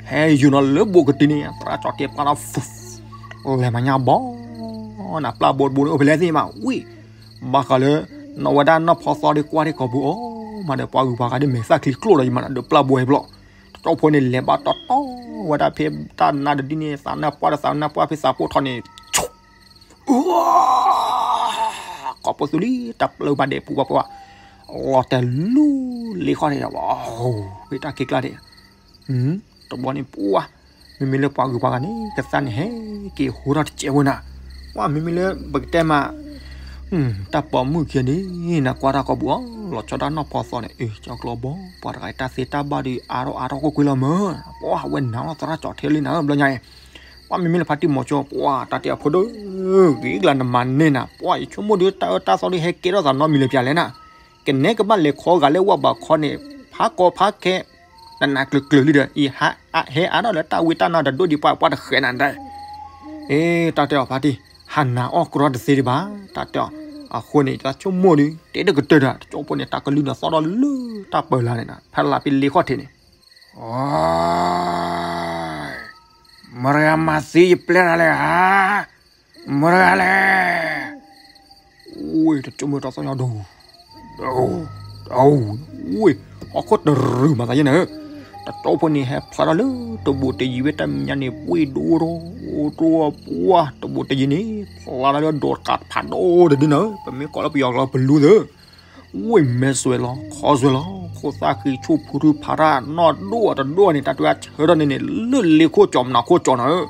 ဟဲယူၤနီၤလၢဘိးကတံၤန့ၣ် သရၣ်ကၠီထံပာ်ထီၣ်, လဲၤမၤညါဘီ, နပျၢ်ဘီတဘိန့ၣ် အိၣ်ဖဲလဲၣ်သ့ၣ်မး, ဝ့ၢ်, ဘၣ်ဃးလၢ နီၢ်ဝဲဒၣ်နီၢ်ဖီသီဒ်ကွၢ်ထံကီၢ်ပူၤအီၤ, မၤဒီးပှၤဂုၤပှၤဂၤဒ်မဲာ်သၣ်ချံကျိလီၤယမးနၤ ဒီးပျၢ်ဘီဟဲဖျီၣ်, တကၠီဖိန့ၣ် လဲၤဘၣ်တီတီဝဲဒၣ်ဖဲတၢ်နါတဒ်န့ၣ် သးနါပှၢ်ဒီးသးနါပှၢ်ဖဲသးပိၢ်ထီၣ်န့ၣ် ကိးပသူလံ တၢ်ပျၢၤဘၣ်ဒဲးပူၤဘၣ်ပှၤ, လီၤတဲာ်လူလ့ၤခီၣ်ထံးဒီး, ဖဲတၢ်ခံးကျါဒဲး, တဘျီန့ၣ်ပှၤ, မ့မ့ၢ်လၢပှၤဂုၤပှၤဂၤန့ၣ် ကသါန့ၣ်ဟဲက့ၤဟူထီၣ်တစဲးဝဲနၤ, ပှၤမ့မ့ၢ်လၢပကတဲမး, တၢ်ပိာ်မုၣ်ခံန့ၣ် နကွၢ်တၢ်ကီၢ်ပူၤအီၤ လီၤဆီဒၣ်နီၢ်ဖီသီန့ၣ် အကၠီကျီဘီ ပှၤတဂၤတၢ်သ့တၢ်ဘၣ်ဒီး အါထီၣ်အါထီၣ်ကွ့ၢ်ကွ့ၢ်လီၤမး, ပှၤဝဲနၤလီၤသရၣ်ကၠီထံလံနၤ ဘျီညါအံၤ ပှၤမ့မ့ၢ်လၢဖါတံၢ်မီၤကၠီ ပှၤတၢ်တဲအဖိဒိၣ်, ဂ့ၤကလၢနမၤန့ၢ်နၤ ပှၤယဆိကမိၣ်ဒီးတၢ်အၢတၢ်သီဒ်ဟဲကဲထီၣ်သးနီတမံၤလၢပျၢၤလဲၣ်နၤ, ကနဲကဘၣ်လဲၤခီဂာ်လၢဝၣ်ဘးခီန့ၣ်, ဖးကီဖးခဲ, နနးကျၢၤကျၢၤလံဒီး အံၤဟဲအါထီၣ်လၢတၢ်ဝံတၢ်နါတဒိၣ်ဒံးပှၤပှၤတဃဲးနၤဒဲး, အ့ တၢ်တဲအီၤဖါတံၢ်, ဟးနၤအီၣ်ကြီတသ့ဒံးဘၣ်, တၢ်တဲအီၤ, အဃိန့ၣ် တၢ်ဆိကမိၣ်ဒီး တဲတကတၢၢ်ဒီး တကၠီဖိန့ၣ် တၢ်ကလုၢ်န့ၣ်သီၣ်ထီၣ်လၢတၢ်ပၢၤလၢ်န့ၣ်နၤ ဖဲလၢဖဲလ့ၤခီၣ်ထံးန့ၣ် မတၤဂၤမၤသံယပျဲၢ်တၢ်လဲၣ်ဧါ, မတၤဂၤလဲၣ်, ဝ့ၢ်တကၠိမုၢ်တၢ်သီၣ်ညါဒိၣ်, ဒိၣ်, ဒိၣ်, ဝ့ၢ်, ဟီၣ်ခိၣ်တရူးမၤသးယဲၢ်နၤဧၢ, တကၠီဖိန့ၣ် ဟဲဖျါထီၣ်လၢတဘူးတယံၤဝဲတၢ်မဲာ်ညါန့ၣ် ပှ့ၤဒိၣ်ထီၣ်, ဒိၣ်ထီၣ်ပှၢ် တဘူးတယံၤန့ၣ် ဖျါထီၣ်လၢဒိးတကးတဖးဒိၣ်တဒုနၤဧၢ, ပမ့ၢ်ကိးလၢပယီၤကျိာ်ပလူသၢ ဝ့ၢ်မဲစွဲးလီၤ ခီစွဲးလီၤ ခိၣ်သၣ်ဃံဆူၣ်ဖုထူဖးရၣ်နီၢ်ဒိၣ်အတဒိၣ်န့ၣ် တၢ်တဂၤဆၢထၢၣ်န့ၣ်န့ၣ် လၢလ့ခိၣ်ကၠီမနၤခိၣ်ကၠီနၤဧၢ,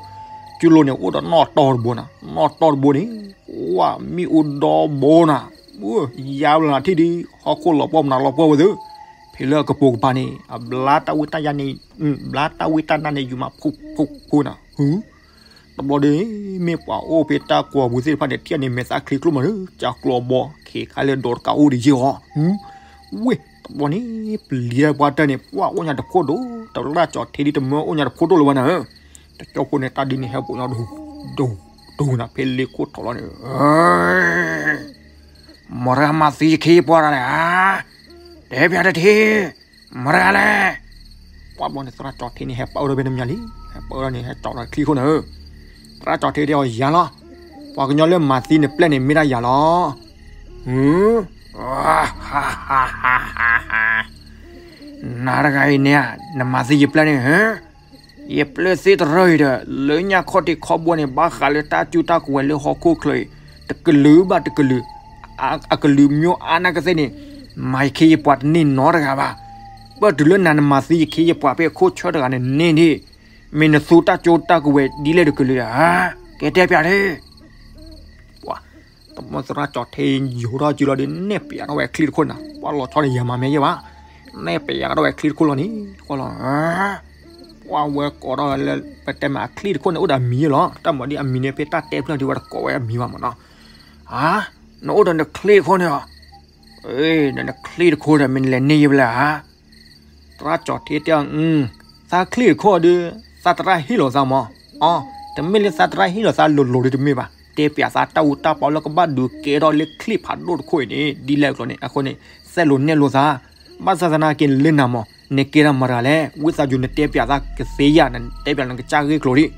ကၠူလိၤန့ၣ် အိၣ်ဒီးနီၢ်တီတဘိနၤ, နီၢ်တီတဘိန့ၣ် ဝ့ၢ်မ့ၣ်အူဒီဘိနၤ, ယါဘျီနၤထံၣ်ဒံး ဟီၣ်ခိၣ်လီၤပှီၢ်မနုၤလီၤပှီၢ်ဝဲသ့ၣ်, ဖဲလၢအကပိာ်ကပၤန့ၣ် အဘျါတၢ်ဝံတၢ်ယါန့ၣ်, ဘျါတၢ်ဝံတၢ်နါန့ၣ် ယူၤမးဖှူဖှူဖှူနၤ, ဟူ တဘျီဒီး မ့ၢ်ပှၤအိၣ်ဖဲတၢ်ကိာ်ပူၤသ့ၣ်တဖၣ်န့ၣ် ထံၣ်န့ၣ် မဲာ်သၣ်ချံကျိမးဒီး ကၠီကျိဘီ ခဲခါလၢဒိးတကးအိၣ်ဒံးယ့ၢ်အီၤ, ဝ့ၢ် တဘျီန့ၣ် ပျံၤတၢ်ပှၤတၢၢ်န့ၣ် ပှၤအိၣ်ညါတဖိဒိၣ်, တရၣ်ကၠီထံဒ်တမၢအိၣ်ညါတဖိဒိၣ်လၢၤဘၣ်နၤဧၢ, တကၠီဖိန့ၣ် တၢ်ဒ်န့ၣ် ဟဲပိာ်ညီဒိၣ်, ဒိၣ်, ဒိၣ်နၤ ဖဲလ့ခိၣ်ထီၣ်လီၤန့ၣ် မတၤဂၤမၤသံယခ့ယပှၤတၢ်လဲၣ်ဧါ, တဲပၠးတထံၣ်, မတၤဂၤလဲၣ်, ပှၤဘျီန့ၣ် သရၣ်ကၠီထံန့ၣ် ဟဲပၢၢ်ထီၣ်ဖဲန့ၣ်မးလံ, ဟဲပၢၢ်ထီၣ်န့ၣ် ဟဲကၠီထီၣ်ချံခိၣ်နၤဧၢ, သရၣ်ကၠီထံတဲအီၤယၤလီၤ, ပှၤကညီလၢမၤသံနပျဲၢ်န့ၣ် မ့ၢ်ဒၣ်ယၤလီၤ, နၤတဂၤအံၤန့ၣ် နမၤသံယပျဲၢ်န့ၣ်ဧါ, ယပျဲၢ်သ့ၣ်တရၢအံၤဒီး လၢညါခီၣ်ထံးခီၣ်ဘိန့ၣ် ဘၣ်ဃးလၢတၢ်စုတၢ်ကဝဲၤလၢဟီၣ်ခိၣ်ချၢအံၤ တကလုာ်ဘၣ်တကလုာ်, အကလုာ်မ့ၢ်အါနၢ်ကသ့ၣ်န့ၣ် မၤယခ့ယပှၤတန့ၢ်နီတဂၤဘၣ်, ပၢၢ်တုၤလၢနၤနမၤသံယခ့ယပှၤဖဲအခိၣ်ဆၢတဂၤန့ၣ်န့ၢ်န့ၣ်, မ့ၢ်နသူတၢ်ကၠိတၢ်ကဝဲၤဒ်လဲၣ်တကလုာ်ဧါ, ကဲတဲပၠးလံ ပှၤ, တမီၢ်သရၣ်ကၠီထံယိၤထီၣ်စုလီၤဒီး နဲၣ်ပၠးထီၣ်ဝဲအချံတခိၣ်နၤ, ပှၤလီၤဆီန့ၣ် ယၤမၤမ့ၢ်ယဲၢ်ဘၣ်, နဲၣ်ပၠးထီၣ်ဝဲအချံတခိၣ်လီၤန့ၣ်, ကွၢ်လီၤ, ပှၤဝဲကိးထီၣ်ဝဲလၢ ပတဲမးအချံတခိၣ်န့ၣ် အိၣ်ဒီးအမံၤယဲၢ်လီၤ, တၢ်မၤဒ်အမံၤန့ၣ် ဖဲတၢ်တဲဖျၢၣ်ဒ်ဝဲတကိးဝဲအမံၤဘၣ်မးနီၤ, နအိၣ်ဒီးနချံတခိၣ်န့ၣ်လီၤ, နချံတခိၣ်ဒီး မ့ၢ်နလဲၤန့ၢ်ယဲၢ်ဖဲလဲၣ်ဧါ သရၣ်ကၠီထံတဲအီၤ, သးချံတခိၣ်ဒီး သးသရၣ်ဟ့ၣ်လီၤသးမး, အီ, တမ့ၢ်လၢသးသရၣ်ဟ့ၣ်လီၤသးလိၤလိၤဒီးတမ့ၢ်ဘၣ်, တဲပၠးသးတၢ်အူတၢ်ပီလၢကဘၣ်ဒုးကဲထီၣ်လၢချံဖးဒိၣ်တခိၣ်အံၤန့ၣ် ဒ်လဲၣ်ကျိၤန့ၣ် အဃိန့ၣ် သဲးလိာ်နဲၣ်လိာ်သး, ဘၣ်ဆၣ်သနာ်က့န့ၣ်လၢနၤမး နကဲထီၣ်မတၤတဂၤလဲၣ်, ဝံသးစူၤနတဲပၠးသးကသ့ဧါ, နတဲပၠးနကစၢ်ဂ့ၢ်ကျိၤဒံး,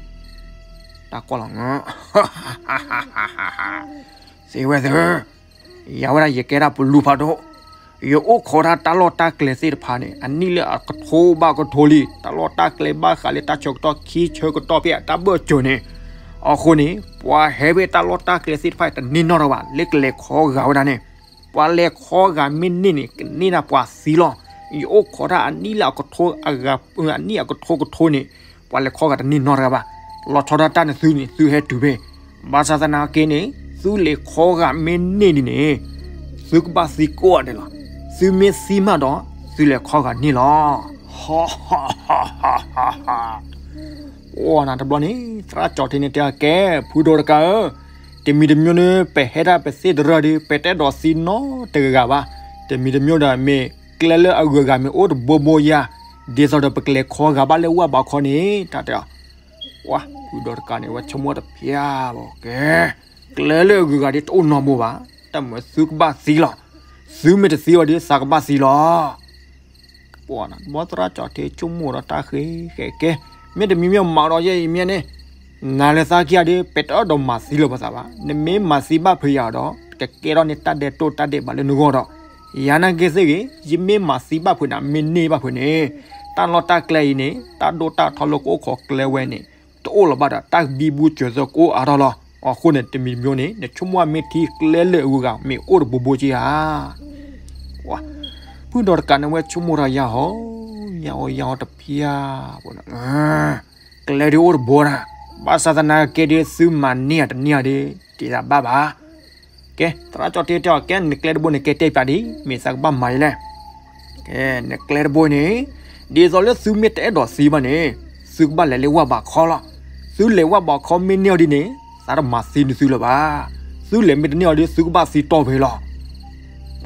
တၢ်ကွၢ်လီၤ သ့ဝဲသ့ၣ်ဧၢ, ယၤဝဲဒၣ်ယကဲဒၣ်ပလူဖးဒိၣ်, ယအိၣ်ခိးတၢ်တၢ်လီၢ်တၢ်ကျဲသ့ၣ်တဖၣ်န့ၣ် အနံၣ်လၢအကထိဘၣ်ကထိလံ, တၢ်လီၢ်တၢ်ကျဲဘၣ်ဃးလၢတၢ်ဆၢကတီၢ်ခံဆၢကတီၢ်ဖဲအတၢ်ဘၢၣ်စၢၤန့ၣ်, အဃိန့ၣ် ပှၤဟဲဖဲတၢ်လီၢ်တၢ်ကျဲသ့ၣ်တဖၣ်တန့ၢ်နီတဂၤဘၣ် လၢကလဲၤခီဂာ်ဝဲဒၣ်န့ၣ်, ပှၤလဲၤခီဂာ်မ့ၢ်န့ၢ်န့ၣ် ကန့ၢ်ဒၣ်ပှၤသံလီၤ, ယအိၣ်ခိးတၢ်အနံၣ်လၢအကထိအဂၤ, အနံၣ်အကထိကထိန့ၣ် ပှၤလဲၤခီဂာ်တန့ၢ်နီတဂၤဘၣ်, လီၤဆီဒၣ်တၢ်န့ၣ်သုန့ၣ် သုဟဲတုၤဖဲ, ဘၣ်ဆၣ်သနာ်က့န့ၣ် သုလဲၤခီဂာ်မ့ၢ်န့ၢ်ဒ်န့ၣ် သုကဘၣ်သံကိးဂၤဒဲးလီၤ, သုမ့ၢ်သံမးဒီး သုလဲၤခီဂာ်န့ၣ်လီၤ. အိၣ်နၤတဘျီန့ၣ် သရၣ်ကၠီထံန့ၣ်တဲအီၤ ကဲ ဖုဒိးတကးဧၢ, တမံၤတမံၤန့ၣ် ပဟဲဒၣ်ပသ့ၣ်တရၢဒီး ပတအဲၣ်ဒိးသံနီတဂၤဂၤဘၣ်. တမံၤတမံၤဒီး မ့ၢ်ကျဲလၢအဂုၤအဂၤမ့ၢ်အိၣ်တဘိဘိယါ, ဒ်သိးဒီးပကလဲၤခီဂာ်ဘၣ်လၢဝၣ်ဘးခီန့ၣ် တၢ်တဲအီၤ. ဝါ ဖုဒိးတကးန့ၣ် ဝဲဆိကမိၣ်တဖျၢၣ်ဘၣ် ကဲ ကျဲလၢအဂုၤအဂၤဒ်တအိၣ်နီတဘိဘၣ်, တၢ်မၤသုကဘၣ်သံလီၤ. သုမ့ၢ်တသံဘၣ်ဒီး သးကဘၣ်သံလီၤ. ပှၤသရၣ်ကၠီထံဆိကမိၣ်ဒီးတၢ်ဃ့ ကဲကဲ, မ့ၢ်တမံၤမ့ၢ်မၤဒီးယဲအံၤမ့ၢ်န့ၣ်, နၤလၢသးကံၢ်ဒီး ပတအဲၣ်ဒိးမၤသံလၢၤပသးဘၣ်. နမ့ၢ်မၤသံဘၣ်ဖုးယၤဒီး ကကဲထီၣ်န့ၢ်တၢ်ဒဲးတိၢ်တၢ်ဒဲးဘးလၢနဂီၢ်ဒီး, ယၤနာ်က့သ့ၣ်ဂ့ၤ, ယမ့ၢ်မၤသံဘၣ်ဖုးနၤ မ့ၢ်န့ၢ်ဘၣ်ဖုးန့ၣ်, တၢ်လီၢ်တၢ်ကျဲအံၤန့ၣ် တၢ်ဒိၣ်တၢ်ထီလၢကအိၣ်ခိးကျဲဝဲန့ၣ် တအိၣ်လၢၤဘၣ်ဒီး တၢ်ဘံဘူစၢၤသၢကအိၣ်အါထီၣ်လီၤ. အဃိန့ၣ် တမံၤမံၤန့ၣ် နဆိကမိၣ်မ့ၢ်ထံကျဲလၢအဂုၤအဂၤ မ့ၢ်အိၣ်တဘိဘိက့ဧါ. ဖုဒိးတကးန့ၣ် ဝဲဆိကမိၣ်ဒီးယၤဟီ, ယၤအီၤယၤအီၤတဖျၢၣ်ဘၣ် ကျဲဒ်အိၣ်တဘိနၤ, ဘၣ်ဆၣ်သနာ်က့ဒီး သုမၤန့ၢ်ဧါတန့ၢ်ဧါဒီး တသးဘၣ်ဘၣ်. ကဲ သရၣ်ကၠီထံတဲအီၤ ကဲ နကျဲတဘိန့ၣ် ကဲတဲပျးဒ် မ့ၢ်သးကဘၣ်မၤဒ်လဲၣ်. ကဲ နကျဲတဘိန့ၣ် ဒ်သိးလၢသုမ့ၢ်တအဲၣ်ဒိးသံဘၣ်န့ၣ် သုကဘၣ်လဲၤလၢဝၣ်ဘးခီလီၤ. သုလဲၤဝၣ်ဘးခီမ့ၢ်န့ၢ်အီၤဒ်န့ၣ် သးတမၤသံနသုလၢၤဘၣ်. သုလဲၤမ့ၢ်တန့ၢ်အီၤဒီး သုကဘၣ်သံတီၢ်ဖဲလီၤ.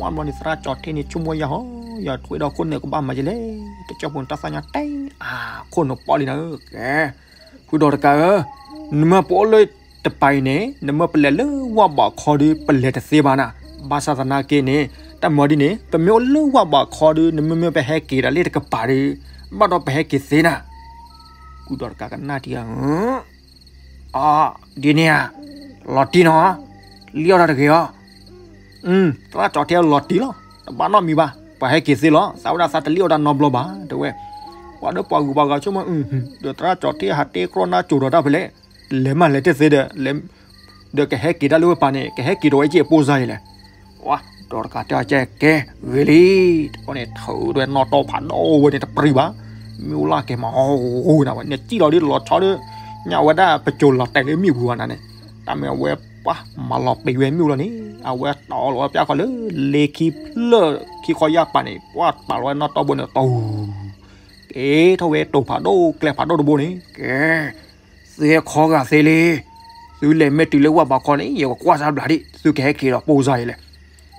ဝံၤဘျီန့ၣ် သရၣ်ကၠီထံန့ၣ် ဆိကမိၣ်ယၤဟီ, ယထွဲဒီးခိၣ်နူာ်ကဘၣ်မၤဒ်လဲၣ်, တကၠီပူၤန့ၣ် တၢ်သးညါတဲအါ ခိၣ်နူာ်ပီၣ်လံနၤဧၢ. ကဲ ဖုဒိးတကးဧၢ, နမ့ၢ်ပအိၣ်လၢတပၤအံၤန့ၣ် နမ့ၢ်ပလဲၤလၢဝၣ်ဘးခီဒီး ပလဲၤတသ့ဘၣ်နၤ. ဘၣ်ဆၣ်သနာ်က့န့ၣ် တၢ်မၤဒ်န့ၣ် ပမ့ၢ်အိၣ်လၢဝၣ်ဘးခီဒီး နမ့မ့ၢ်ပဟဲက့ၤဒီးလၢတကပၤဒီး ဘၣ်ဒီးပဟဲက့ၤသ့နၤ. ဖုဒိးတကးကနၣ်တံၢ်ဧါ အ ဒ်န့ၣ်ဧါ, လီၤတံၢ်နီၤ, လံၣ်အီၣ်တၢ်တဂ့ၤအီၤ. သရၣ်ကၠီထံလီၤတံၢ်လီၤ, တဘၣ်နီတမံၤဘၣ်, ပှၤဟဲက့ၤသ့လီၤ, သးဝဲဒၣ်သးတလံၣ်အီၣ်တၢ်နီတဘျီဘၣ် တဲဝဲ. ပှၤဒီးပှၤဂုၤပှၤဂၤဆိကမိၣ်, ဒီးသရၣ်ကၠီထံဟးတဲကြီနါကိၤဒီးတၢ်ဖဲလဲၣ်, လဲၤမးလဲၤတသ့ဒီး ဒီးကဟဲက့ၤတၢ်လၢဝဲပၤန့ၣ် ကဟဲက့ၤဒီးဝဲက့ၤပိၢ်စါအံၤလဲၣ်. ပှၤဒီးတကးတဲအီၤ ကဲ ဂ့ၤလံ, တခီန့ၣ် ထုးဒီးနီၣ်တီၢ်ဖးဒိၣ်ဝဲန့ၣ်တပျံၤဘၣ်, မ့ၢ်အိၣ်လၢကဲမၤအီၣ်ဂိနၤဝဲ နစံၣ်လီၤဒ်လီၤဆီဒီး ညၣ်ဝဲဒၣ်ပစိၤလီၤတဲာ်လၢမ့ၣ်အူဝဲနၤန့ၣ်, တၢ်မ့ၢ်အဝဲပှၤမၤလီၤပံာ်ဝဲမ့ၣ်အူလီၤန့ၣ် အဝဲတီလီၤဝဲပျၢ်ခီလၢ လ့ခံဖျၢၣ်ခံခီယၢ်ပၤန့ၣ် ပှၤပာ်လီၤဝဲနီၣ်တီၢ်ဘိန့ၣ် တူၤ က့ၤထီၣ်ဝဲတိၤဖးဒိၣ်ကျဲဖးဒိၣ်တဘိန့ၣ် ကဲ သုဟဲခီဂာ်သ့လံ, သုလဲၤမ့ၢ်တုၤလၢဝၣ်ဘးခီန့ၣ် ယကကွၢ်စၢ်ဘျးဒ် သုကဟဲက့ၤဒီးပိၢ်စါအံၤလဲၣ်.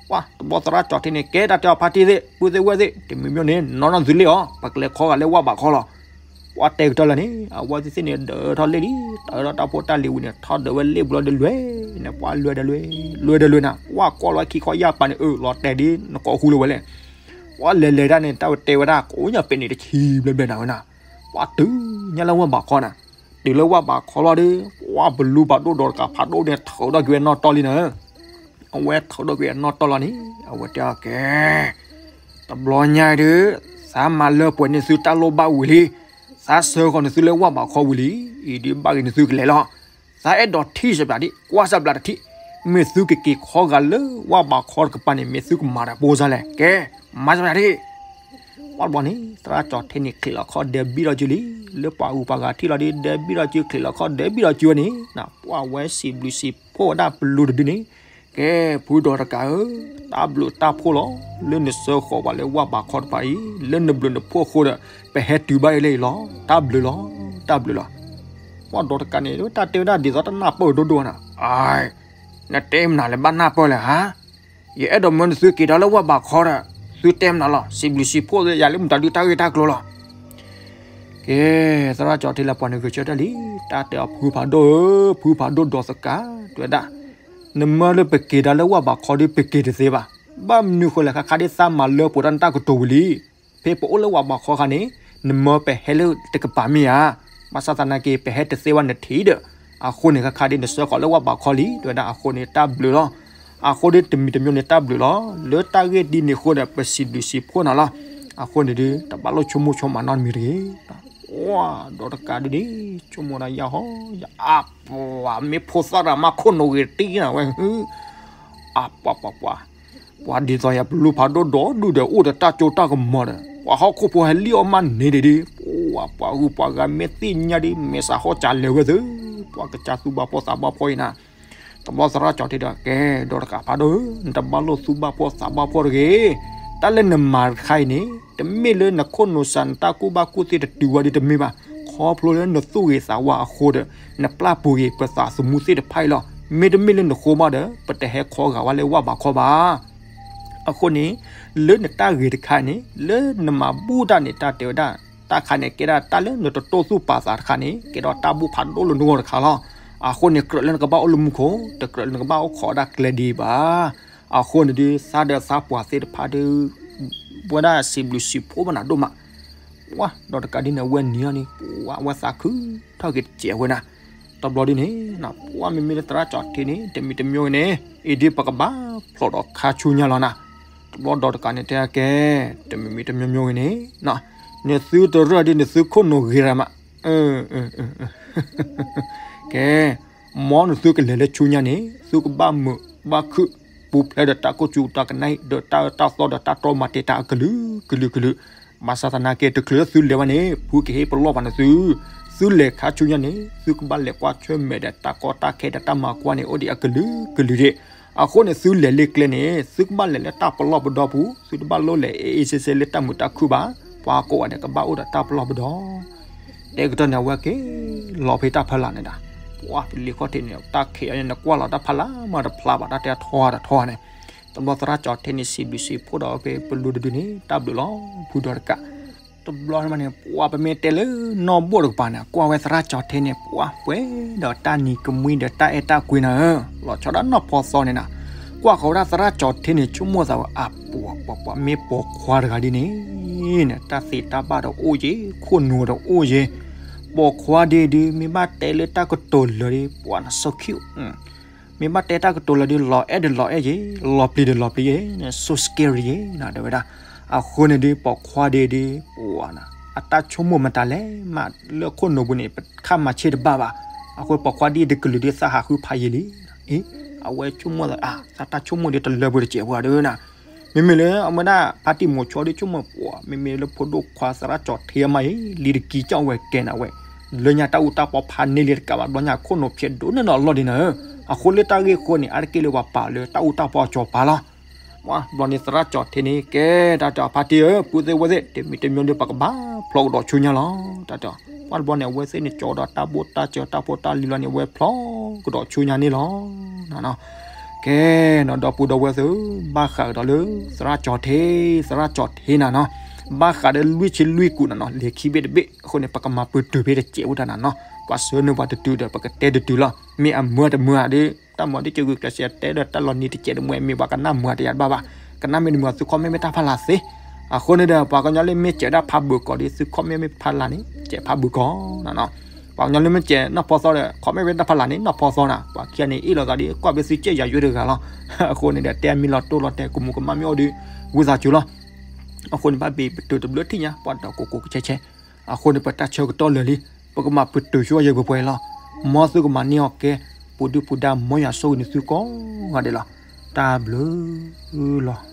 ပှၤတဘျီသရၣ်ကၠီထံန့ၣ် ကဲတၢ်တဲအီၤဖါတံၢ်သ့ၣ် ပုၢ်သ့ၣ်ဝဲၢ်သ့ၣ် တမံၤမံၤန့ၣ် နီၢ်နီၢ်သုလ့ၣ်အီၤ ပကလဲၤခီဂာ်လၢဝၣ်ဘးခီလီၤ. ပှၤတဲကတၢၢ်လၢာ်န့ၣ် အဝဲသ့ၣ်သ့ၣ်န့ၣ် ဒၢးထီၣ်လ့ၣ်လံ, တၢ်အၢထီၣ်တၢ်ဖိတၢ်လံၤဝံၤန့ၣ် ထီၣ်ဒၢးဝဲလ့ၣ်ဘျီဒီးလွဲၢ်န့ၣ် ပှၤလွဲၢ်ဒီးလွဲၢ်, လွဲၢ်ဒီးလွဲၢ်နၤ ပှၤကွၢ်လီၤဝဲခံခီယၢ်ပၤန့ၣ် အၢ လီၤတဲာ်ဒ်နကိးဃူလၢၤဝဲလဲၣ်. ပှၤလဲၤလဲၤဒၣ်န့ၣ် တၢ်တဲဝဲဒၣ် ကိးညါပဲာ်န့ၣ်တဆံဘျဲၣ်ဘျဲၣ်နၤဝဲနၤ, ပှၤတုၤညါလၢဝၣ်ဘးခီနၤ, တုၤလၢဝၣ်ဘးခီလီၤဒီး ပှၤပလူၤဖးဒိၣ်ဒီးတကးဖးဒိၣ်န့ၣ် ထုးထီၣ်က့ၤဝဲနီၣ်တီၢ်လံနၤ အဝဲထုးထီၣ်က့ၤအနီၣ်တီၢ်လီၤန့ၣ် အဝဲတဲအီၤ ကဲ တဘျီညါဒီး သးမၤလၢပှဲၤန့ၢ်သုတၢ်လိၣ်ဘၣ်ဝံၤလံ, သးဆှၢဃီၤန့ၢ်သုလၢဝၣ်ဘးခီဝံၤလံ, အံၤဒ်ဘၣ်ဂ့ၤန့ၣ်သုကလဲၤလီၤ. သးအဲၣ်ဒိးထံၣ်စၢၤပျးဒ် ကွၢ်စၢၤပျးတထံၣ်, မ့ၢ်သုကက့ၤခီဂာ်လၢဝၣ်ဘးခီတကပၤန့ၣ် မ့ၢ်သုကမၤတၢ်ပိၢ်စါလဲၣ်, ကဲ မၤစၢၤပျးဒ် ပှၤတဘျီန့ၣ် သရၣ်ကၠီထံန့ၣ် ချံးလီၤခီၣ်ဒဲဘံၣ်ထီၣ်စုလံ, လၢပှၤဂုၤပှၤဂၤထံၣ်လီၤဒီး ဒဲဘံၣ်ထီၣ်စု ချံးလီၤခီၣ်ဒဲဘံၣ်ထီၣ်စုဝဲန့ၣ် ပှၤဝဲစံးဘျုးစံးဖှိၣ်ဝဲဒၣ်ပလူၤတဒုန့ၣ်, ကဲ ဖုဒီးတကးဧၢ, တၢ်ဘျုးတၢ်ဖှိၣ်လီၤ, လၢနဆှၢဃီၤပှၤလၢဝၣ်ဘးခီတကပၤအံၤ, လၢနဘျုးနဖှိၣ်အဃိဒီး ပဟဲတုၤဘၣ်အံၤလၢအံၤလီၤ, တၢ်ဘျုးလီၤ, တၢ်ဘျုးလီၤ. ပှၤဒီးတကးန့ၣ် တၢ်တဲဝဲဒၣ်ဒ်သိးတၢ်နၢ်ပၢၢ်ဒိၣ်ဒိၣ်နၤ, အ နတဲမနုၤလဲၣ်ဘၣ်နၢ်ပၢၢ်လဲၣ်ဧါ, ယအဲၣ်ဒိးမၢနသုက့ၤဒီးလၢဝၣ်ဘးခီဒီး သုတဲမနုၤလီၤ, စံးဘျုးစံးဖှိၣ်ယၤလၢမတၤဒုတၢ်ဂ့ၢ်တၢ်ကျိၤလီၤ. ကဲ သရၣ်ကၠီထံလၢပှၤန့ၣ်ဂဲၤဆၢထၢၣ်လံ, တၢ်တဲအီၤဖုဖးဒိၣ်ဧၢ, ဖုဖးဒိၣ်ဒီးတကး တဲဝဲဒၣ်, နမၢလၢပက့ၤဒီးလၢဝၣ်ဘးခီဒီး ပက့ၤတသ့ဘၣ်, ဘၣ်မနုၤဃိလဲၣ် ခါခါဒ်သးမၤလၢပှဲၤတၢ်နတၢ်ကတိၤဝံၤလံ ဖဲပအိၣ်လၢဝၣ်ဘးခီခါန့ၣ် နမၢပဟဲလၢတကပၤမ့ၢ်ဧါ, ဘၣ်ဆၣ်သနာ်က့ ပဟဲတသ့ဘၣ်နထံၣ်ဒီး, အဃိန့ၣ် ခါခါဒ်နဆှၢဃီၤလၢဝၣ်ဘးခီလံ တဲဝဲဒၣ်အဃိန့ၣ် တၢ်ဘျုးလီၤ. အဃိဒ်တမံၤတမံၤန့ၣ် တၢ်ဘျုးလီၤ. လၢတၢ်ဂ့ၢ်ဒ်န့ၣ်အဃိဒီး ပစံးဘျုးစံးဖှိၣ်နၤလီၤ. အဃိန့ၣ်ဒ် တဘၣ်လိၣ်ဆိကမိၣ်ဆိကမးနီတမံၤတဂ့ၤ. ပှၤဒီးတကးဒ်န့ၣ် ဆိကမိၣ်ဒီးယၤဟီ, ယအါပှၤမ့ၢ်ဖိသၣ်တဂၤမး ခိၣ်နူာ်ဂ့ၤတံၢ်နၤဝဲ, အါပှၤပှၤပှၤ ပှၤဒ်သိးယၤပလူၤဖးဒိၣ်ဒီးဒုၣ်ဒီးအိၣ်ဒီးတၢ်စိတၢ်ကမီၤဒီး ပှၤဟီၣ်ခိၣ်ဖိဟဲလံၣ်အီၣ်မးန့ၣ်ဒ်ဒ်, ပှၤပှၤဂုၤပှၤဂၤမ့ၢ်သ့ၣ်ညါဒ် မဲာ်ဆှးဟီၣ်စးလဲၤဝဲသ့, ပှၤကစၢ်သူၣ်ဘၣ်ဖှီၣ်သးဘၣ်ဖှီၣ်အံၤနၤ, တဘျီသရၣ်ကၠီထံဒီး ကဲ ဒီးတကးဖးဒိၣ်ဧၢ, နတဘၣ်လိၣ်သူၣ်ဘၣ်ဖှီၣ်သးဘၣ်ဖှီၣ်တဂ့ၤ, တၢ်လၢနမၤတခါအံၤန့ၣ် တမ့ၢ်လၢနခိၣ်နူာ်စၢ်နတၢ်ကူၣ်ဘၣ်ကူၣ်သ့တတုၤဝဲဒီးတမ့ၢ်ဘၣ်. ခီဖျိလၢနသူၣ်ဂ့ၤသးဝါအဃိဒီး နပျၢ်ပူၤဂ့ၤပသးသမူသ့ၣ်တဖၣ်အံၤလီၤ. မ့တမ့ၢ်လၢနဃိဘၣ်ဒီး ပတဟဲခီဂာ်ဝဲလၢဝၣ်ဘးခီဘၣ်. အဃိန့ၣ် လၢနတၢ်ဂ့ၤတခါန့ၣ် လၢနမၤဘူၣ်တၢ်န့ၣ် တၢ်တဲဝဲဒၣ် တၢ်ခါန့ၣ် ကဲဒၣ်တၢ်လၢနတတိၢ်သူၣ်ပာ်သးတခါန့ၣ် ကဲဒီးတၢ်ဘူၣ်ဖးဒိၣ်လၢနဂီၢ်တခါလီၤ. အဃိန့ၣ် ကြၢးလၢနကဘၣ်အိၣ်လၢမူခိၣ် တကြၢးလၢနကဘၣ်အိၣ်ခိးဒၣ်ကျဲဒ်အံၤဘၣ်. အဃိန့ၣ်ဒီး သးဒီးသးပှၢ်သ့ၣ်တဖၣ်ဒီး ဝဲဒၣ်စံးဘျုးစံးဖှိၣ်ဘၣ်နၤဒိၣ်မး ပှၤဒီးတကးဒ်န့ၣ် အဝဲနံၤအီၤန့ၣ် ပှၤဝဲသးခုထီၣ်က့ၤတစဲးဝဲနၤ. တဘျီဒ်န့ၣ် ပှၤမ့မ့ၢ်လၢသရၣ်ကၠီၤထ့န့ၣ် တမံၤတမံၤဂ့ၤန့ၣ် အံၤဒ်ပကဘၣ်ဖျိးဒီးခါဆူညါလီၤနၤ. တဘျီဒီးတကးန့ၣ်တဲကဲ တမံၤမံၤတမံၤမံၤဂ့ၤန့ၣ် နသုတရၢၣ်ဒ်န့ၣ် သုခိၣ်နူာ်ဂ့ၤရၤမး ကဲ မ်နသုကလဲၤလၢဆူညါန့ၣ် သုကဘၣ်မုာ်ဘၣ်ခုၣ် ပူၤဖျဲးဒီးတၢ်ကိၢ်စူၣ်တၢ်ကနၣ်အံၤ ဒီးတၢ်အၢတၢ်သီဒီးတၢ်တြီမၤတ့ၢ်တၢ်အကလုာ်ကလုာ်ကလုာ်. ဘၣ်ဆၣ်သနာ်က့ တချုးလၢသုလဲၤဘၣ်န့ၣ် ဖုကဟ့ၣ်ပလီၢ်ဘၣ်နသု. သုလဲၤခါဆူညါန့ၣ် သုကဘၣ်လဲၤကွၢ်ဆၢၣ်မဲာ်ဒီးတၢ်ကီတၢ်ခဲဒီးတၢ်မၤကွၢ်န့ၣ် အိၣ်ဒံးအကလုာ်ကလုာ်ဒံး. အဃိန့ၣ် သုလဲၤလၢကျဲန့ၣ် သုကဘၣ်လဲၤလၢတၢ်ပလီၢ်ပဒီပူၤ သုတဘၣ်လိၣ်လဲၤအ့ၣ်အ့ၣ်စ့စ့လၢတၢ်မုာ်တၢ်ခုၣ်ဘၣ်. ပှၤကိးဂၤဒဲးကဘၣ်အိၣ်ဒီးတၢ်ပလီၢ်ပဒီ တဲကတၢၢ်န့ၣ် အဝဲက့ၤလီၤဖဲတၢ်ဖီလာ်န့ၣ်ဒၣ်. ပှၤပလံၤခီၣ်ထံးန့ၣ် တၢ်ခံးအီၤန့ၣ် နကွၢ်လီၤတၢ်ဖီလာ်မးတဖျါဘၣ် တၢ်တဲထီတထီန့ၣ်. တဘျီသရၣ်ကၠီၤထ့န့ၣ် စံးဘျုးစံးဖှိၣ်ဒီးက့ၤပလူတဒုန့ၣ် တၢ်ဘျုးလီၤ ဖုဒီးတကး. တဘျီန့ၣ် ပှၤပမ့ၢ်တဲလၢနီၢ်ဘိၣ်တကပၤန့ၣ် ကွၢ်ဝဲသရၣ်ကၠီၤထ့န့ၣ် ပှၤပှဲၤဒီးတၢ်နံၤကမှံဒီးတၢ်အဲၣ်တၢ်ကွံနၤဧၢ, လီၤဆီဒၣ်နီၢ်ဖီသီန့ၣ်နၤ. ကွၢ်ဃီၤဝဲဒၣ်သရၣ်ကၠီၤထ့န့ၣ် ဆိကမိၣ်သးဝဲ အပှၤပှၤပှၤမ့ၢ်ပိာ်ခွါတဂၤဒ်န့ၣ် တၢ်သ့တၢ်ဘၣ်ဒီးအိၣ်ယ့ၤ ခိၣ်နူာ်ဒီးအိၣ်ယ့ၤ, ပိာ်ခွါဒ်ဒုး မ့ၢ်ဘၣ်တဲလၢတၢ်ကတိၤလၢာ်ဒီး ပှၤန so cute မ့ၢ်ဘၣ်တဲတၢ်ကတိၤလၢာ်ဒီး လီၤအဲၣ်ဒီးလီၤအဲၣ်ယ့ၤ, လီၤပျံၤဒီးလီၤပျံၤယ့ၤ, so scary ယ့ၤနၤ တဲဝဲဒၣ်. အဃိန့ၣ်ဒုး ပိာ်ခွါဒ်ဒုး ပှၤန အတၢ်ဆိကမိၣ်မတၤလဲၣ်မး လၢခိၣ်နူာ်ပူၤန့ၣ် ပခါမၤဆ့ၣ်တဘၣ်ဘၣ်. အဃိပိာ်ခွါဒ်တကလုာ်ဒုးသးဟးဃုဖးယံာ်လံ. အ့ အဝဲဆိကမိၣ်သး အ သးတၢ်ဆိကမိၣ်ဒ်တလၢပှဲၤတစဲးပှၤဒုးနၤ. မ့မ့ၢ်လၢအမ့ၢ်ဒၣ်ဖါတံၢ်မိၤဆိဒ်ဆိကမိၣ်ပှၤ မ့မ့ၢ်လၢဖိဒိၣ်ခွါသရၣ်ကၠီၤထ့အမါအံၤ လံၤတကံကၠီၣ်ဝဲကဲနၤဝဲ လၢညါတၢ်အူတၢ်ပီဖးန့ၢ်လံတကးဘၣ် ဘျီညါခိၣ်နူာ်ဖျဲးဒိၣ်န့ၢ်နီၤအလီၢ်ဒ်နၤဧၢ. အဃိလၢတၢ်ဂ့ၢ်ဃိန့ၣ် အါတက့ၢ်လၢပှၤပာ်လၢတၢ်အူတၢ်ပီအစီၤပၤလီၤ. ပှၤဘျီန့ၣ်သရၣ်ကၠီၤထ့န့ၣ် ကဲတၢ်တဲအီၤဖါတံၢ်ဧၢ ပုၢ်သ့ၣ်ဝဲၢ်သ့ၣ် တမံၤတမံၤဒီးပကဘၣ်ဖျိးကဒီးဆူညါလီၤ တၢ်တဲအီၤ. ပှၤတဘျီန့ၣ် အဝဲသ့ၣ်န့ၣ်ကၠီဒီးတၢ်ဘိၣ်တၢ်စၢၤတၢ်ဖိတၢ်လံၤလီၤန့ၣ် အဝဲဖျိးကဒီးဆူညါန့ၣ်လီၤ. ကဲနီၤ ဒီပုၢ်ဒီဝဲၢ်သ့ၣ်ဧၢ ဘၣ်ဃးကဒီးလၢ သရၣ်ကၠီၤထ့ သရၣ်ကၠီၤထ့နၤနီၤ ဘၣ်ဃးဒီးလွံၢ်ဆံလွံၢ်ကူာ်နၤနီၤ လဲၤခံဘ့ၣ်တဘ့ၣ် အဃိန့ၣ် ပကမၤပတုာ်ဖဲတစဲးဝဲတၢ်နၤနီၤ ပှၤဆှၢန့ၢ်ပှၤတတုၤဒီး ပကတဲတတုၤလီၤ မ့ၢ်အမုာ်တမုာ်ဧါဒီး တၢ်မၤဒ်ကဂုာ်ကျဲးစၢးတဲဒီးတၢ်လီၤနံၤတစဲးတမုာ် မ့ၢ်ပှၤကနၣ်မုာ်တယၤတဘၣ်ဘၣ် ကနၣ်မ့ၢ်တမုာ် သု comment မ့ၢ်တၢ်ဖးလၢ်သ့ အဃိန့ၣ်ဒီး ပှၤကညီလၢမ့ၢ်စဲးဒၣ်ဖးဘုးကီးဒီး သု comment မ့ၢ်ဖးလၢ်န့ၣ် စဲးဖးဘုးကီးနၤနီၤ ပှၤကညီလၢမ့ၢ်စဲးနီၢ်ဖီသီဒီး comment မ့ၢ်တၢ်ဖးလၢ်န့ၣ် နီၢ်ဖီသီနၤ ပှၤခံဂၤန့ၣ်အ့ၣ်လိာ်သးဒီး ကွၢ်ဖဲသုစဲးယၤယွဲတဂၤလီၤ အဃိန့ၣ်ဒီး တဲမ့ၢ်လီၤတိၢ်လီၤတဲာ် ကမူးကမၣ်မ့ၢ်အိၣ်ဒီး ဝံသးစူၤလီၤ အဃိန့ၣ် ဘၣ်ဘ့ၣ်ပတုာ်တဘျုးထံၣ်ညါ ပှၤဒီးကိးကိးကဆဲးဆဲး အဃိန့ၣ် ပတၢ်ဆၢကတီၢ်လၢာ်လံ ပကမၤပတုာ်ဆိယဲၢ်ပှဲၤပှဲၤလီၤ မ်သုကမၤန့ၢ်အီၤကဲ ပူၤဒုၣ်ပူၤဒါ မ်ယွၤဆိၣ်ဂ့ၤန့ၢ်သုကိးဂၤဒဲးလီၤ တၢ်ဘျုးလီၤ